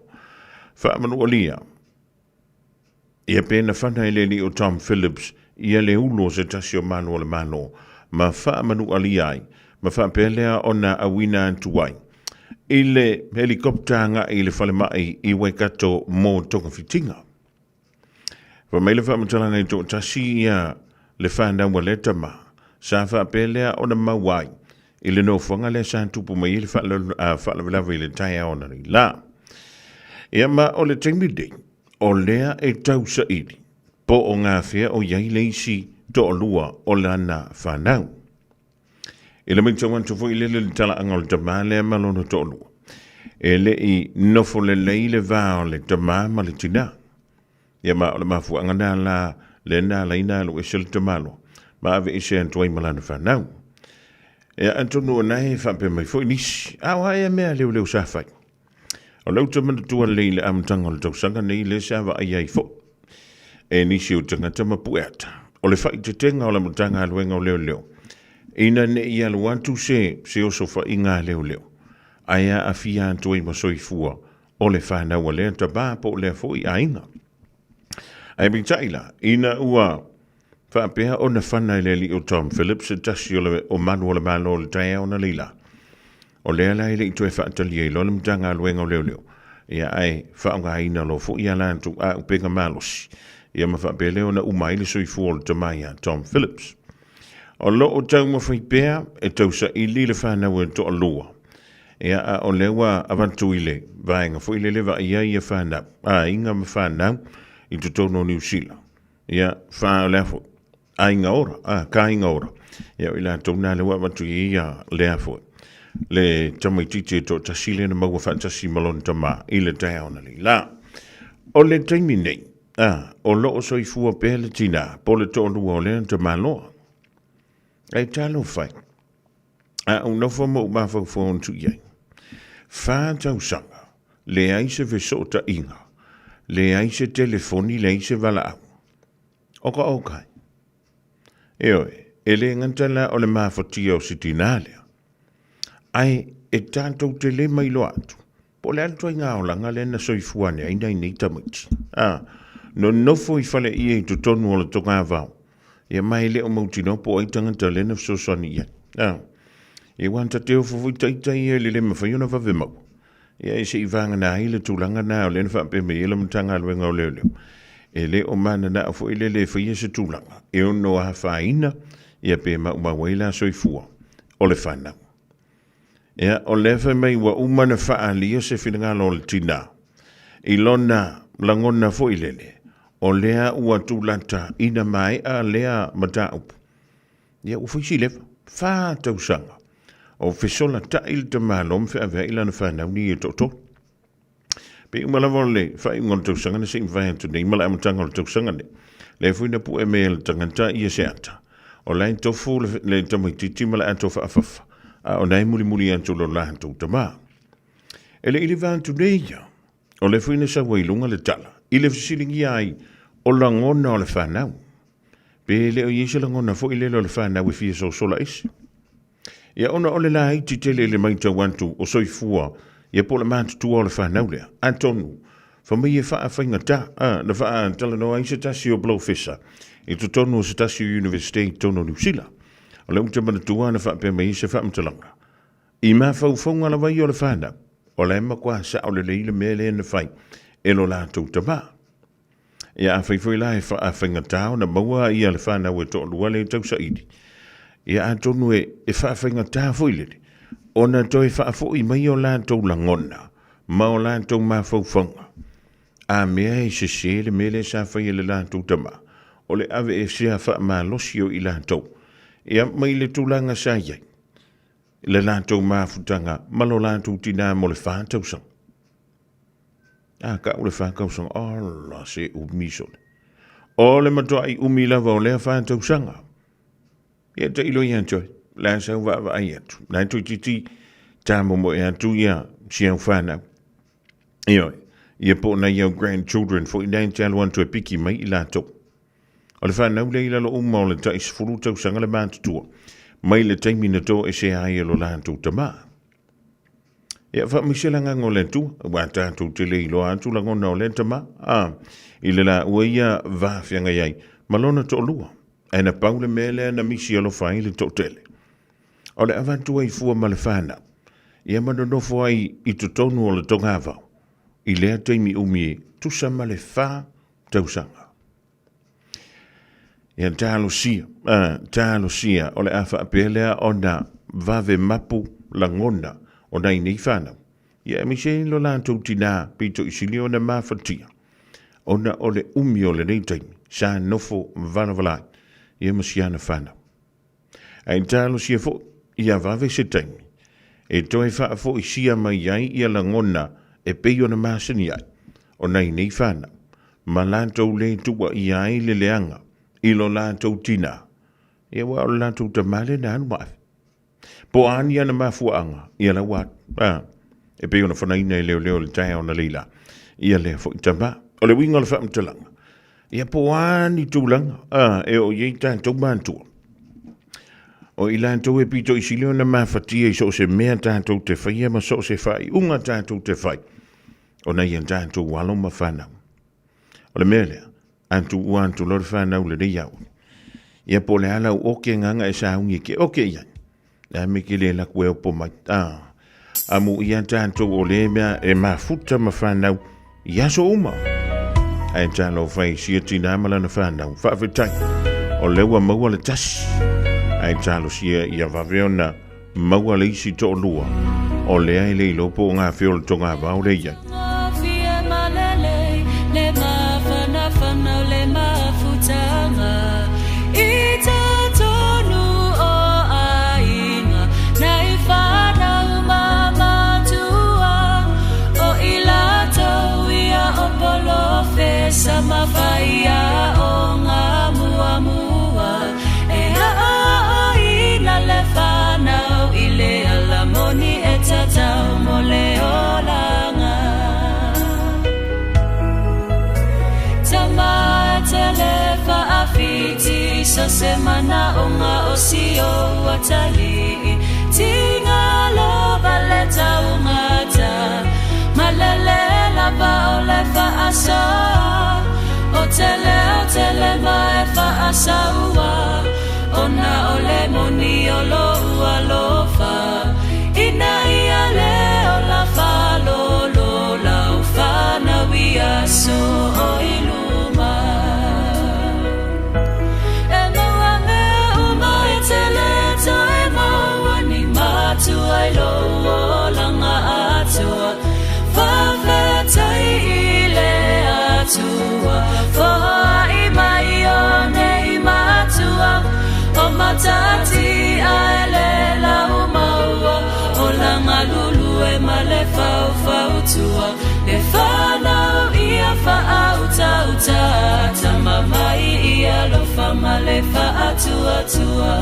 faamanualia Ia pe na fana e le alii o Tom Phillips ia le ulu o se tasi o malu o le Malo ma faamanualia ai ma faapea lea ona auina atu ai i le helikopta agai i le falemai i Waikato mo togafitiga. Fai mai le faamatalaga i toatasi ia le fanau a lea tama, sa faapea lea ona maua ai i le nofoaga lea sa tupu mai ai le faalavelave i le taeao analeila. Ia ma o le taimi lenei, o lea e tausaili po o gafea o i ai le isi toalua o lana fanau. I le matau atu foi lele i le talaaga o le tama lea ma lona toalua, e le i nofo lelei le va o le tama ma le tinā. Ia ma o le mafuaaga na la lea na ala ai na alu ese le tamaloa ma ave ese atu ai ma lana fanau. Ia atonu o na e faapea mai foi nisi, a o a ea mea leoleo sa fai? O lau te manatua lelei i le amataga o le tausaga nei lea sa vaai ai foi e nisi o tagata ma pueata. O le faaiteteega o le Matagaluega o Leoleo ina ne i alu atu se se osofaiga a leoleo ae aafia atu ai ma soifua o le fanau a lea tama po o lea foi aiga. Ae peitai la, ina ua faapea ona fana e le alii o Tom Phillips se tasi o, le, o malu o le Malo o le taeao analeila, o lea la e le i toe faatalia i loa le Matagaluega o Leoleo, ia ae faaaogaina loa foi a latou aupega malosi, ia ma faapea lea ona uma ai le soifua o le tama ia Tom Phillips. O lo o taumafai pea e tausaili le fanau e toalua, Ia, a o lea ua avatu i le vaega foi lele vaaia ia fanau, aiga ma fanau i totonu o Niu Sila. Ia, fa o lea foi, aiga ora, a, ka aiga ora. Ia, o i latou nā lea ua avatu i ia lea foi. Le tamaitiiti e toatasi lea na maua faatasi ma lona tama i le taeao analeila. O le taimi nei, a, o lo o soifua pea le tinā, po o le toalua o lea tamaloa. Ae talofa e. A ou nofo ma ou mafaufau atu i ai, Fa tausaga, leai se fesootaiga, leai se telefoni, leai se valaau. Oka oka e. Ioe, e le gata la o le mafatia o se tinā lea, ae e tatou te le mailoa atu, po o le a le ituaiga olaga lea na soifua ane ai nai nei tamaiti. A, nonofo i faleie i totonu o le togavao, ia ma e le o mautinoa po o ai tagata lea na fesoasoani i ai. A, ia ua ta te ofo foi ita ia i le le mafai ona vave maua. Ia e se i vagana ai le tulaga na o lea na faapea mai ai le Matagaluega o Leoleo. E le o mananao foi le le faia se tulaga e ono afaina ia pe maumau ai la soifua o le fanau. Ia, o lea fai mai ua uma na faaalia se finagalo o le tinā i lona lagona foi lele, o lea ua tulata ina maea lea mataupu. Ia, ua fai si leva, fa tausaga o fesolatai le tamaloa ma feaveai lana fanau nei e toatolu. Pe uma lava o le faaiuga o le tausaga na se i mavae atu nei ma le amataga o le tausaga nei. Lea foi na pue mai e le tagata ia se ata. O la e tofu le, le tamaitiiti ma le ato faafafa, a o la e mulimuli atu lo latou tama. E le i liva atu nei ia, o lea foi na sau ai i luga le tala, i le fesiligia ai o lagona o le fanau. Pe le o i ai se lagona foi lele o le fanau e fia sosola ese. Ia ona o le laiti tele i le maitau atu o soifua ia po o le matutua o le fanau lea, atonu, fai mai e faafaigata, a, na faatalanoa ai se tasi o polofesa i totonu o se tasi o Iunivesite i totonu o Niu Sila. O lea ou te manatua na faapea mai ai se faamatalaga, I mafaufauga lava ia o le fanau, o la e matua sao lelei le mea lea na fai e lo latou tama. Ia afai foi la e faafaigata ona maua ia le fanau e toalua lea e tausaili, ia atonu e, e faafaigata foi lele ona toe faafoi mai o latou lagona ma o latou mafaufauga. A mea e sese le mea lea sa fai e le latou tama, o le aveesea faamalosi o i latou, ia mai le tulaga sa i ai le latou mafutaga ma lo latou tinā mo le fa tausaga. A ka u le fa tausaga, ala se umi sole. O le matuai umi lava o lea fa tausaga. Ia tailo ia te oe, la sau vaavaai atu. La toeitiiti tamomoe atu ia si au fanau. Ioe, ia po o nai au grandchildren foi na e te alu atu e piki mai i latou. O le fanau lea i lalo uma o le tai 10 tausaga le matutua, mai le taimi na toesea ai e lo latou tama. Ia faamaise le agaga o le Atua, aua tatou te le iloa atu lagona o lea tama, a, i le laua ia va feagai ai ma lona toalua, ae na pau le mea lea na misi alofa ai le toatele. O le avatu ai fua ma le fanau, ia ma nonofo ai i totonu o le togavao, i lea taimi umi e tusa ma le fa tausaga. Ia talosia, a, talosia o le a faapea lea ona vave mapu lagona o nai nei fanau. Ia aemaise ai lo latou tinā pito i sili ona mafatia, ona o le umi o lenei taimi sa nofo valavala ai ia ma si ana fanau. Ae talosia foi ia vave se taimi e toe faafoisia mai ai ia lagona e pei ona masani ai o nai nei fanau ma latou le tuuaia ai le leaga i lo latou tinā, ia aua o le latou tama lena alu ma ave. Po o a ni ana mafuaaga, ia laua atu, a, e pei ona fanaina e leoleo i le taeao analeila, ia lea foi tama. O le uiga o le faamatalaga, ia po o a ni tulaga, a, e oo i ai tatou matua, o i latou e pito i sili ona mafatia i so o se mea tatou te faia ma so o se faaiuga tatou te fai, ona ia tatou alo ma fanau. O le mea lea, a tuua atu loa le fanau lenei au. Ia po o le a lau oke gaga e sauni e ke oke i ai. Le a me ke le laku e opo mai. A, a mu ia tatou o le mea e mafuta ma fanau i aso uma. Ae talofa i sia tinā ma lana fanau. Faafetai, o lea ua maua le tasi. Ae talosia ia vave ona maua le isi toalua, o lea e le iloa po o gafea o le togavao lea i ai. Se mana o ngā o si o atali Tinga lova le tau ngata Malele lava o le whaasoa O tele o tele ma e whaasaua Ona o le moni o lo ua lofa Ina ia le o la whalolo lau whanau ia so o iluma E maua mea uma e tele toe maua ni matua i lo olanga atua Whawhetai i le atua Foa i mai o nei matua O matati a ele lau maua O langa lulu e ma le fau fautua Le whanau ia whaauta uta Tamamai ia lofa ma le whaatua tua.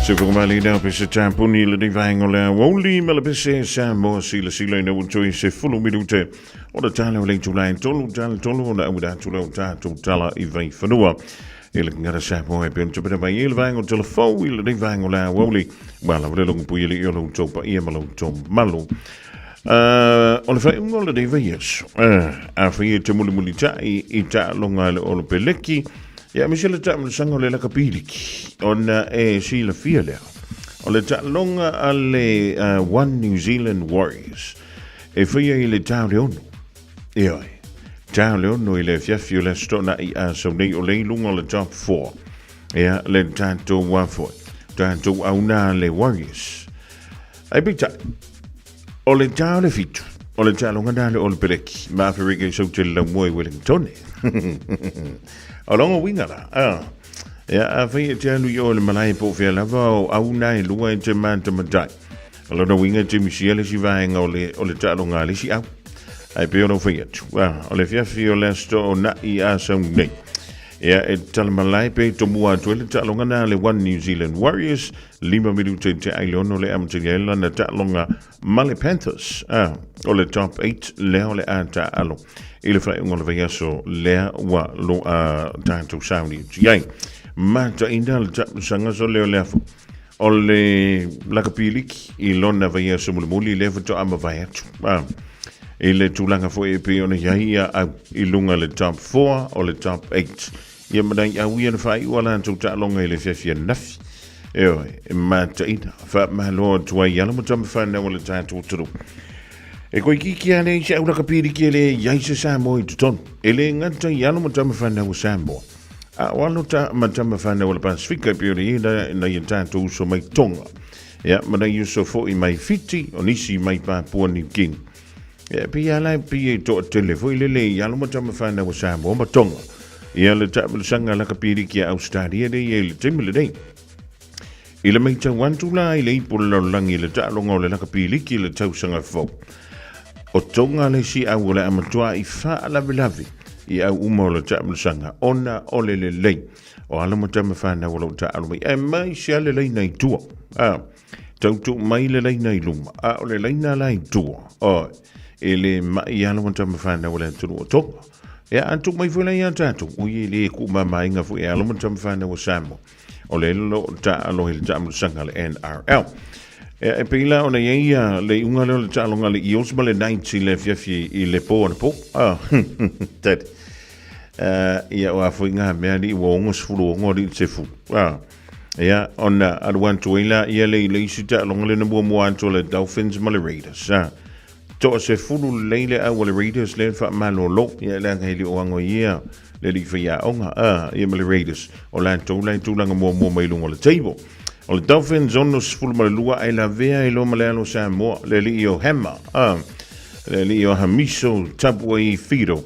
Se whakamali nā pese tāpuni le nei vaenga o le aoauli ma le pese sa moa sila sila ina ua toe se fulu minute o le tala o le itulai tolu tala tolu o na au atu leo tātou tala i vai whanua. I le ngara sa moa e pēn tupena mai i le vaenga o telefou i le nei vaenga o le aoauli. Wa la le longu pui i o tou pa ia ma lo tou malu. O le whaiunga o le nei vai aso. A whai e te mulimuli tai i tā longa le olo peleki. Ia, aemaise le taamilosaga o le lakapiliki ona e silafia lea o le taaloga a le One New Zealand Warriors e faia i le ta o le ono. Ioe, ta o le ono i le afiafi o le Aso Toonai a sau nei o le i luga o le Top 4. Ia, le tatou wā foi, tatou auna le Warriors. Ai peitai, o le ta o le fitu, o le taaloga na le All Peleki, ma Aferika i sau tele laumua i Wellingtone. O longa uiga la, a. Ia, a fai e te alu i o le malae po o fea lava o au na e lua e te matamatai. O lona uiga e te misia le isi vaega o le, o le taaloga a le isi au. Ai pei ona ou fai atu, a, o le afiafi o le Aso Toonai a sau nei. Ia, e talamalae pe tomua atu ai le taaloga na a le One New Zealand Warriors, 5 minute te ai le ono le amatalia ai lana taaloga ma le Panthers. A, o le top 8 lea o le a taalo i le faaiuga o le vaiaso lea ua lo a tatou sauni atu i ai. Mataina le taamilosaga so lea o le afo o le lakapiliki i lona vaiaso mulimuli lea faatoa mavae atu. A, i le tulaga foi e pei ona i ai ia au i luga le top 4 o le top 8. Ia ma nai au ia na faaiu a latou taaloga i le afiafi ananafi. Ioe, e mataina, faamalo atu ai i alo ma tama whanau o le tātou atunuu. E koe kiki a nei se au lakapiriki e le iai se Samoa i totonu. E le ngata i alo ma tama whanau o Samoa. A o alo ta ma tama whanau o le Pasifika e pei ona i na, na ia tātou uso mai Tonga. Ia, ma nai uso foi mai Fiti, o nisi mai Papua New Guinea. Ia, pei a la e pei e toatele foi lele i alo ma tama whanau o Samoa ma Tonga. Ia le taamilosaga lakapiriki a Ausetalia lea i ai i le taimi lenei. I le matau atu la i le ipu o le lalolagi i le taaloga o le lakapiliki i le tausaga fou, o Tonga le isi au o le a matuai faalavelave i au uma o le taamilosaga ona o le lelei o alo ma tama fanau o lo o taaalo mai aemaise lava le laina i tua. A, tautuu mai le laina i luma, a o le laina la i tua, oi, e le mai alo ma tama fanau o le atunuu o Tonga. Ia, a tuu mai foi la ia tatou, ui e le kuumamaina foi e alo ma tama fanau o Samoa. O le lo taaloga i le taamilosaga a le NRL. E, e pei la ona i ai ia le iuga lea o le taaloga a le Eels ma le Knights i le afiafi i le pō anapo. Ah, tali. Ia o a foi ngā mea alii ua 66 alii le sefu. Ah, ia, ona alu atu ai la ia le i le isi taaloga lea na muamua atu a le Dolphins ma le Raiders. Ah, Toa sefulu lelei le au a le Raiders lea na faamalolo, ia leaga e le o ago ia le alii faiaoga, a, ia ma le Raiders, o latou la e tulaga muamua mai luga o le table. O le Dolphins 62 ae lavea ai loa ma le alo o Samoa, le alii o Hammer, a, le alii o Hamiso Tapuaifiro,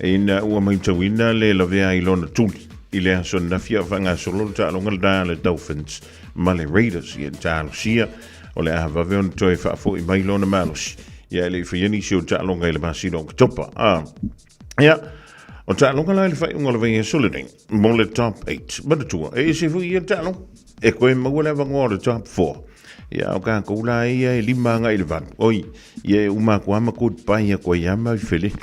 ina ua matauina le lavea ai lona tuli i le aso ananafi a o faagasolo le taaloga lena a le Dolphins ma le Raiders. Ia talosia o le a vave ona toe faafoi mai lona malosi. Ia e le i faia nisi o taaloga i le masina o Oketopa. A, ia, o taaloga la i le faaiuga o le vaiaso lenei, mo le top 8. Manatua, e ese foi ia taaloga, e koe maua le avanoa o le top 4. Ia, o kākou la ia e lima agai i le valu. Oi, ia e uma atu lava ma goodbye atu ai lava ma ifele.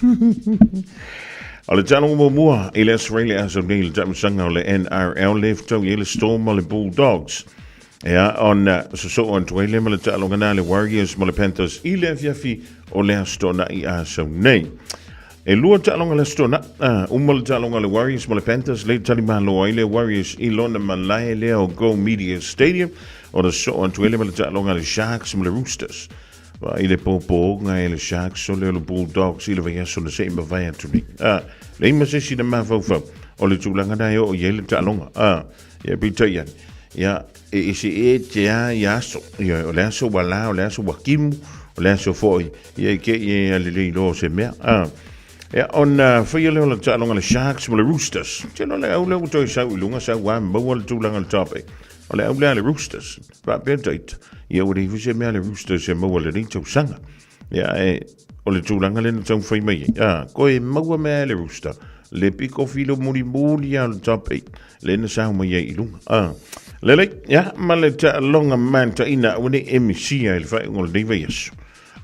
O le taaloga muamua i le Australia aso nei i le taamilosaga o le NRL le fetaui ai le Storm ma le Bulldogs. Ia, ona sosoo atu ai lea ma le taaloga na le Warriors ma le Panthers i le afiafi o le Aso Toonai a sau nei. E lua taaloga le Aso Toonai, uma le taaloga le Warriors ma le Panthers, le talimalo ai le Warriors i lona malae lea o Go Media Stadium, ona sosoo atu ai lea ma le taaloga le Sharks ma le Roosters. I le pōpōga e le Sharks o le o le Bulldogs i le vaiaso na se i mavae atu nei. Leai ma se isi na mafaufau o le tulaga na e oo i ai le taaloga. Ia, peitai ane, ia, e ese e te a ia aso. Ia, o le aso ua la, o le aso ua kimu, o le aso foi, ia, i ke ia lelei loa o se mea. Ia, ona faia lea o le taaloga le Sharks ma le Roosters. Tino le au lea ua toe sau i luga, sau a maua le tulaga le top eight. O le au lea le Roosters. Faapea taita, ia ua leai foi se mea le Roosters e maua lenei tausaga. Ia, e, o le tulaga lea na taumafai mai ai. Koe maua mea e le Rooster. Le piko filo mulimuli lava o le top 8 lea na sao mai ai i luga. Ah. Lelei, ia, ma le taaloga mataina aua ne i e misia i le faaiuga o lenei vaiaso.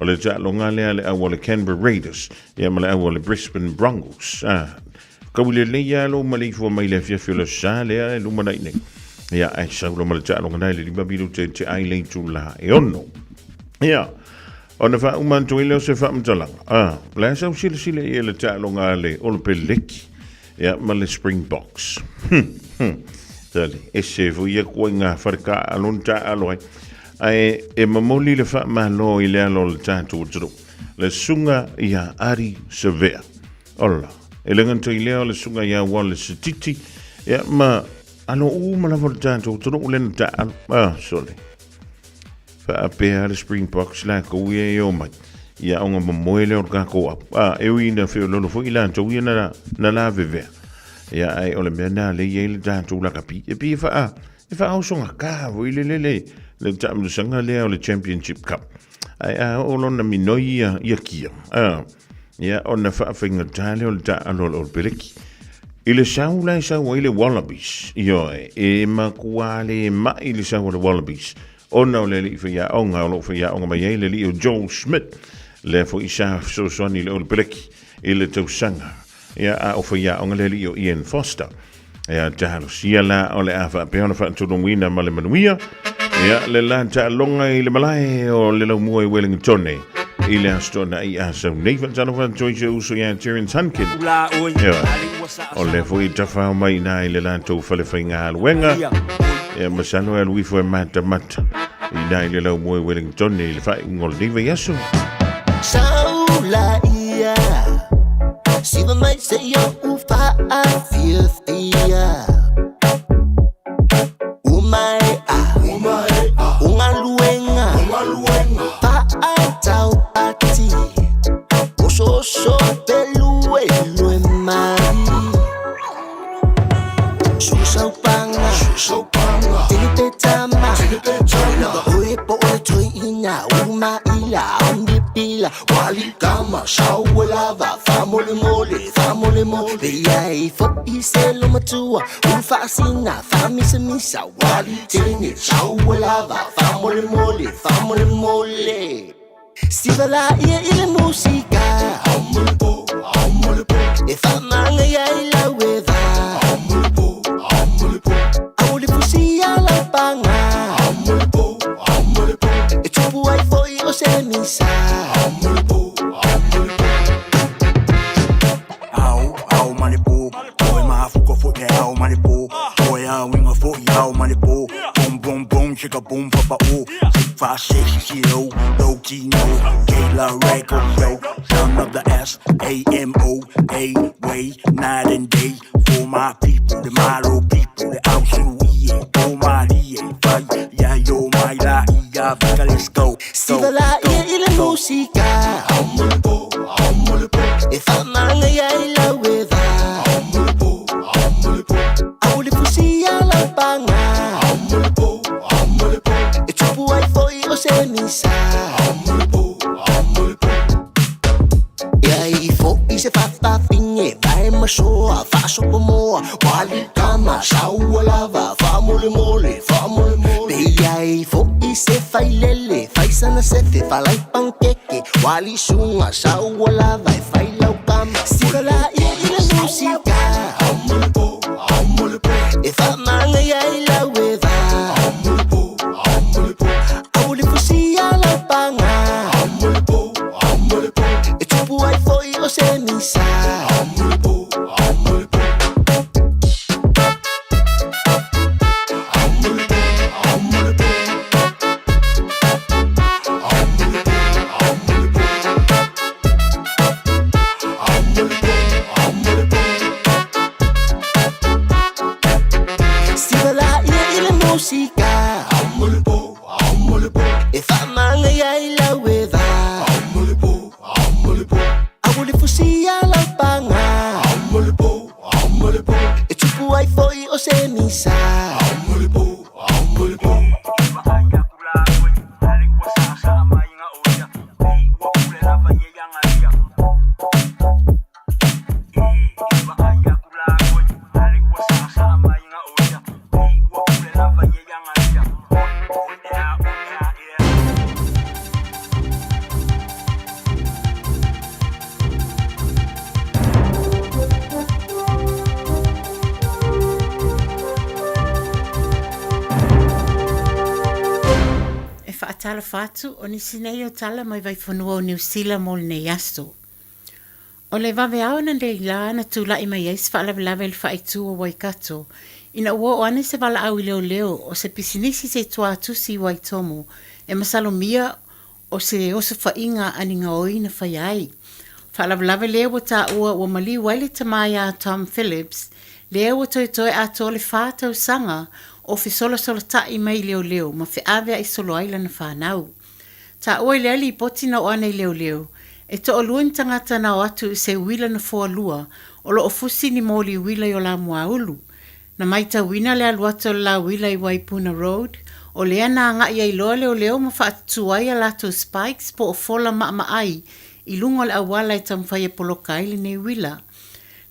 O le taaloga lea a le au o le Canberra Raiders, ia ma le au o le Brisbane Broncos. Ah. Kaui lelei lava lou maleifua mai le afiafi o le Aso Sa lea e lumanai nei. Ia, ae sau loa ma le taaloga na i le 5 minute te ai le itula e 6. Ia, ona faauma atu ai lea o se faamatalaga. Ah, o le a sau silasila i ai le taaloga a le Olopeleki, ia, ma le Springboks. Tali, ese foi ia ituaiga faletaalo na taaalo ai. Ae e momoli le faamalo i le alo o le tatou atunuu, le susuga ia Ardie Savea. Ola, e le gata i lea o le susuga ia Wallace Sititi, ia, ma alo uma lava o le tatou atunuu lea na taaalo. Ah, sole. Faapea le Springboks latou ia e omai, ia ona momoe lea o le tatou apu. A, e ui ina feoloolo foi latou ia na, na lavevea. Ia, ae o le mea lena lea e i ai le tatou lakapi. E pei e faa, e faaosogata foi le le le, le taamilosaga lea o le Championship Cup. Ae a oo loa ina minoi ia, ia kia, a, ia ona faafaigata lea o le taaalo a le Olopeleki. I le sau la e sau ai le Wallabies, ioe, e matua le mai le sau a le Wallabies, ona o le alii faiaoga o lo o faiaoga mai ai le alii o Joel Smith, lea foi sa fesoasoani i le Olopeleki i le tausaga, ia, a o faiaoga le alii o Ian Foster. Ia, talosia la o le a faapea ona faatulumuina ma le manuia, ia, le la taaloga i le malae o le laumua i Wellingtone i le Aso Toonai a sau nei. Faatalofa atu ai si ou uso ia Terence Hunkin. Ia, o lea foi e tafao mai i ina i le latou fale faigaluega. Ia, masalo e alu ifo e matamata i ina i le laumua i Wellingtone i le faaiuga o lenei vaiaso. Saula ia Siva mai se ia ufa a fia fia Umae a Ungaluenga Pa a tau ati Oso oso pelu elu e mai Susaupanga Tinipetama Lava oe po o le toiina Uma ila Omnipila Walikama Sauelava Famolemole Famolemole Ia e fo'i se lo matua Ulufaasina Faamisamisa Walitene Sauelava Famolemole Famolemole Siva la ia i le musika E faamaga ia i lau eva Au le fusia lau paga E tupu ai foi o se misa Ao, ao ma le po, Oe mafuka foi le ao ma le po, Oe ao inga foi ao ma le po, Boom boom boom chicka boom papa o, 6 5 6 C O, low T no, K La Record yo, son of the S A M O A way night and day for my people, the Malo people, the Ausuru E O Marie, Fai ya yo mai la ia vika let's go. Siva la ia i le musika E faamaga ia i lau eva Au le fusia lau paga E tupu ai foi o se misa Ia i fo'i se fafafine Vae masoa faasopomoa Walikama saua lava Faamolemole faamolemole Pe ia i fo'i se failele Faisana sefe falai pankeke Walisuga saua lava E fai laukama Siva la ia i le musika E faamaga ia i lau eva Au le fusia lau paga E tupu ai foi o se misa Faatalofa atu, o nisi nei o tala mai Vaifanua o Niu Sila mo lenei aso. O le vaveao analeila na tulai mai ai se faalavelave i le faaitu o Waikato ina ua oo ane se valaau i leoleo o se pisinisi se tuatusi i Waitomo e masalomia o se osofaiga a ni gaoi na faia ai. Faalavelave lea ua taua ua maliu ai le tama iā Tom Phillips, lea ua toetoe atoa le fa tausaga o fesolasolataʻi mai i leoleo ma feaveaʻi solo ai lana fanau. Taua i lea lipoti na oo ane i leoleo, e toalua ni tagata na o atu i se uila nofoa lua o lo o fusi ni moli uila i o la muaulu. Na maitauina le alu atu o le la uila i Waipuna Road, o lea na agaʻi ai loa leoleo ma faatutū ai a latou spikes po o fola maʻamaʻai i luga o le auala e taumafai e poloka ai lenei uila.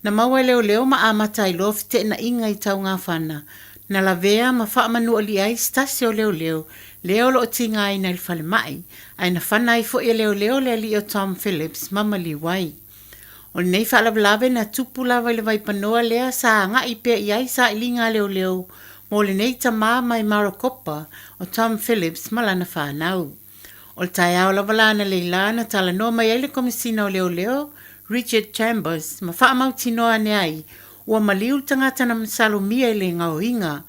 Na maua e leoleo ma amata ai loa feteenaiga i taugafana, na lavea ma faamanualia ai se tasi o leoleo lea o lo o tigaina i le falemai, ae na fana ai foi e leoleo le alii o Tom Phillips ma maliu ai. O lenei faalavelave na tupu lava i le vaipanoa lea sa agai pea i ai sailiga a leoleo mo lenei tama mai Marokopa o Tom Phillips ma lana fanau. O le taeao lava la analeila na talanoa mai ai le Komesina o Leoleo, Richard Chambers, ma faamautinoa ane ai ua maliu le tagata na masalomia i le gaoiga.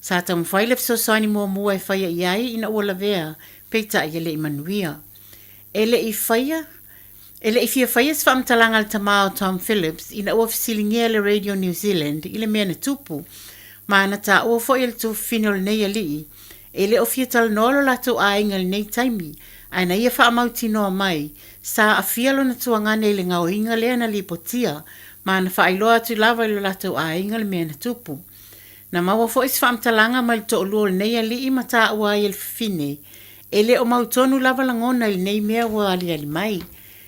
Sa taumafai le fesoasoani muamua e faia i ai ina ua lavea, peitai e le i manuia. E le i faia E le i fia faia se faamatalaga a le tama o Tom Phillips ina ua fesiligia e le Radio New Zealand i le mea na tupu, ma na taua foi e le tuafafine o lenei alii, e le o fia talanoa lo latou aiga i lenei taimi, ae na ia faamautinoa mai, sa aafia lona tuagane i le gaoiga lea na lipotia, ma na faailoa atu lava i lo latou aiga le mea na tupu. Na maua foi se faamatalaga mai le toalua o lenei alii ma taua ai e le fafine, E le o mautonu lava lagona i lenei mea ua aliali mai.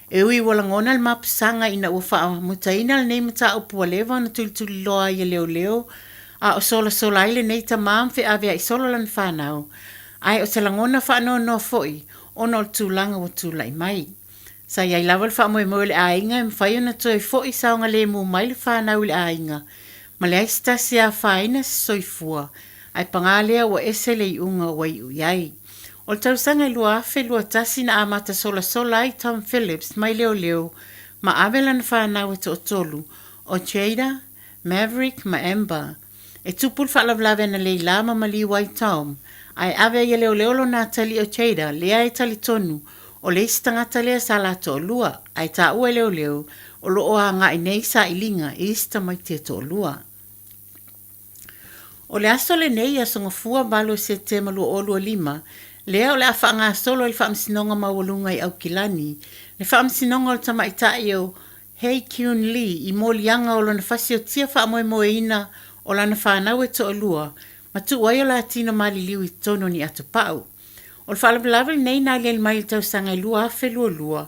E ui ua lagona le mapusaga ina ua faamutaina lenei mataupu ua leva ona tulituliloa ai e leoleo a o solasola ai lenei tama ma feaveai solo lana fanau, ae o se lagona faanoanoa foi ona o le tulaga ua tulai mai. Sa i ai lava le faamoemoe o le aiga e mafai ona toe foi saogalemu mai le fanau i le aiga, ma leai se tasi e afaina se soifua, ae pagā lea ua ese le iuga ua iu i ai. O le tausaga e 2021 na amata solasola ai Tom Phillips mai leoleo ma ave lana fanau e toatolu, o Jada, Maverick ma Amber. E tupu le faalavelave analeila ma maliu ai Tom, ae ave ai e leoleo lona atalii o Jada lea e talitonu o le isi tagata lea sa la toalua, ae taua e leoleo o lo o agai nei sailiga i isi tamaiti e toalua. O le aso lenei, Aso Gafua 8 o Setema 2025, lea o le a faagasolo ai le Faamasinoga Maualuga i Aukilani, le Faamasinoga o le Tamaitai o Hae Kyun Lee i moliaga o lona fasiotia faamoemoeina o lana fanau e toalua ma tuu ai o la tino maliliu i totonu o ni atopau. O le faalavelave lenei na aliali mai i le tausaga e 2022,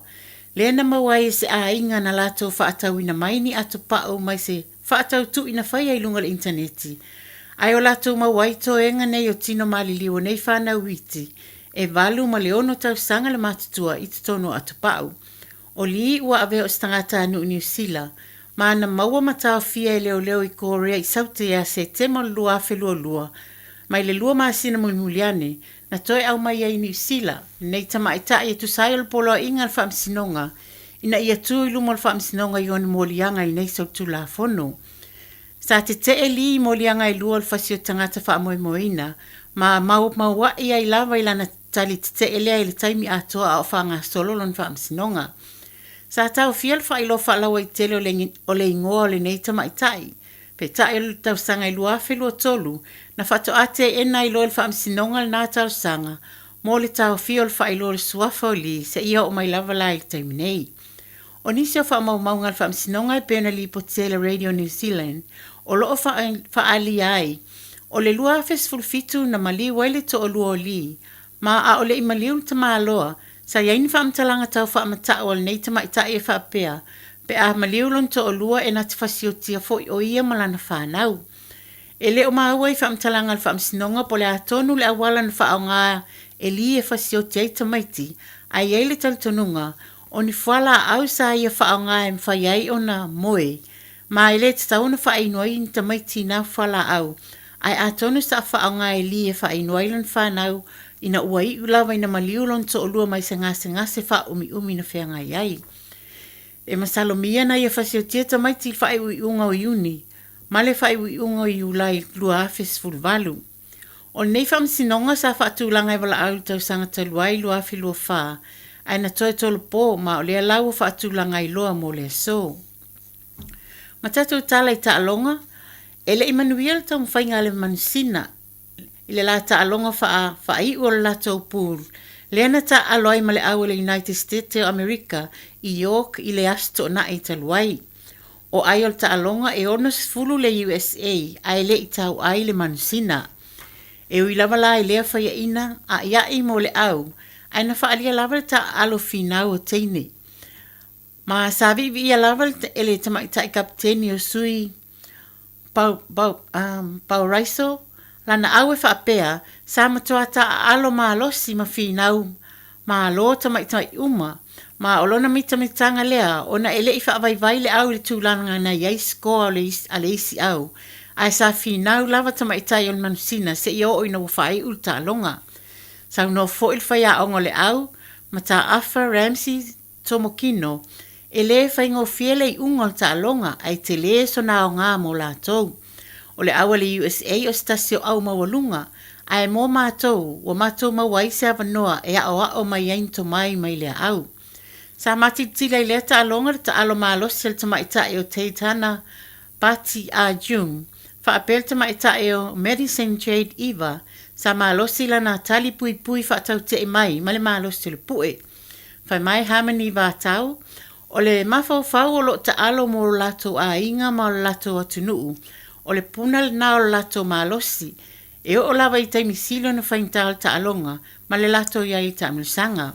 lea na maua ai e se aiga na latou faatauina mai ni atopau mai se faatautui na faia i luga o le initaneti, ae o latou maua ai toega nei o tino maliliu o nei fanau iti e valu ma le ono tausaga le matutua i totonu o atopau. O Lee ua avea o se tagatanuu Niu Sila, ma na maua ma taofia e leoleo i Korea i Saute ia Setema o le 2022, mai le lua masina mulimuli ane, na toe aumai ai i Niu Sila, lenei tamaitai e tusa ai o le poloaiga a le Faamasinoga, ina ia tu i luma o le Faamasinoga i ona moliaga i lenei solitulafono. Sa tetee Lee i moliaga e lua o le fasi o tagata faamoemoeina, ma maumauaʻi ai lava i lana tali tetee lea i le taimi atoa a o faagasolo lona faamasinoga. Sa taofia le faailoa faalauaitele o le o le igoa o lenei tamaitai. Peitai o le tausaga e 2023, na faatoa teena ai loa e le faamasinoga lena talosaga mo le taofia o le faailoa o le suafa o Lee seia oo mai lava la i le taimi nei. O nisi o faamaumauga a le Faamasinoga e pei ona lipotia i le Radio New Zealand, o lo o faaalia ai, o le 2017 na maliu ai le toalua o Lee, ma a o le i maliu le tamaloa, sa i ai ni faamatalaga tau faamata'u a lenei tamaitai e faapea, pe a maliu lona toalua e na te fasiotia foi o ia ma lana fanau. E le o maua i faamatalaga a le Faamasinoga po o le a tonu le auala na faaaoga e Lee e fasioti ai tamaiti, ae i ai le talitonuga, o ni fualaau sa ia faaaoga e mafai ai ona moe, ma e le tatau ona faainu ai ni tamaiti i na fualaau, ae atonu sa faaaoga e Lee e faainu ai lana fanau ina ua iʻu lava ina maliu lona toʻalua mai se gasegase faaumiumi na feagai ai. E masalomia na ia fasiotia tamaiti i le faaiuiuga o Iuni ma le faaiuiuga o Iulai 2018. O lenei faamasinoga sa faatulaga e valaau i le tausaga talu ai 2024, ae na toe tolopo ma o lea la ua faatulaga ai loa mo le aso. Ma tatou tala i taaloga, e le i manuia le taumafaiga a le Manusina i le la taaloga faa faaiu o le latou pool, lea na taaalo ai ma le au a le United Stete o Amerika i York i le Aso Toonai talu ai. O ai o le taaloga e 60 le USA ae le i tau ai le Manusina. E ui lava la i lea faiaina a'ia'i mo le au, ae na faaalia lava le taaalo finau o teine. Ma sa viiviia lava e le tamaitai kapiteni o Sui Pauraiso lana au e faapea, sa matua taaalo malosi ma finau malo tamaitai uma, ma o lona mitamitaga lea ona e le i faavaivai le au i le tulaga na i ai sikoa a le isi au, ae sa finau lava tamaitai o le manusina seia oo ina ua faaiu le taaloga. Saunoa foi le faiaoga o le au, Mataafa Ramsay Tomokino, e le faigofie le iuga o le taaloga ae tele sona aoga mo latou. O le au a le USA o se tasi o au maualuga, ae mo matou, ua matou maua ai se avanoa e aoao mai ai ni tomai mai lea au. Sa matilatila i lea taaloga le taalo malosi a le tamaitai o Teitana Pati A Jung, faapea le tamaitai o Madison Jade Eva, sa malosi lana tali puipui faatautee mai ma le malosi o le pue. Fai mai Harmony Vatau, o le mafaufau o lo o taalo mo lo latou aiga ma lo latou atunuu, o le puna lena o lo latou malosi, e oo lava i taimi sili ona faigata o le taaloga ma le latou i ai i taamilosaga.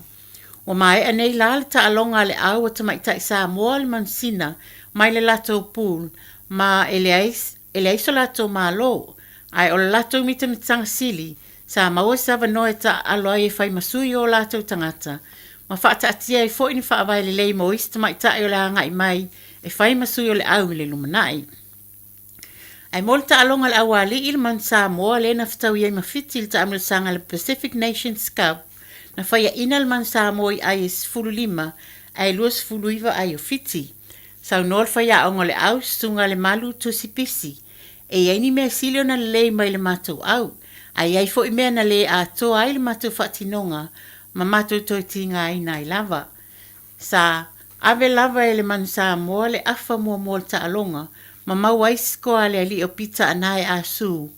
Ua maea nei la le taaloga a le au a tamaitai Samoa le Manusina mai le latou pool ma e leai e leai so latou malo, ae o le latou mitamitaga sili sa maua se avanoa e taaalo ai e fai ma sui o latou tagata ma faataatia ai foi ni faavae lelei mo isi tamaitai o le a agai mai e fai ma sui o le au i le lumanai. Ae mo le taaloga a le aualii i le Manu Samoa lea na fetaui ai ma Fiti i le taamilosaga a le Pacific Nations Cup, na faiaina le Manu Samoa i ai e 15 ae 29 ai o Fiti. Saunoa le faiaoga o le au, Susuga Lemalu Tusi Pisi, E i ai ni mea sili ona lelei mai le matou au, ae i ai foi mea na le atoa ai le matou faatinoga ma matou toe tigaina ai lava. Sa ave lava e le Manu Samoa le afa muamua o le taaloga ma maua ai sikoa a le alii o Pita Anae Ah Soo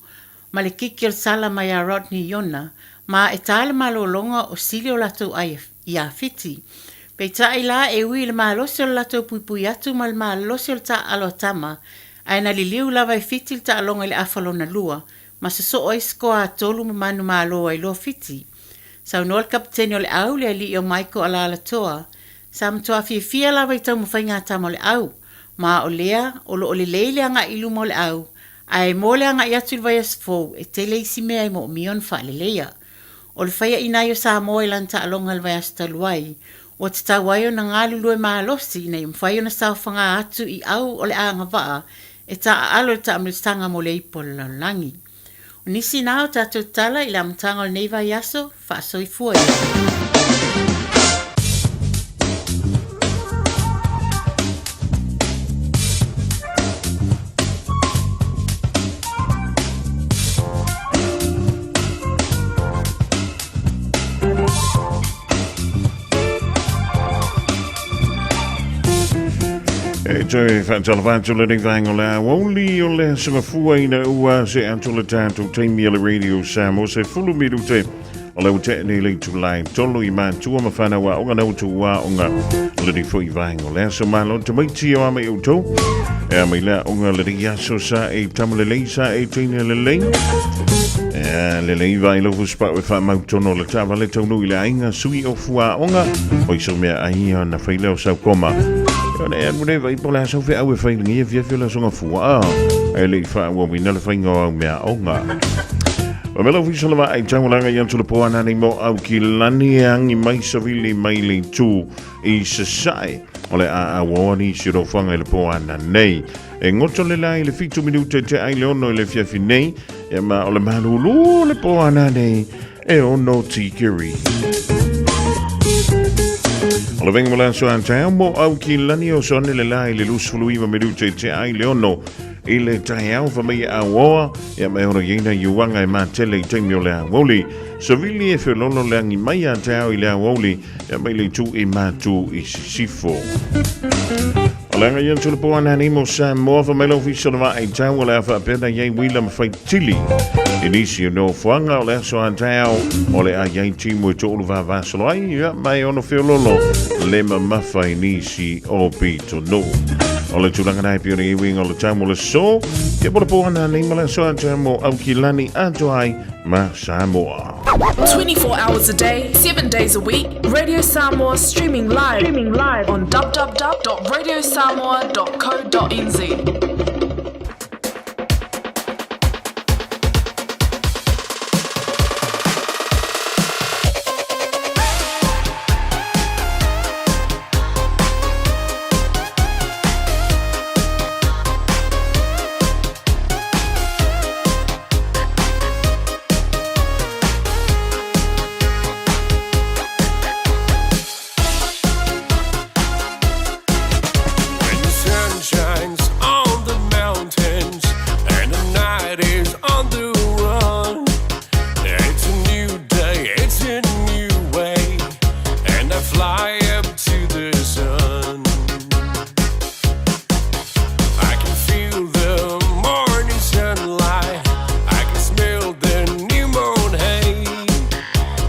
ma le kiki o le sala mai a Rodney Iona ma e tā le malologa o sili o latou ai iā Fiti. Peitai la e ui i le malosi o le latou puipui atu ma le malosi o le taaalo a Tama ae na liliu lava e Fiti le taaloga i le afa lona lua ma sosoo ai sikoa a tolu ma manumalo ai loa Fiti. Saunoa le kapiteni o le au, le alii o Michael Alaalatoa, sa matua fiafia lava i taumafaiga a tama o le au, ma o lea o lo o lelei le agai i luma o le au, ae mo le agai atu i le vaiaso fou, e tele isi mea e moomia ona faaleleia. O le faiaina ai o Samoa i lana taaloga i le vaiaso talu ai, ua tatau ai ona galulue malosi ina ia mafai ona saofaga atu i au o le agavaa e taaalo i le taamilosaga mo le ipu a le lalolagi. O nisi na o tatou tala i le amataga o lenei vaiaso, faasoifua ia. E toe whaatalawa atu le vaenga o le aoauli o le aso mafua ina ua se atu le tatou taimi a le Radio Samoa se fulu minute o le ua nei le itulai tolu i mātua ma whanau aoga na utu aoga o le foi vaenga o le aso malo tamaiti o ama i outou e ama i le aoga le nei aso sa e tama lelei sa e teine lelei e lelei vai lo fuspau e whaamautono le taavale taunu i le aiga sui o fuaoga o i sau mea ai ona fai lea o sau koma. Ona e alu le vai po le a sau feau e fai lengi e fiafia o le asoga fua a. E le i faaauauina le faiga o au mea aoga. O mea lau fisa lava ai taulanga i atu le po ana nei mo au ki lani e angi mai savili mai le itu i sasae o le a auaoa ni si rofuanga i le po ana nei. E ngoto le la i le 7 minute te ai le ono i le fiafi nei, e ma o le malulu le po ana nei. e 6 tikeri. O le venga mo le aso a taeao mo Aukilani o soane le la i le 29 minute te ai le 6 i le taeao fa mai a oa ia mai ono ina iuanga e matele i taimi o le aoauli. Savili e felolo le angi mai a taeao i le aoauli ia mai le itu i matu i sisifo. O le aga ia tula po ana ni mo Samoa fa mai le ofisa o le vaai tau o le a faapena iai uila ma faitili. I nisi o nofoaga o le aso a taeao o le a iai timu e toʻolu vavasolo ai ia mai ono feololo le mamafa i nisi o pitonuu. O le tulaga na e pei ona i uiga o le tau mo le so, ia mo le po ana nei ma le aso a taeao mo Aukilani atoa ai ma Samoa. 24 hours a day, 7 days a week, Radio Samoa streaming live, streaming live on www.radiosamoa.co.nz. When the sun shines on the mountains and the night is on the run, it's a new day, it's a new way, and I fly up to the sun. I can feel the morning sunlight, I can smell the new moon hay,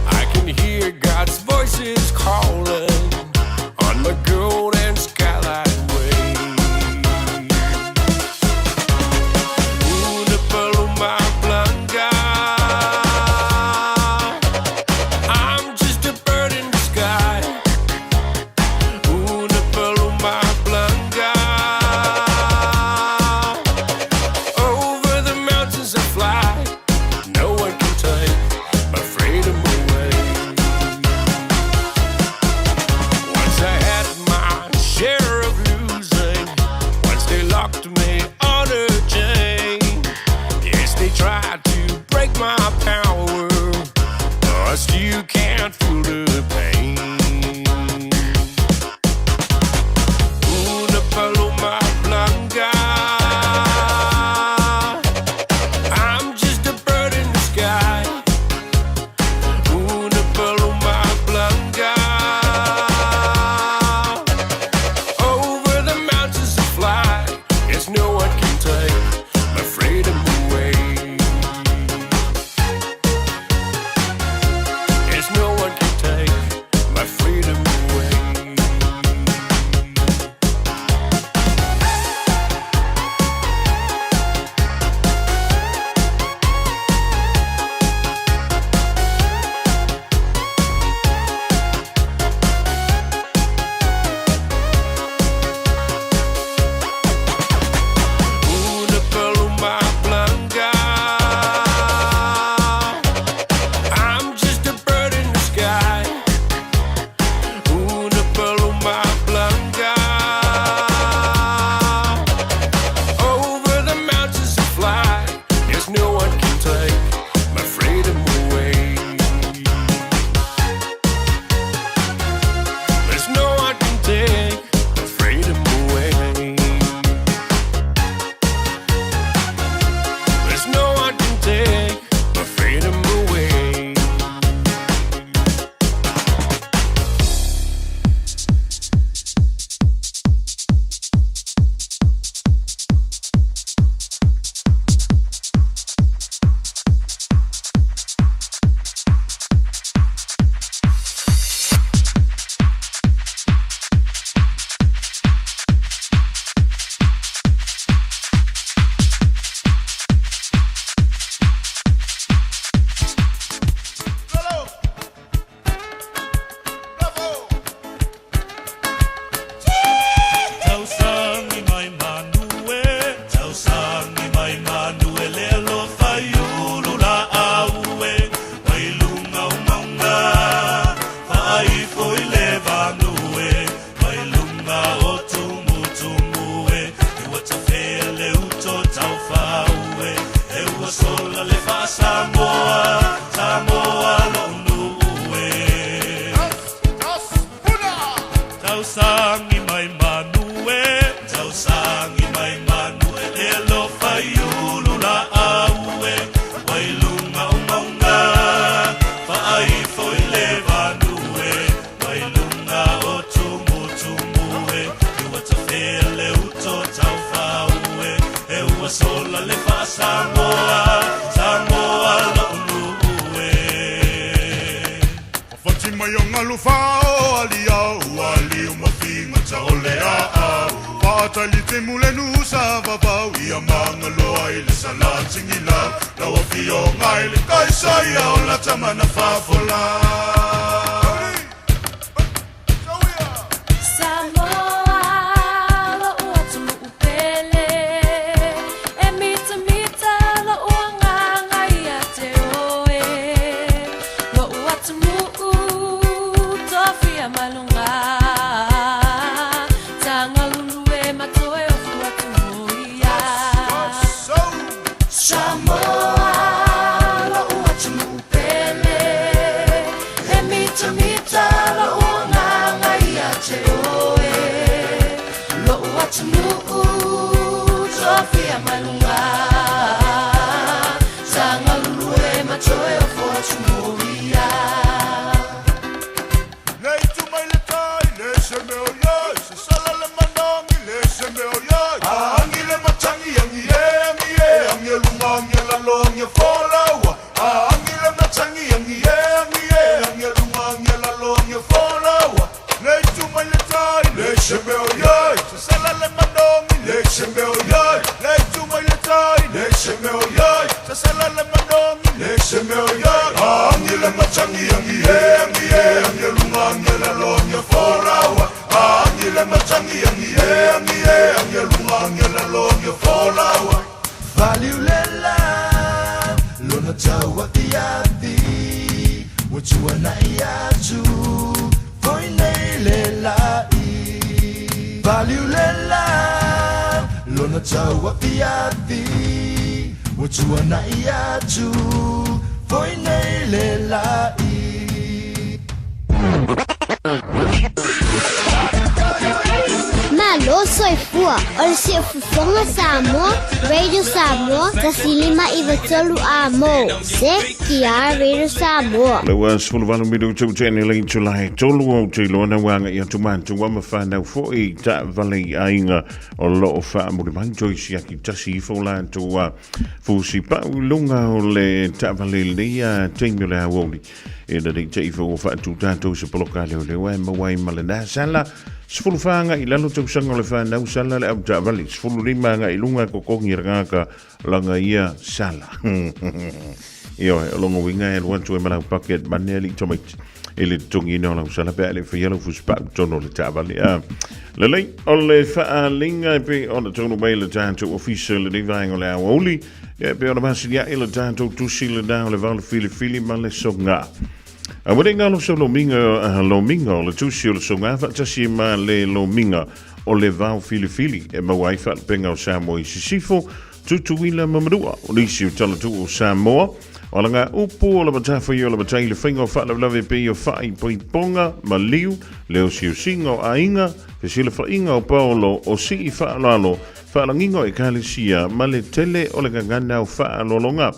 I can hear God's voices calling on my golden skylight way. Una paloma blanca. I'm just a bird in the sky. Tausangi mai manu e, tausangi mai manu e, le alofa i ulu laau e, ua i luga o mauga, faaifo i le vanu e, ua i luga o tumutumu e, i ua tafea le uto taufau e, e ua sola le faasamoa, Samoa loo nuu e. Fati mai o ngalu fao ali au ali o mafinga ta o le a au Whaatali te mule nusa vavau ia mangaloa i le salatingi lau Lau afio ngai le kaisa ia o la tamana fafola. Samoa, lo'u atunuu pele, e mitamita lo'u agaga ia te oe. Lo'u atunuu, tofia mai luga, tagalulu e matoe o fuatumo ia. Samoa, lo'u atunuu pele, e mitamita lo'u agaga ia te oe. Lo'u atunuu, tofia mai luga, tagalulu e matoe o fuatumo ia. Le itu mai le tai, le se meo iai, se sala le manangi, le se meo iai. Angi le matangi, angi e, angi e, angi e lunga, angi e lalo, angi e folaua. Angi le matangi, angi e, angi e, angi e lunga, angi e lalo, angi e folaua. Le itu mai le tai, le se meo iai, se sala le manangi, le se meo iai. Le itu mai le tai, le se meo iai, se sala le manangi, le se meo iai. Angi le matangi, angi e, angi e, angi e lunga, angi e lalo, angi e folaua. Angi le matangi, angi e, angi e, angi e lunga, angi e lalo, angi e folaua. Valiulela lona taua iavi ua tuana'i atu foi nei le la'i. Valiulela lona taua iavi ua tuana'i atu foi nei le la'i. Malo soifua o le siufofoga Samoa, Radio Samoa, 1593 amo. CTR Radio Samoa. Le ua 18 minutu tene le itula e tolu o te iloa na uaga i atu matua ma whanau fo'i taavale i aiga o loo faamuli mai toe siaki tasi ifo latou a fusi pau i luga o le taavale i lenei a taimi o le aoauli ina nei te ifo ua faatu tatou se poloka leoleo ae maua ai ma lena sala 14 agai i lalo tausaga o le whanau sala le au taavale 15 agai i luga kokogi e rangaka langa ia sala. Ioe, o longa uiga e alu atu ai ma lau packet mane alii tamaiti i le totogiina o lau sala pe a e le faia lau fusipau tonu o le taavale. A lelei, o le faaaliga e pei ona taunuu mai le tatou ofisa i lenei vaega o le aoauli, ia e pei ona masini ae le tatou tusi lena o le vao le filifili ma le soga. A ua le galo sau lomiga, lomiga o le tusi o le soga faatasi ma le lomiga o le vao filifili e maua ai faalupega o Samoa i Sisifo, Tutuila ma Manua. O nisi o talatuu o Samoa, o alaga upu o le matafai o le matai le faiga o faalavelave pei o faaipoipoga, maliu, le osiosiga o aiga, fesilafaiga o paolo, o sii faaaloalo, faalagiga o ekalesia ma le tele o le gagana o faaaloaloga.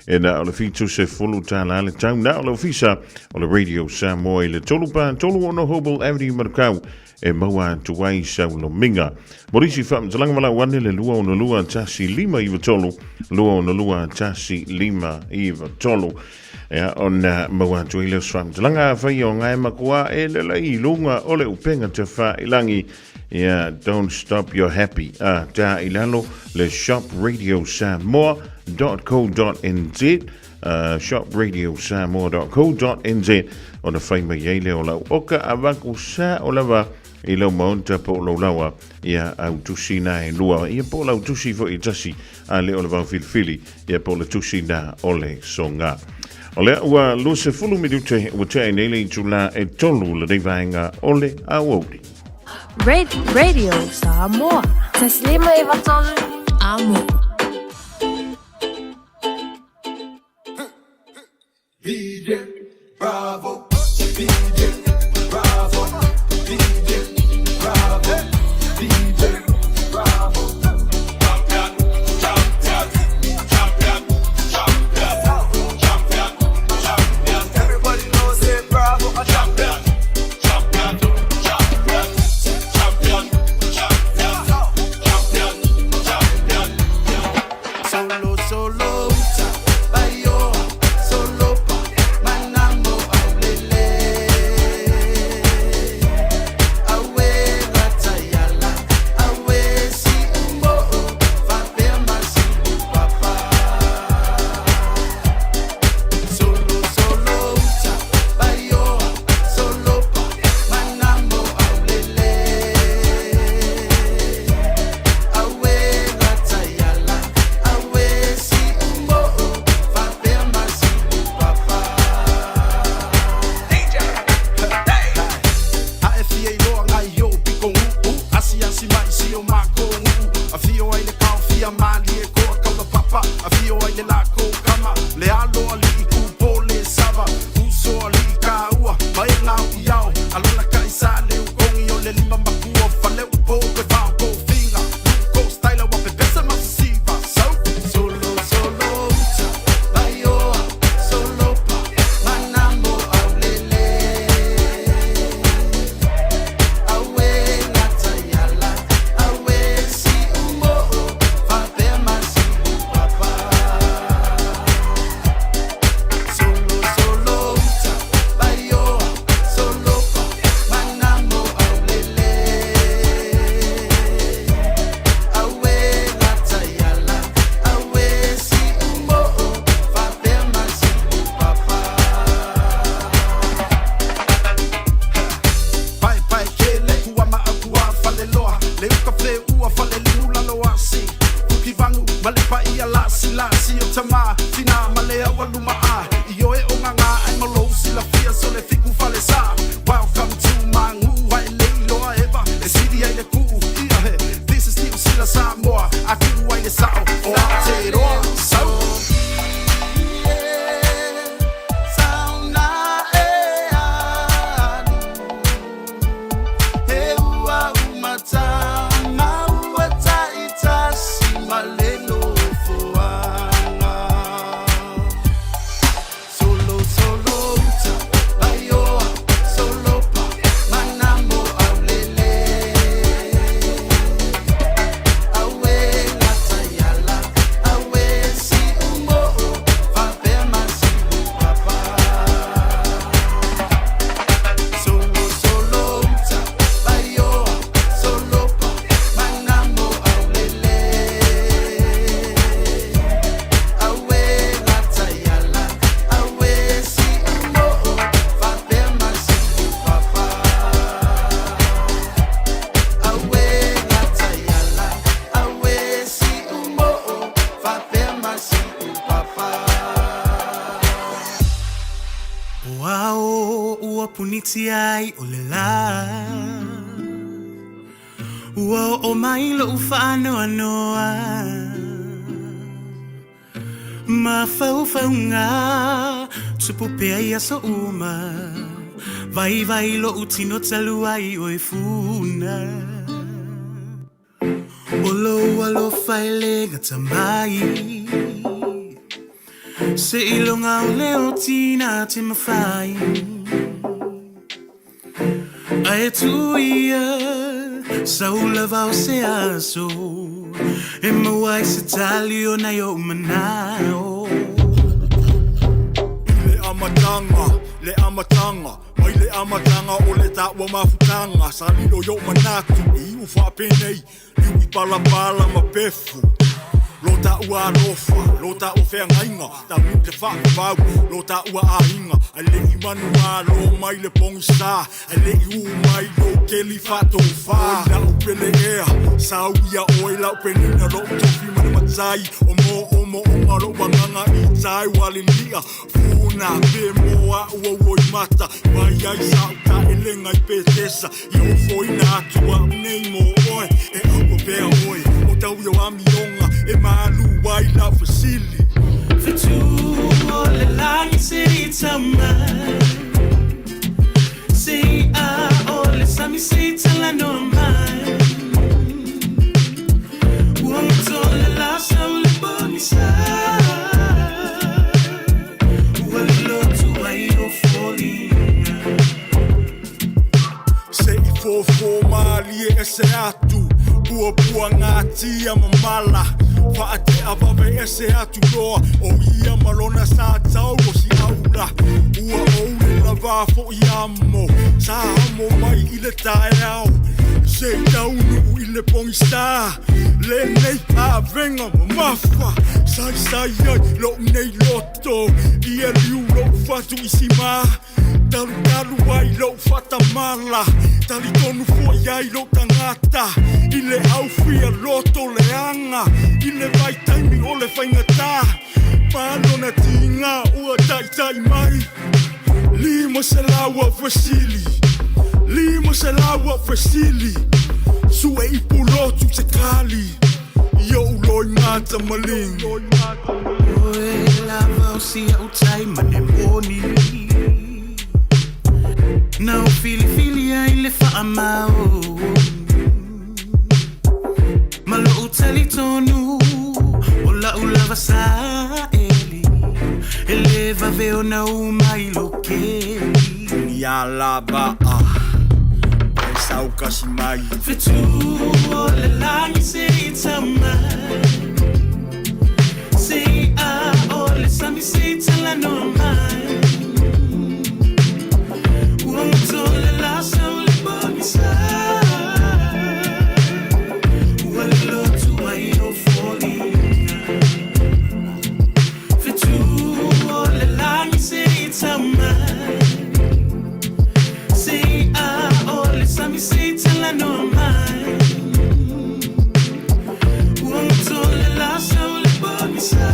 E na o le $70 le tau na o le ofisa o le Radio Samoa i le 3 3 6 Hobel Avenue Manukau e maua atu ai sau lomiga. Mo nisi faamatalaga valaau ane le 262 1593, 262 1593. Ia, ona maua atu ai lea o se faamatalaga afai o gae makuā e lelei i luga o le upega tafailangi. Ia, don't stop your happy. A, tā i lalo le shopradiosamoa.co.nz, shopradiosamoa.co.nz ona fai mai ai lea o lau oka avaku sa o lava i lau maota po o lau lawa ia au tusi na e lua ia po o lau tusi foi e tasi a le o le vao filifili ia po o le tusi na o le soga. O lea ua 20 minute ua tea nei le itula e tolu lenei vaega o le aoauli. Radio Samoa. 1593 Amo. DJ Bravo, DJ Bravo, DJ tia ai o le lā. Ua oo mai loʻu faanoanoa. Mafaufauga tupu pea i aso uma. Vaivai loʻu tino talu ai oe funa. O lou alofa e le gata mai. Seiloga o le oti na te mafai. Ae tuu ia sau lava o se aso e maua ai se tali o nai ou manao. I le amataga, le amataga, mai le amataga o le taua mafutaga, sa lilo i o'u manatu e i'u faapenei, liu i palapala ma pefu. Lo taua alofa, lo taua feagaiga, taunuu i le faavavau, lo taua aiga, ae le'i manumalo mai le pogisā, ae le'i ū mai lou keli faatofā. Oi la'u pele ea, sau ia oe la'u penina, lo'u tofi ma le matai, o mo'omo'oga lo'u agaga i tai ua lili'a, funa pe mo a'u ou oimata, mai ai sa'u ta'elega i Petesa, ia ofoina atu a'u nei mo oe, e aua pea oe, o tau i o amioga, e malu ai la'u fesili. Fetu o le lagi seia tau mai. Seia o le sami seia talanoa mai. Ua goto le la sau le pogisa. Ua lilo atu ai o foliga. Se'i fofo malie ese atu, puapuagatia ma mala, faate'a vave ese atu loa, o ia ma lona sa tau o si'aula. Ua ou le lavā fo'i amo, sa amo mai i le taeao, se'i taunuu i le pogisā, lenei avega mamafa, saisai ai lo'u nei loto, ia liu lo'u fatu i simā, Talutalu ai lou faatamala, talitonu fo'i ai lou tagata, i le aufia loto leaga, i le vaitaimi o le faigatā, ma lona tigā ua ta'ita'i mai. 500 a'u fesili, 500 a'u fesili, su'e i pulotu se kali, i o'u loimata maligi. Oe lava o si a'u tai ma le moni. Na ou filifili ai le faamaoni. Ma lo'u talitonu o la'u lava saeli. E lē vave ona ū mai lou keli. Ni a lava a e sau kasi mai. Fetu o le lagi seia tau mai. Seia o le sami seia talanoa mai. Ua goto le la sau le pogisa. Ua lilo atu ai o foliga. Fetu o le lagi seia tau mai. Seia o le sami seia talanoa mai. Ua goto le la sau le pogisa.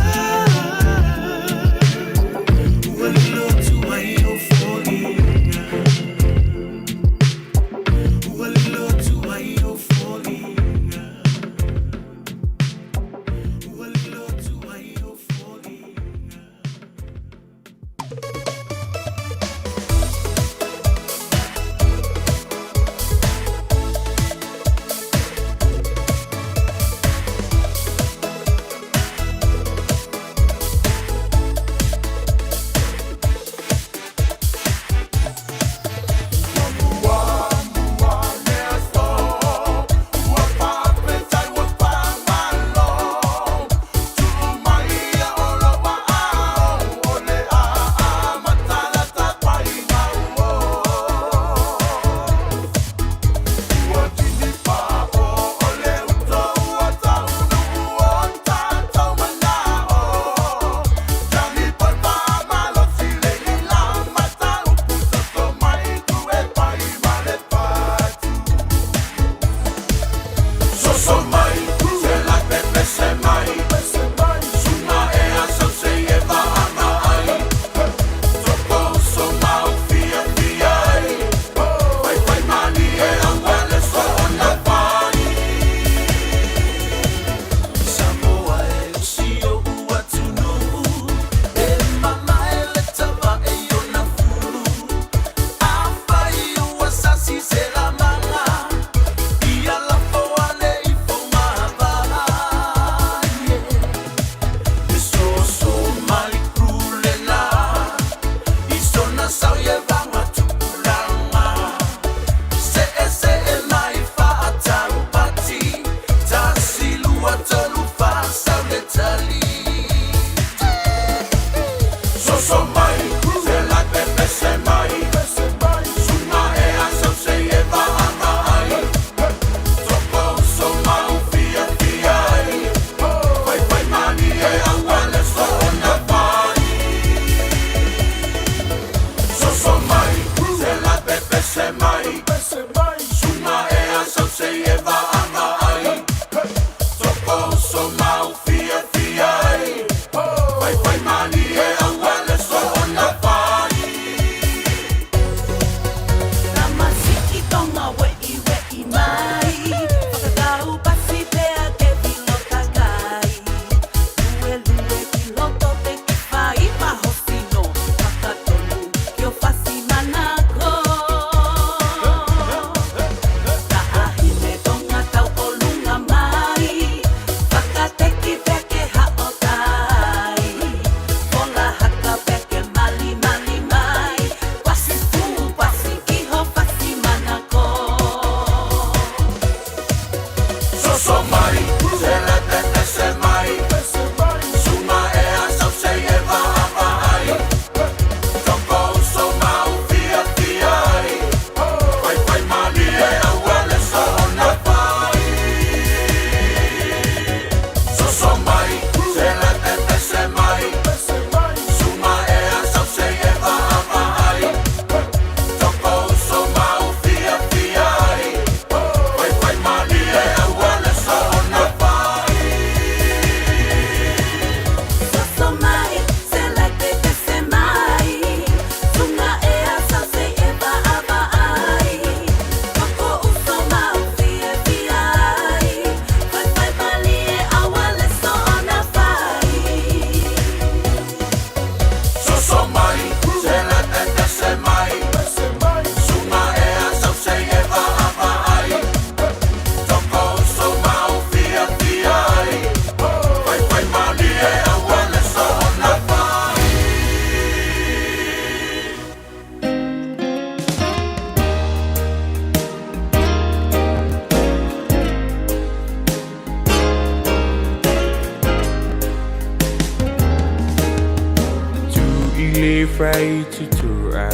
fai tutua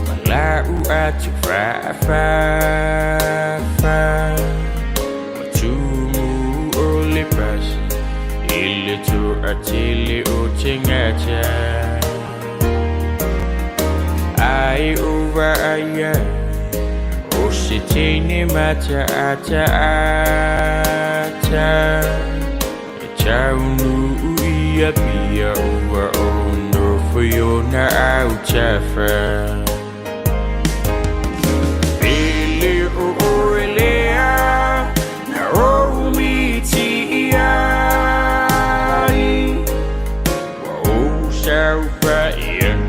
Ma lau atu fa fa fa Matumu o le pasi Ile tu atele o tengata Ai uva aia O se teine mata ata ata E taunu ia pia ua o no whiona au tafa Pele o oelea Na o miti iai Wa o sau fa iat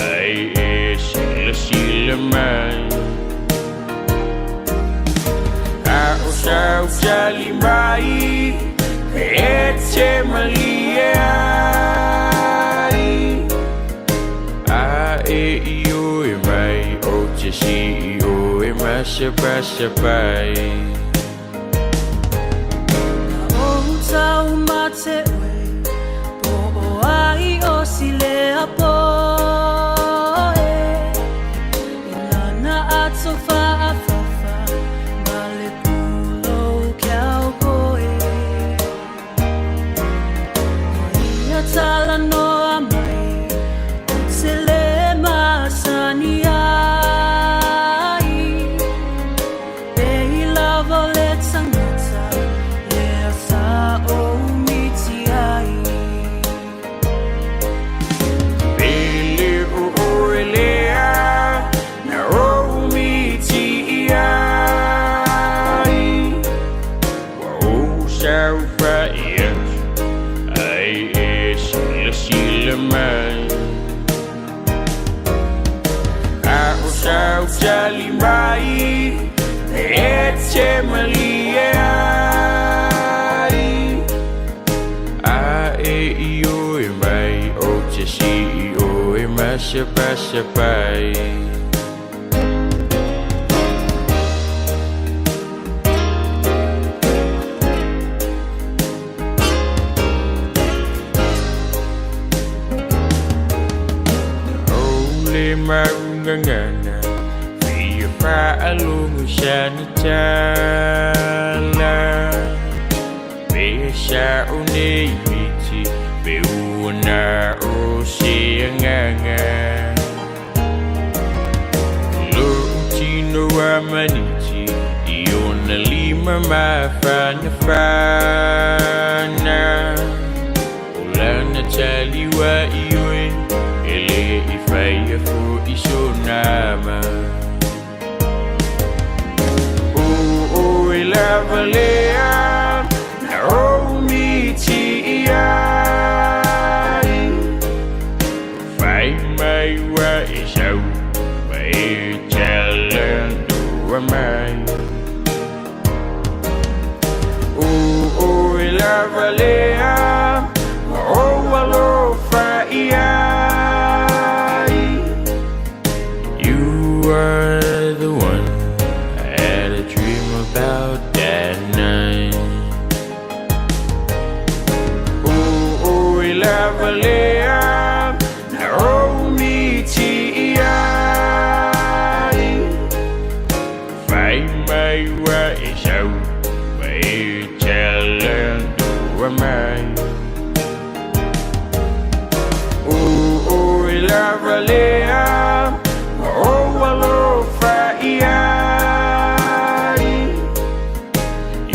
Ai e sila sila mai A o sau tali mai E te malie ai A e i o e mai O te si i o e masa pasa pai O tau mate oe, po o ai o sile a poe. I lana ato whaafafa, ma le pulo kia o koe. O ia tala noa mai, o te le masani ai. E i lava le tangata, lea sa o miti ai. Pele o oelea Na o miti iai Wa o sau fa iat Ai e sila sila mai A o sau tali mai E te malie ai A e i o e mai O te si i o e masa pasa pai O le maungangana Fia whaalungu sana tala Me sa o nei miti Pe uana o se anganga Lo tino a maniti I ona lima mawhana whana O lana taliwa i oe E le i whaia fo i so nama O o e lava lea Na o miti iai Whai mai wa e sau Ma e talantua mai O o e lava lea Ma o alofa iai You are the one I had a dream about that night O o e lava lea Na o miti iai Whai mai wa e sau Ma e talantua mai O o e lava lea Ma o alofa iai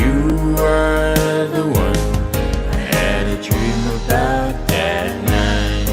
You are the one I had a dream about that night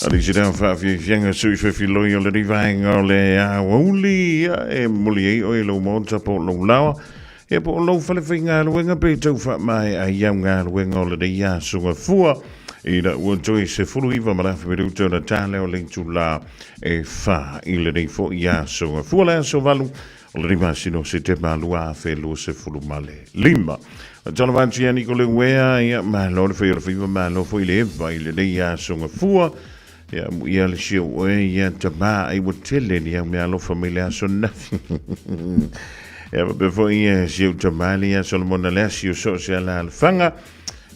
Alisi lea faafiafiaga sui fefiloi o lenei vaega o le aoauli ia e moli ai oe lou maota po o lou laoa ia po o lou falefaigaluega pe tau faamaea ai au galuega o lenei aso gafua ina ua toe 19 ma le afe minuta ona ta lea o le itulā e 4 i lenei foʻi aso gafua le aso 8 o lenei masina o Setema 2025. Tala atu ia Niko Leuea, ia malo le fai o le faiva, malo foi le eva i lenei aso gafua. Ia mu ia le sio oe ia tamā ai ua tele ni au mea alofa mai le aso nafi. Ia pape foi ia sio tamā le ia Solomona le asi o so se ala alfanga.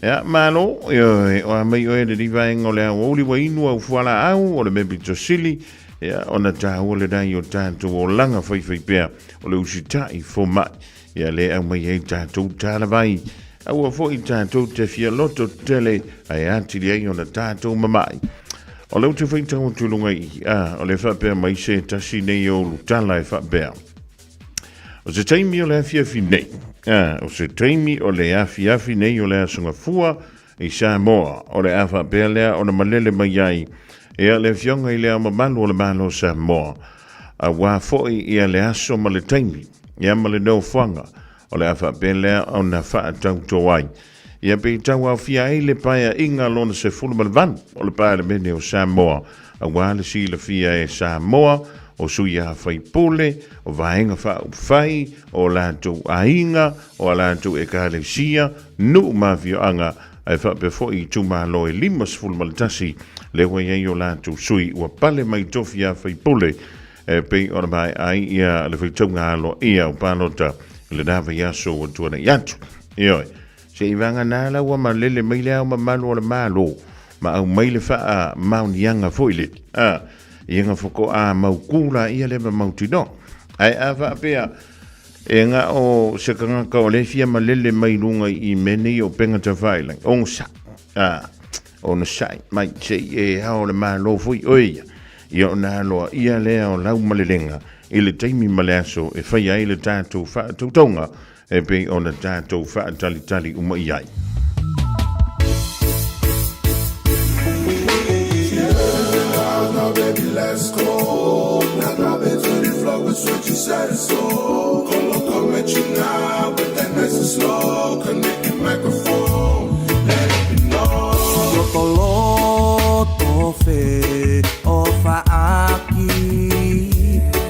Ia malo, ia o a mai oe le vaenga o le au auli wa inu au fuala au o le mepi tosili. Ia ona tāua le nai o tātou o langa whaiwhai pea o le usita'i fo mai. Ia le au mai ai tātou tālavai. Aua foi tātou te fia loto tele ai atili ai ona tātou mamai. O le utu whaitau o tūlunga i, a, o le whapea mai se tasi nei o lutala e whapea. O se taimi o le afiafi nei, a, o se taimi o le afiafi nei o le asoga fua i Samoa, o le a whapea lea o na malele mai ai, e a le fionga i lea mamalu o le malo Samoa, a wā foi ia le aso ma le taimi, ia ma le nofoaga, o le a whapea lea o na whaatauto ai. Ia pe tau au fia ai le paia inga lona se fulu ma le valu o le Palemene o Samoa. A wā le sila fia e Samoa, o sui a whaipule, o vaenga whaupwhai, o lātou ainga, o a lātou e kalesia, nuu mawhioanga, ai whape foi i tūmālo e 51, le wai ai o lātou sui, ua pale mai tofi a whaipule, e pei ona mai ai ia le whaitaunga alo ia o pālota, le nā vai aso o tuana i atu. Ioi, se i vanga nā la ua malele mai le au mamalu o le malo, ma au mai le whaa maunianga foi le. A, ia ngā whako a mau kūla ia le ma mautino. Ai a whaapea, e ngā o se kangaka o le fia malele mai lunga i mene i o penga ta whailang. Ongo sa, a, ona sai, mai se i e hao le malo foi oe ia. Ia o nā loa ia lea o lau malelenga i le taimi ma le aso e whai ai le tātou whaatautonga e pe ona tātou whaatalitali uma i ai. Now baby, let's go. Now drop it to the floor, it's what you said so. Come on, come at you now with that nice and slow. Connect your microphone, let it be known. Lotoloto fe o faaki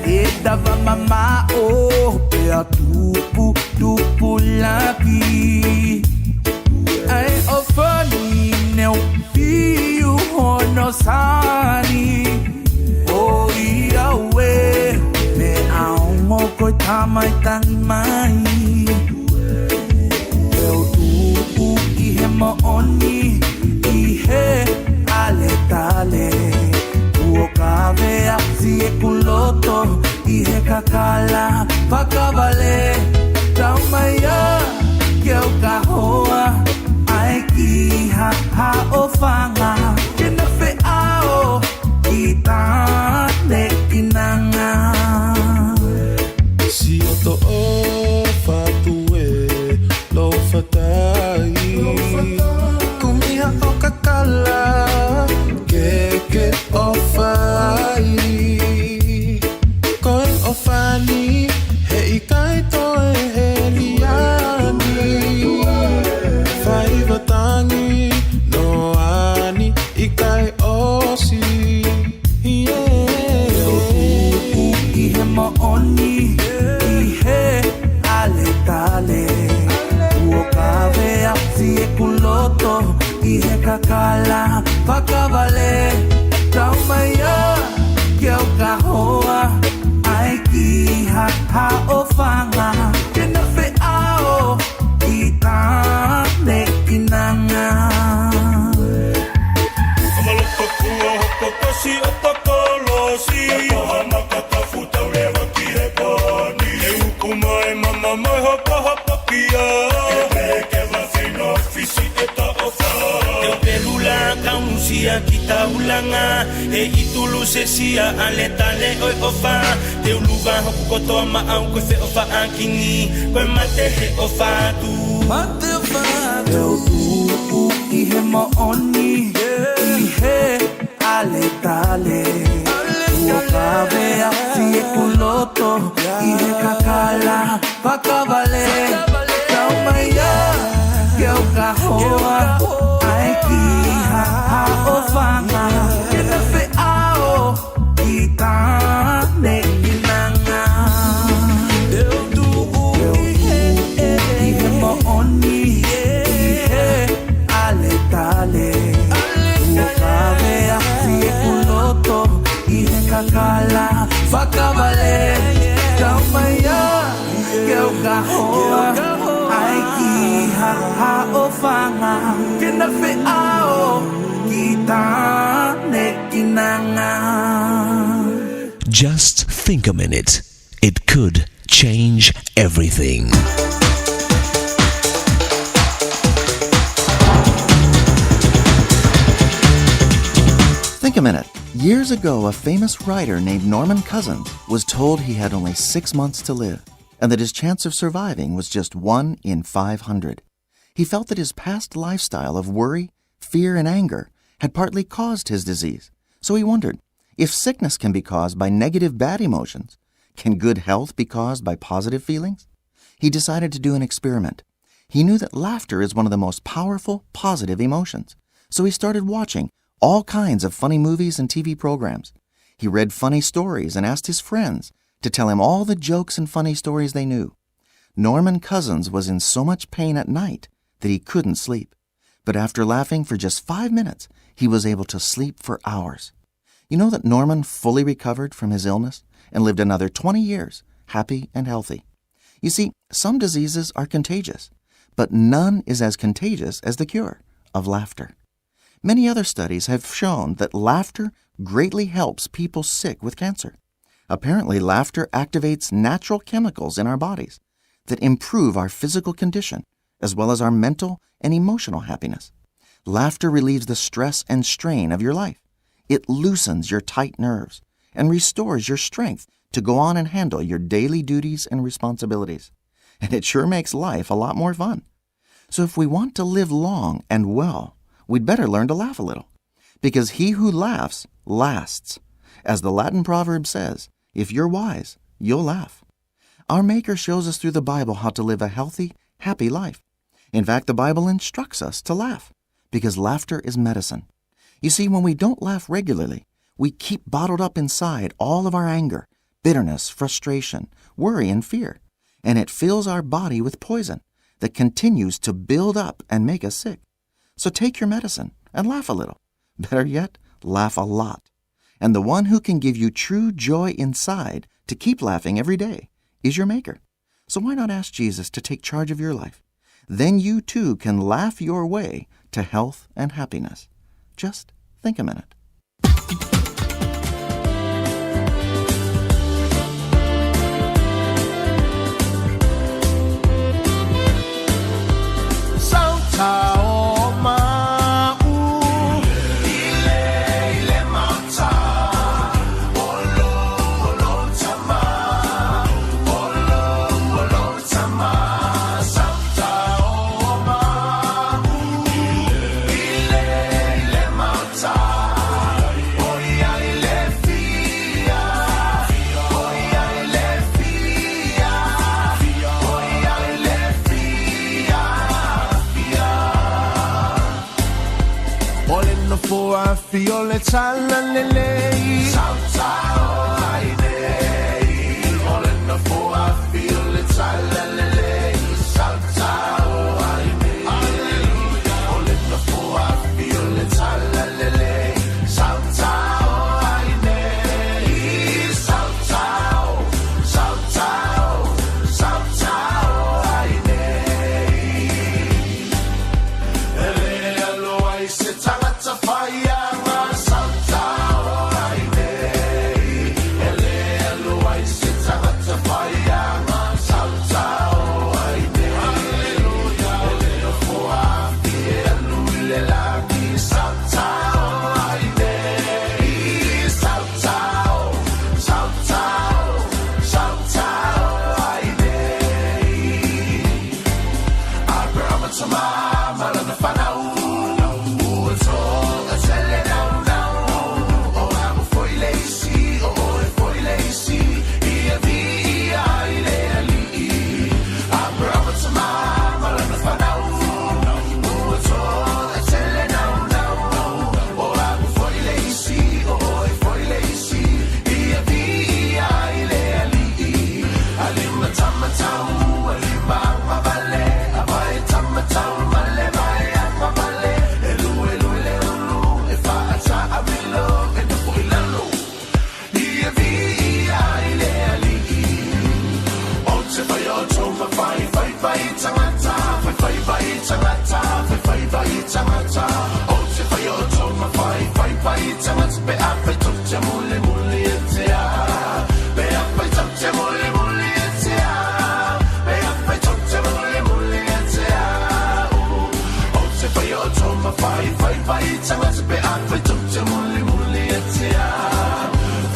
E dava mama o pe a tupu tupu laki Ai o fani neu fiu hono sani O ia ue me aongo Ka mai tangi mai. Leo tuu i he mo'oni i he ale tale. Uo kavea si e kuloto i he kakala whakawale. Tau mai a ke au ka hoa ai ki ha ha o whanga. Ke na wheao ki tāne inanga. Si o to o whatu e lo whatai. Kumiha o kakala ke ke o whai. Koe o whani he i kai toe he liani. Whai watangi no ani i kai osi. I he mo'oni i he ale tale. Uo kavea si e kuloto i he kakala whakawale. Tau mai a ke au ka hoa ai ki ha ha o whanga. Ke na wheao ki tāne inanga. Amaloko kua hoko kasi o takolosi. Takoha makatafu taurewa ki he poni. E uku mai mama mai hapa hapa kia. Ke ke wa whino fisi e ta o wha. Te pelula kaunusia ki taulanga. He itulu se sia ale tale oi o wha. Te uluva hoku kotoa ma au koe whe o wha akini. Koe mate he o whatu. Mate o whatu. Leo tuu i he mo'oni i he ale tale. Ua kavea si e kuloto i he kakala whakawale. Tau mai a ke au ka hoa ai ki ha ha o whanga. Ke na wheao ki tāne inanga. Leo tuu i he mo'oni i he ale tale. Ua kavea si e kuloto i he kakala whakawale. Tau mai a ke au ka hoa ai ki ha ha o whanga. Ke na wheao ki tāne inanga. Just think a minute. It could change everything. Think a minute. Years ago, a famous writer named Norman Cousins was told he had only 6 months to live and that his chance of surviving was just 1 in 500. He felt that his past lifestyle of worry, fear, and anger had partly caused his disease. So he wondered, if sickness can be caused by negative bad emotions, can good health be caused by positive feelings? He decided to do an experiment. He knew that laughter is one of the most powerful, positive emotions. So he started watching all kinds of funny movies and TV programs. He read funny stories and asked his friends to tell him all the jokes and funny stories they knew. Norman Cousins was in so much pain at night that he couldn't sleep. But after laughing for just 5 minutes, he was able to sleep for hours. You know that Norman fully recovered from his illness and lived another 20 years, happy and healthy. You see, some diseases are contagious, but none is as contagious as the cure of laughter. Many other studies have shown that laughter greatly helps people sick with cancer. Apparently, laughter activates natural chemicals in our bodies that improve our physical condition as well as our mental and emotional happiness. Laughter relieves the stress and strain of your life. It loosens your tight nerves and restores your strength to go on and handle your daily duties and responsibilities. And it sure makes life a lot more fun. So if we want to live long and well, we'd better learn to laugh a little. Because he who laughs, lasts. As the Latin proverb says, if you're wise, you'll laugh. Our Maker shows us through the Bible how to live a healthy, happy life. In fact, the Bible instructs us to laugh, because laughter is medicine. You see, when we don't laugh regularly, we keep bottled up inside all of our anger, bitterness, frustration, worry, and fear, and it fills our body with poison that continues to build up and make us sick. So take your medicine and laugh a little. Better yet, laugh a lot. And the one who can give you true joy inside to keep laughing every day is your maker. So why not ask Jesus to take charge of your life? Then you too can laugh your way to health and happiness. Just think a minute. Fiole talalelei Sautao ai nei Ole na foa fiole talalelei Sautao ai nei Hallelujah Ole na foa fiole talalelei Sautao ai nei Sautao, sautao, sautao ai nei Ele aloa i se tangata whaianga Sautao ai nei Ele aloa i se tangata whaianga Sautao ai nei Hallelujah Ele o foa fi e alu i le lagi Sautao ai nei Sautao, sautao, sautao ai nei Abraham tama malana whanau Ua toga tele nau nau O amu foi le isi, o oe foi le isi Ia vi ia i le alii Abraham tama malana whanau Ua toga tele nau nau O amu foi le isi, o oe foi le isi Ia vi ia i le alii Alima tama tau, alima anga vale Apai tama tau, male mai anga vale Elu elu ele ulu, e whaata amilo E nofo i lalo Ia vi ia i le alii O te whai o tōma whai, whai whai tangata Whai whai whai tangata, whai whai whai tangata O te whai o tōma whai, whai whai tangata Pe a whai tau te mule mule e te a Pe a whai tau te mule mule e te a Pe a whai tau te mule mule e te a O te whai o tōma whai, whai whai tangata Pe a whai tau te mule mule e te a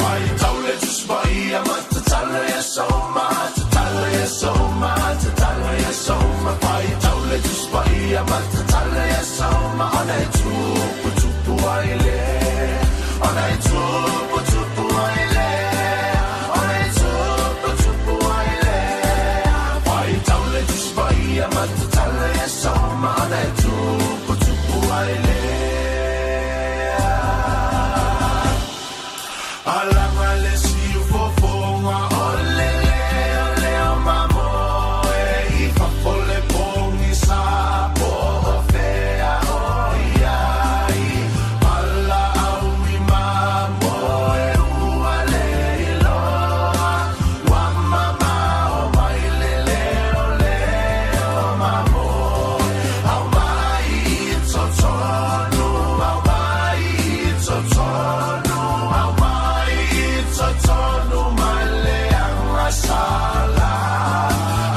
Whai tau le tuspai a mata tala e soma Te tala e soma, te tala e soma Whai tau le tuspai a mata tala e soma Ona e tupu tupu ai le Ona e tupu tupu ai le Ona e tupu tupu ai le Whai tau le tuspai a mata tala e soma Ona e tupu tupu ai le Alanga le siu fofonga o le leo leo mamoe I fafo le pongi sa po o fea o iai Pala au i mamoe ua le iloa Wa mamao mai le leo leo mamoe Au mai i totonu, au mai i totonu, au mai i totonu mai le anga sala.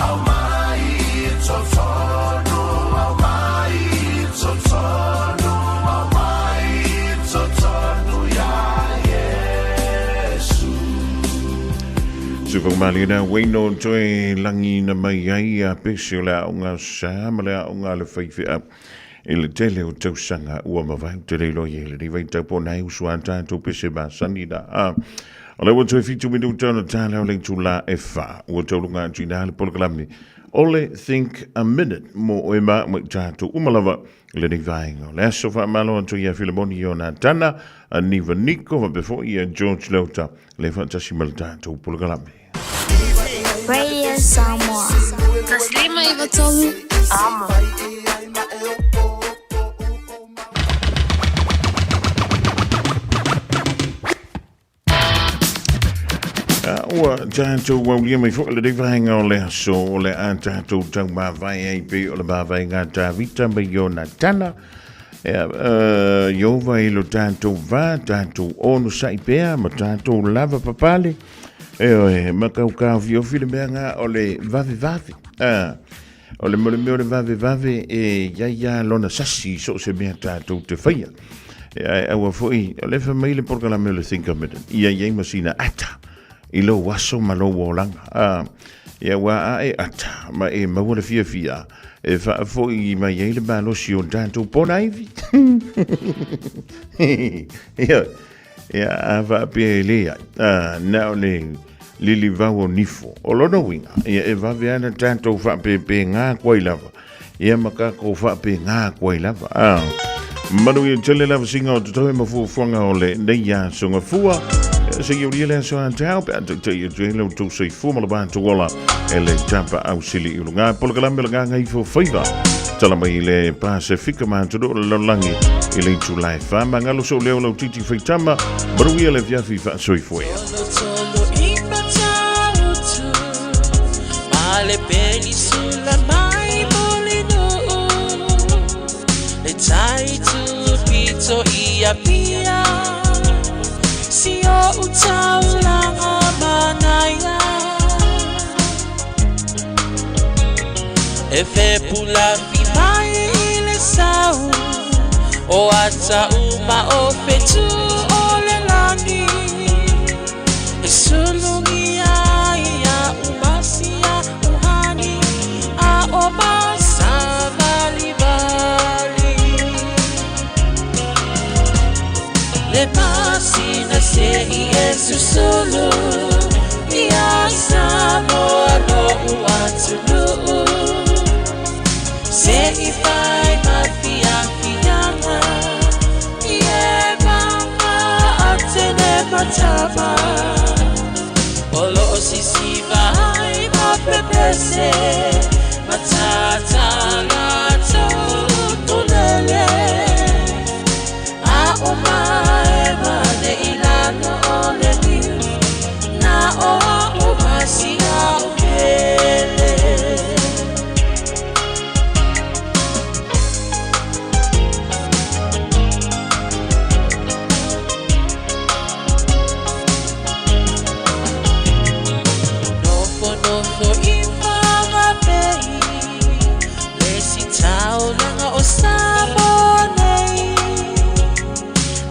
Au mai i totonu, au mai i totonu, au mai i totonu ia Iesu. Sufamalina Wayno toe langi na mai ai a pese o le aonga sa ma le aonga le whaiwhea i le tele o tausanga ua mawai te leilo i le riwai taupo nai usua tātou pese masani da a. O le ua toe 7 minuta o na tāle o le tūla e wha. Ua taulunga atu ina le polokalame. Ole think a minute mo oe ma mo i tātou umalava le nei vaenga. O le aso whaamalo atu ia Filemoni o nā tana, a Niva Niko, wa before ia George Lota, le whaatasi ma le tātou polokalame. Radio Samoa. Taslima Ivatolu. Amo. Ua tatou aulia mai foi lenei vaega o le aso o le a tatou taumavae ai pei o le mavaega a Tavita ma Ionatana. Ia, Ieova i lo tatou va, tatou onosai pea ma tatou lava papale. Ioe, ma kaukaofiofi le mea nga o le vavevave. O le mea o le vavevave e iai lava lona sasi i so o se mea tatou te faia. Ae aua foi, o lea e fai mai le polokalame o le Think a Minute, ia i ai ma sina ata i lou aso ma lou olaga. Ia ua a e ata ma e maua le fiafia e faafoi mai ai le malosi o tatou ponaivi. Ia, ia a faapea e leai, na o le lilivau o nifo. O lona uiga, ia e vave ana tatou faapepegā atu ai lava, ia ma tatou faapegā atu ai lava. Manuia tele lava singa o totoe ma fuafuaga o lenei aso gafua. Se i aulia le aso a tau, pe a taitai atu ai lo outou soifua ma lo matou ola e le tapaau sili i luga. Polokalame o le Gagaifo Faiva. Tala mai i le Pasefika ma atunuu o le lalolagi i le itula e fa. Magalo sou leo lau titi faitama, manuia le afiafi faasoifua ia. Tolo i Matautu Ma le penisula mai Mulinuu Le tai tu pito i Apia Si o utaulanga manaia E fepulafi mai i le sau O ata uma o fetu o le lagi E sulugia ia umasia uhani A o masavalivali Le masina se i e susulu Ia Samoa lo'u atunuu Se i fai ma fiafiaga I e mama atene matama O lo'o sisiva ai ma pepese Matatala tulele A o mae ma le ilalo o le niu Na o a o masia o pele. Nofo nofo i Whanganui Le si taulaga o Samoa nei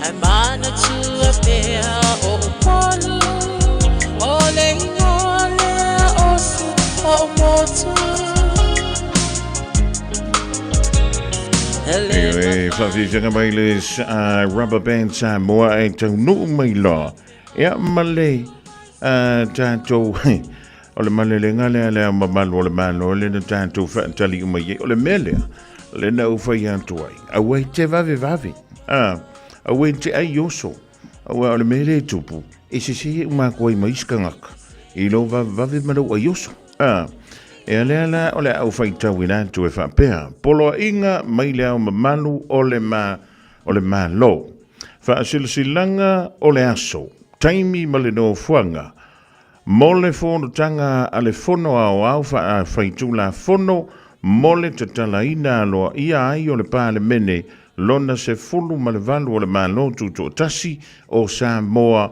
Ai manatua pea o Upolu O le ingoa lea o si o motu. E whawhiwhianga mai le Rubber Band Samoa e taunuu mai loa. Ia ma le tātou o le malelega lea le ao mamalu o le Malo le na tātou whaatali uma i ai. O le mea lea, le na u whai atu ai. Aua i te vave vave. Aua i te ai oso. Aua o le mea lea e tupu, e sese e uma atu ai ma isi kangaka. I lou vave vave ma lou ai oso. E alea la o le au whaitau i lātou e whaapea. Poloaiga mai le ao mamalu o le ma o le Malo. Faasilasilaga o le aso, taimi ma le nofoaga mo le fonotaga a le Fono Aoao Faafaitulafono mo le tatalaina aloaia ai o le Palemene lona 18 o le Malo Tutoatasi o Samoa.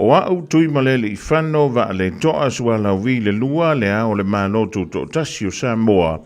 O a'u Tuimalealiifano Vaaleto'a Sualauvi le Lua, le Ao o le Malo Tutoatasi o Samoa,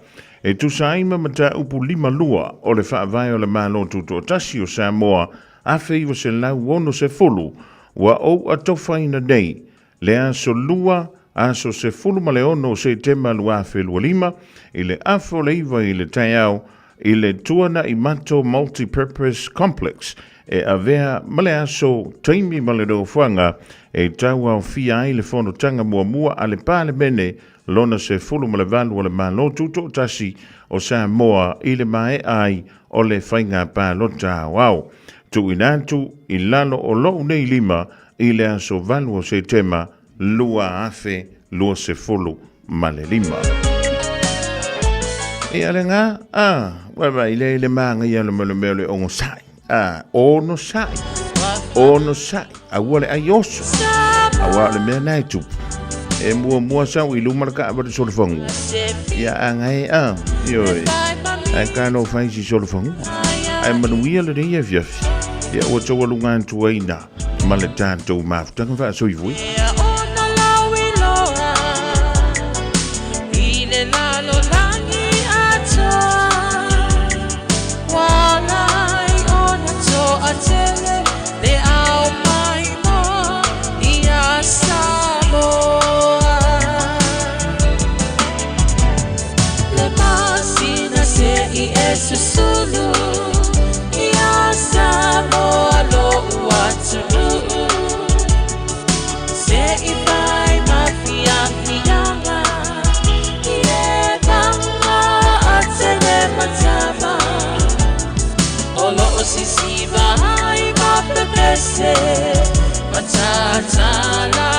e tusa ai ma mataupu 52 o le Faavae o le Malo Tutoatasi o Samoa 1960, ua ou atofaina nei le aso Lua, aso 16 o Setema 2025, i le afa o le 9 i le taeao, i le Tuanaimato Multi-Purpose Complex e avea ma le aso, taimi ma le nofoaga e tauaofia ai le fonotaga muamua a le Palemene lona 18 o le Malo Tutoatasi o Samoa i le maea ai o le faiga palota aoao tuuina atu i lalo o lou nei lima i le aso 8 o Setema 2025. Ia le ngā, a, wai wai, le le manga ia le mele mele o ngosai, a, o no sai. Onosai, aua le ai oso. Aua o le mea na e tupu. E muamua sau i luma le kaavale solofagua. Ia agae a, ioe. Ae talofa i si solofagua. Ae manuia lenei afiafi. Ia ua taualuga atu ai ina ma le tatou mafutaga faasoifua. Ona lauiloa i le lalolagi atoa Walai ona toatele le au maimoa ia Samoa Le masina se i e susulu ia Samoa lo'u atunuu Se i fai mafiafiaga Ie panga atele matava O loo sisiva ai mapepese Matatala.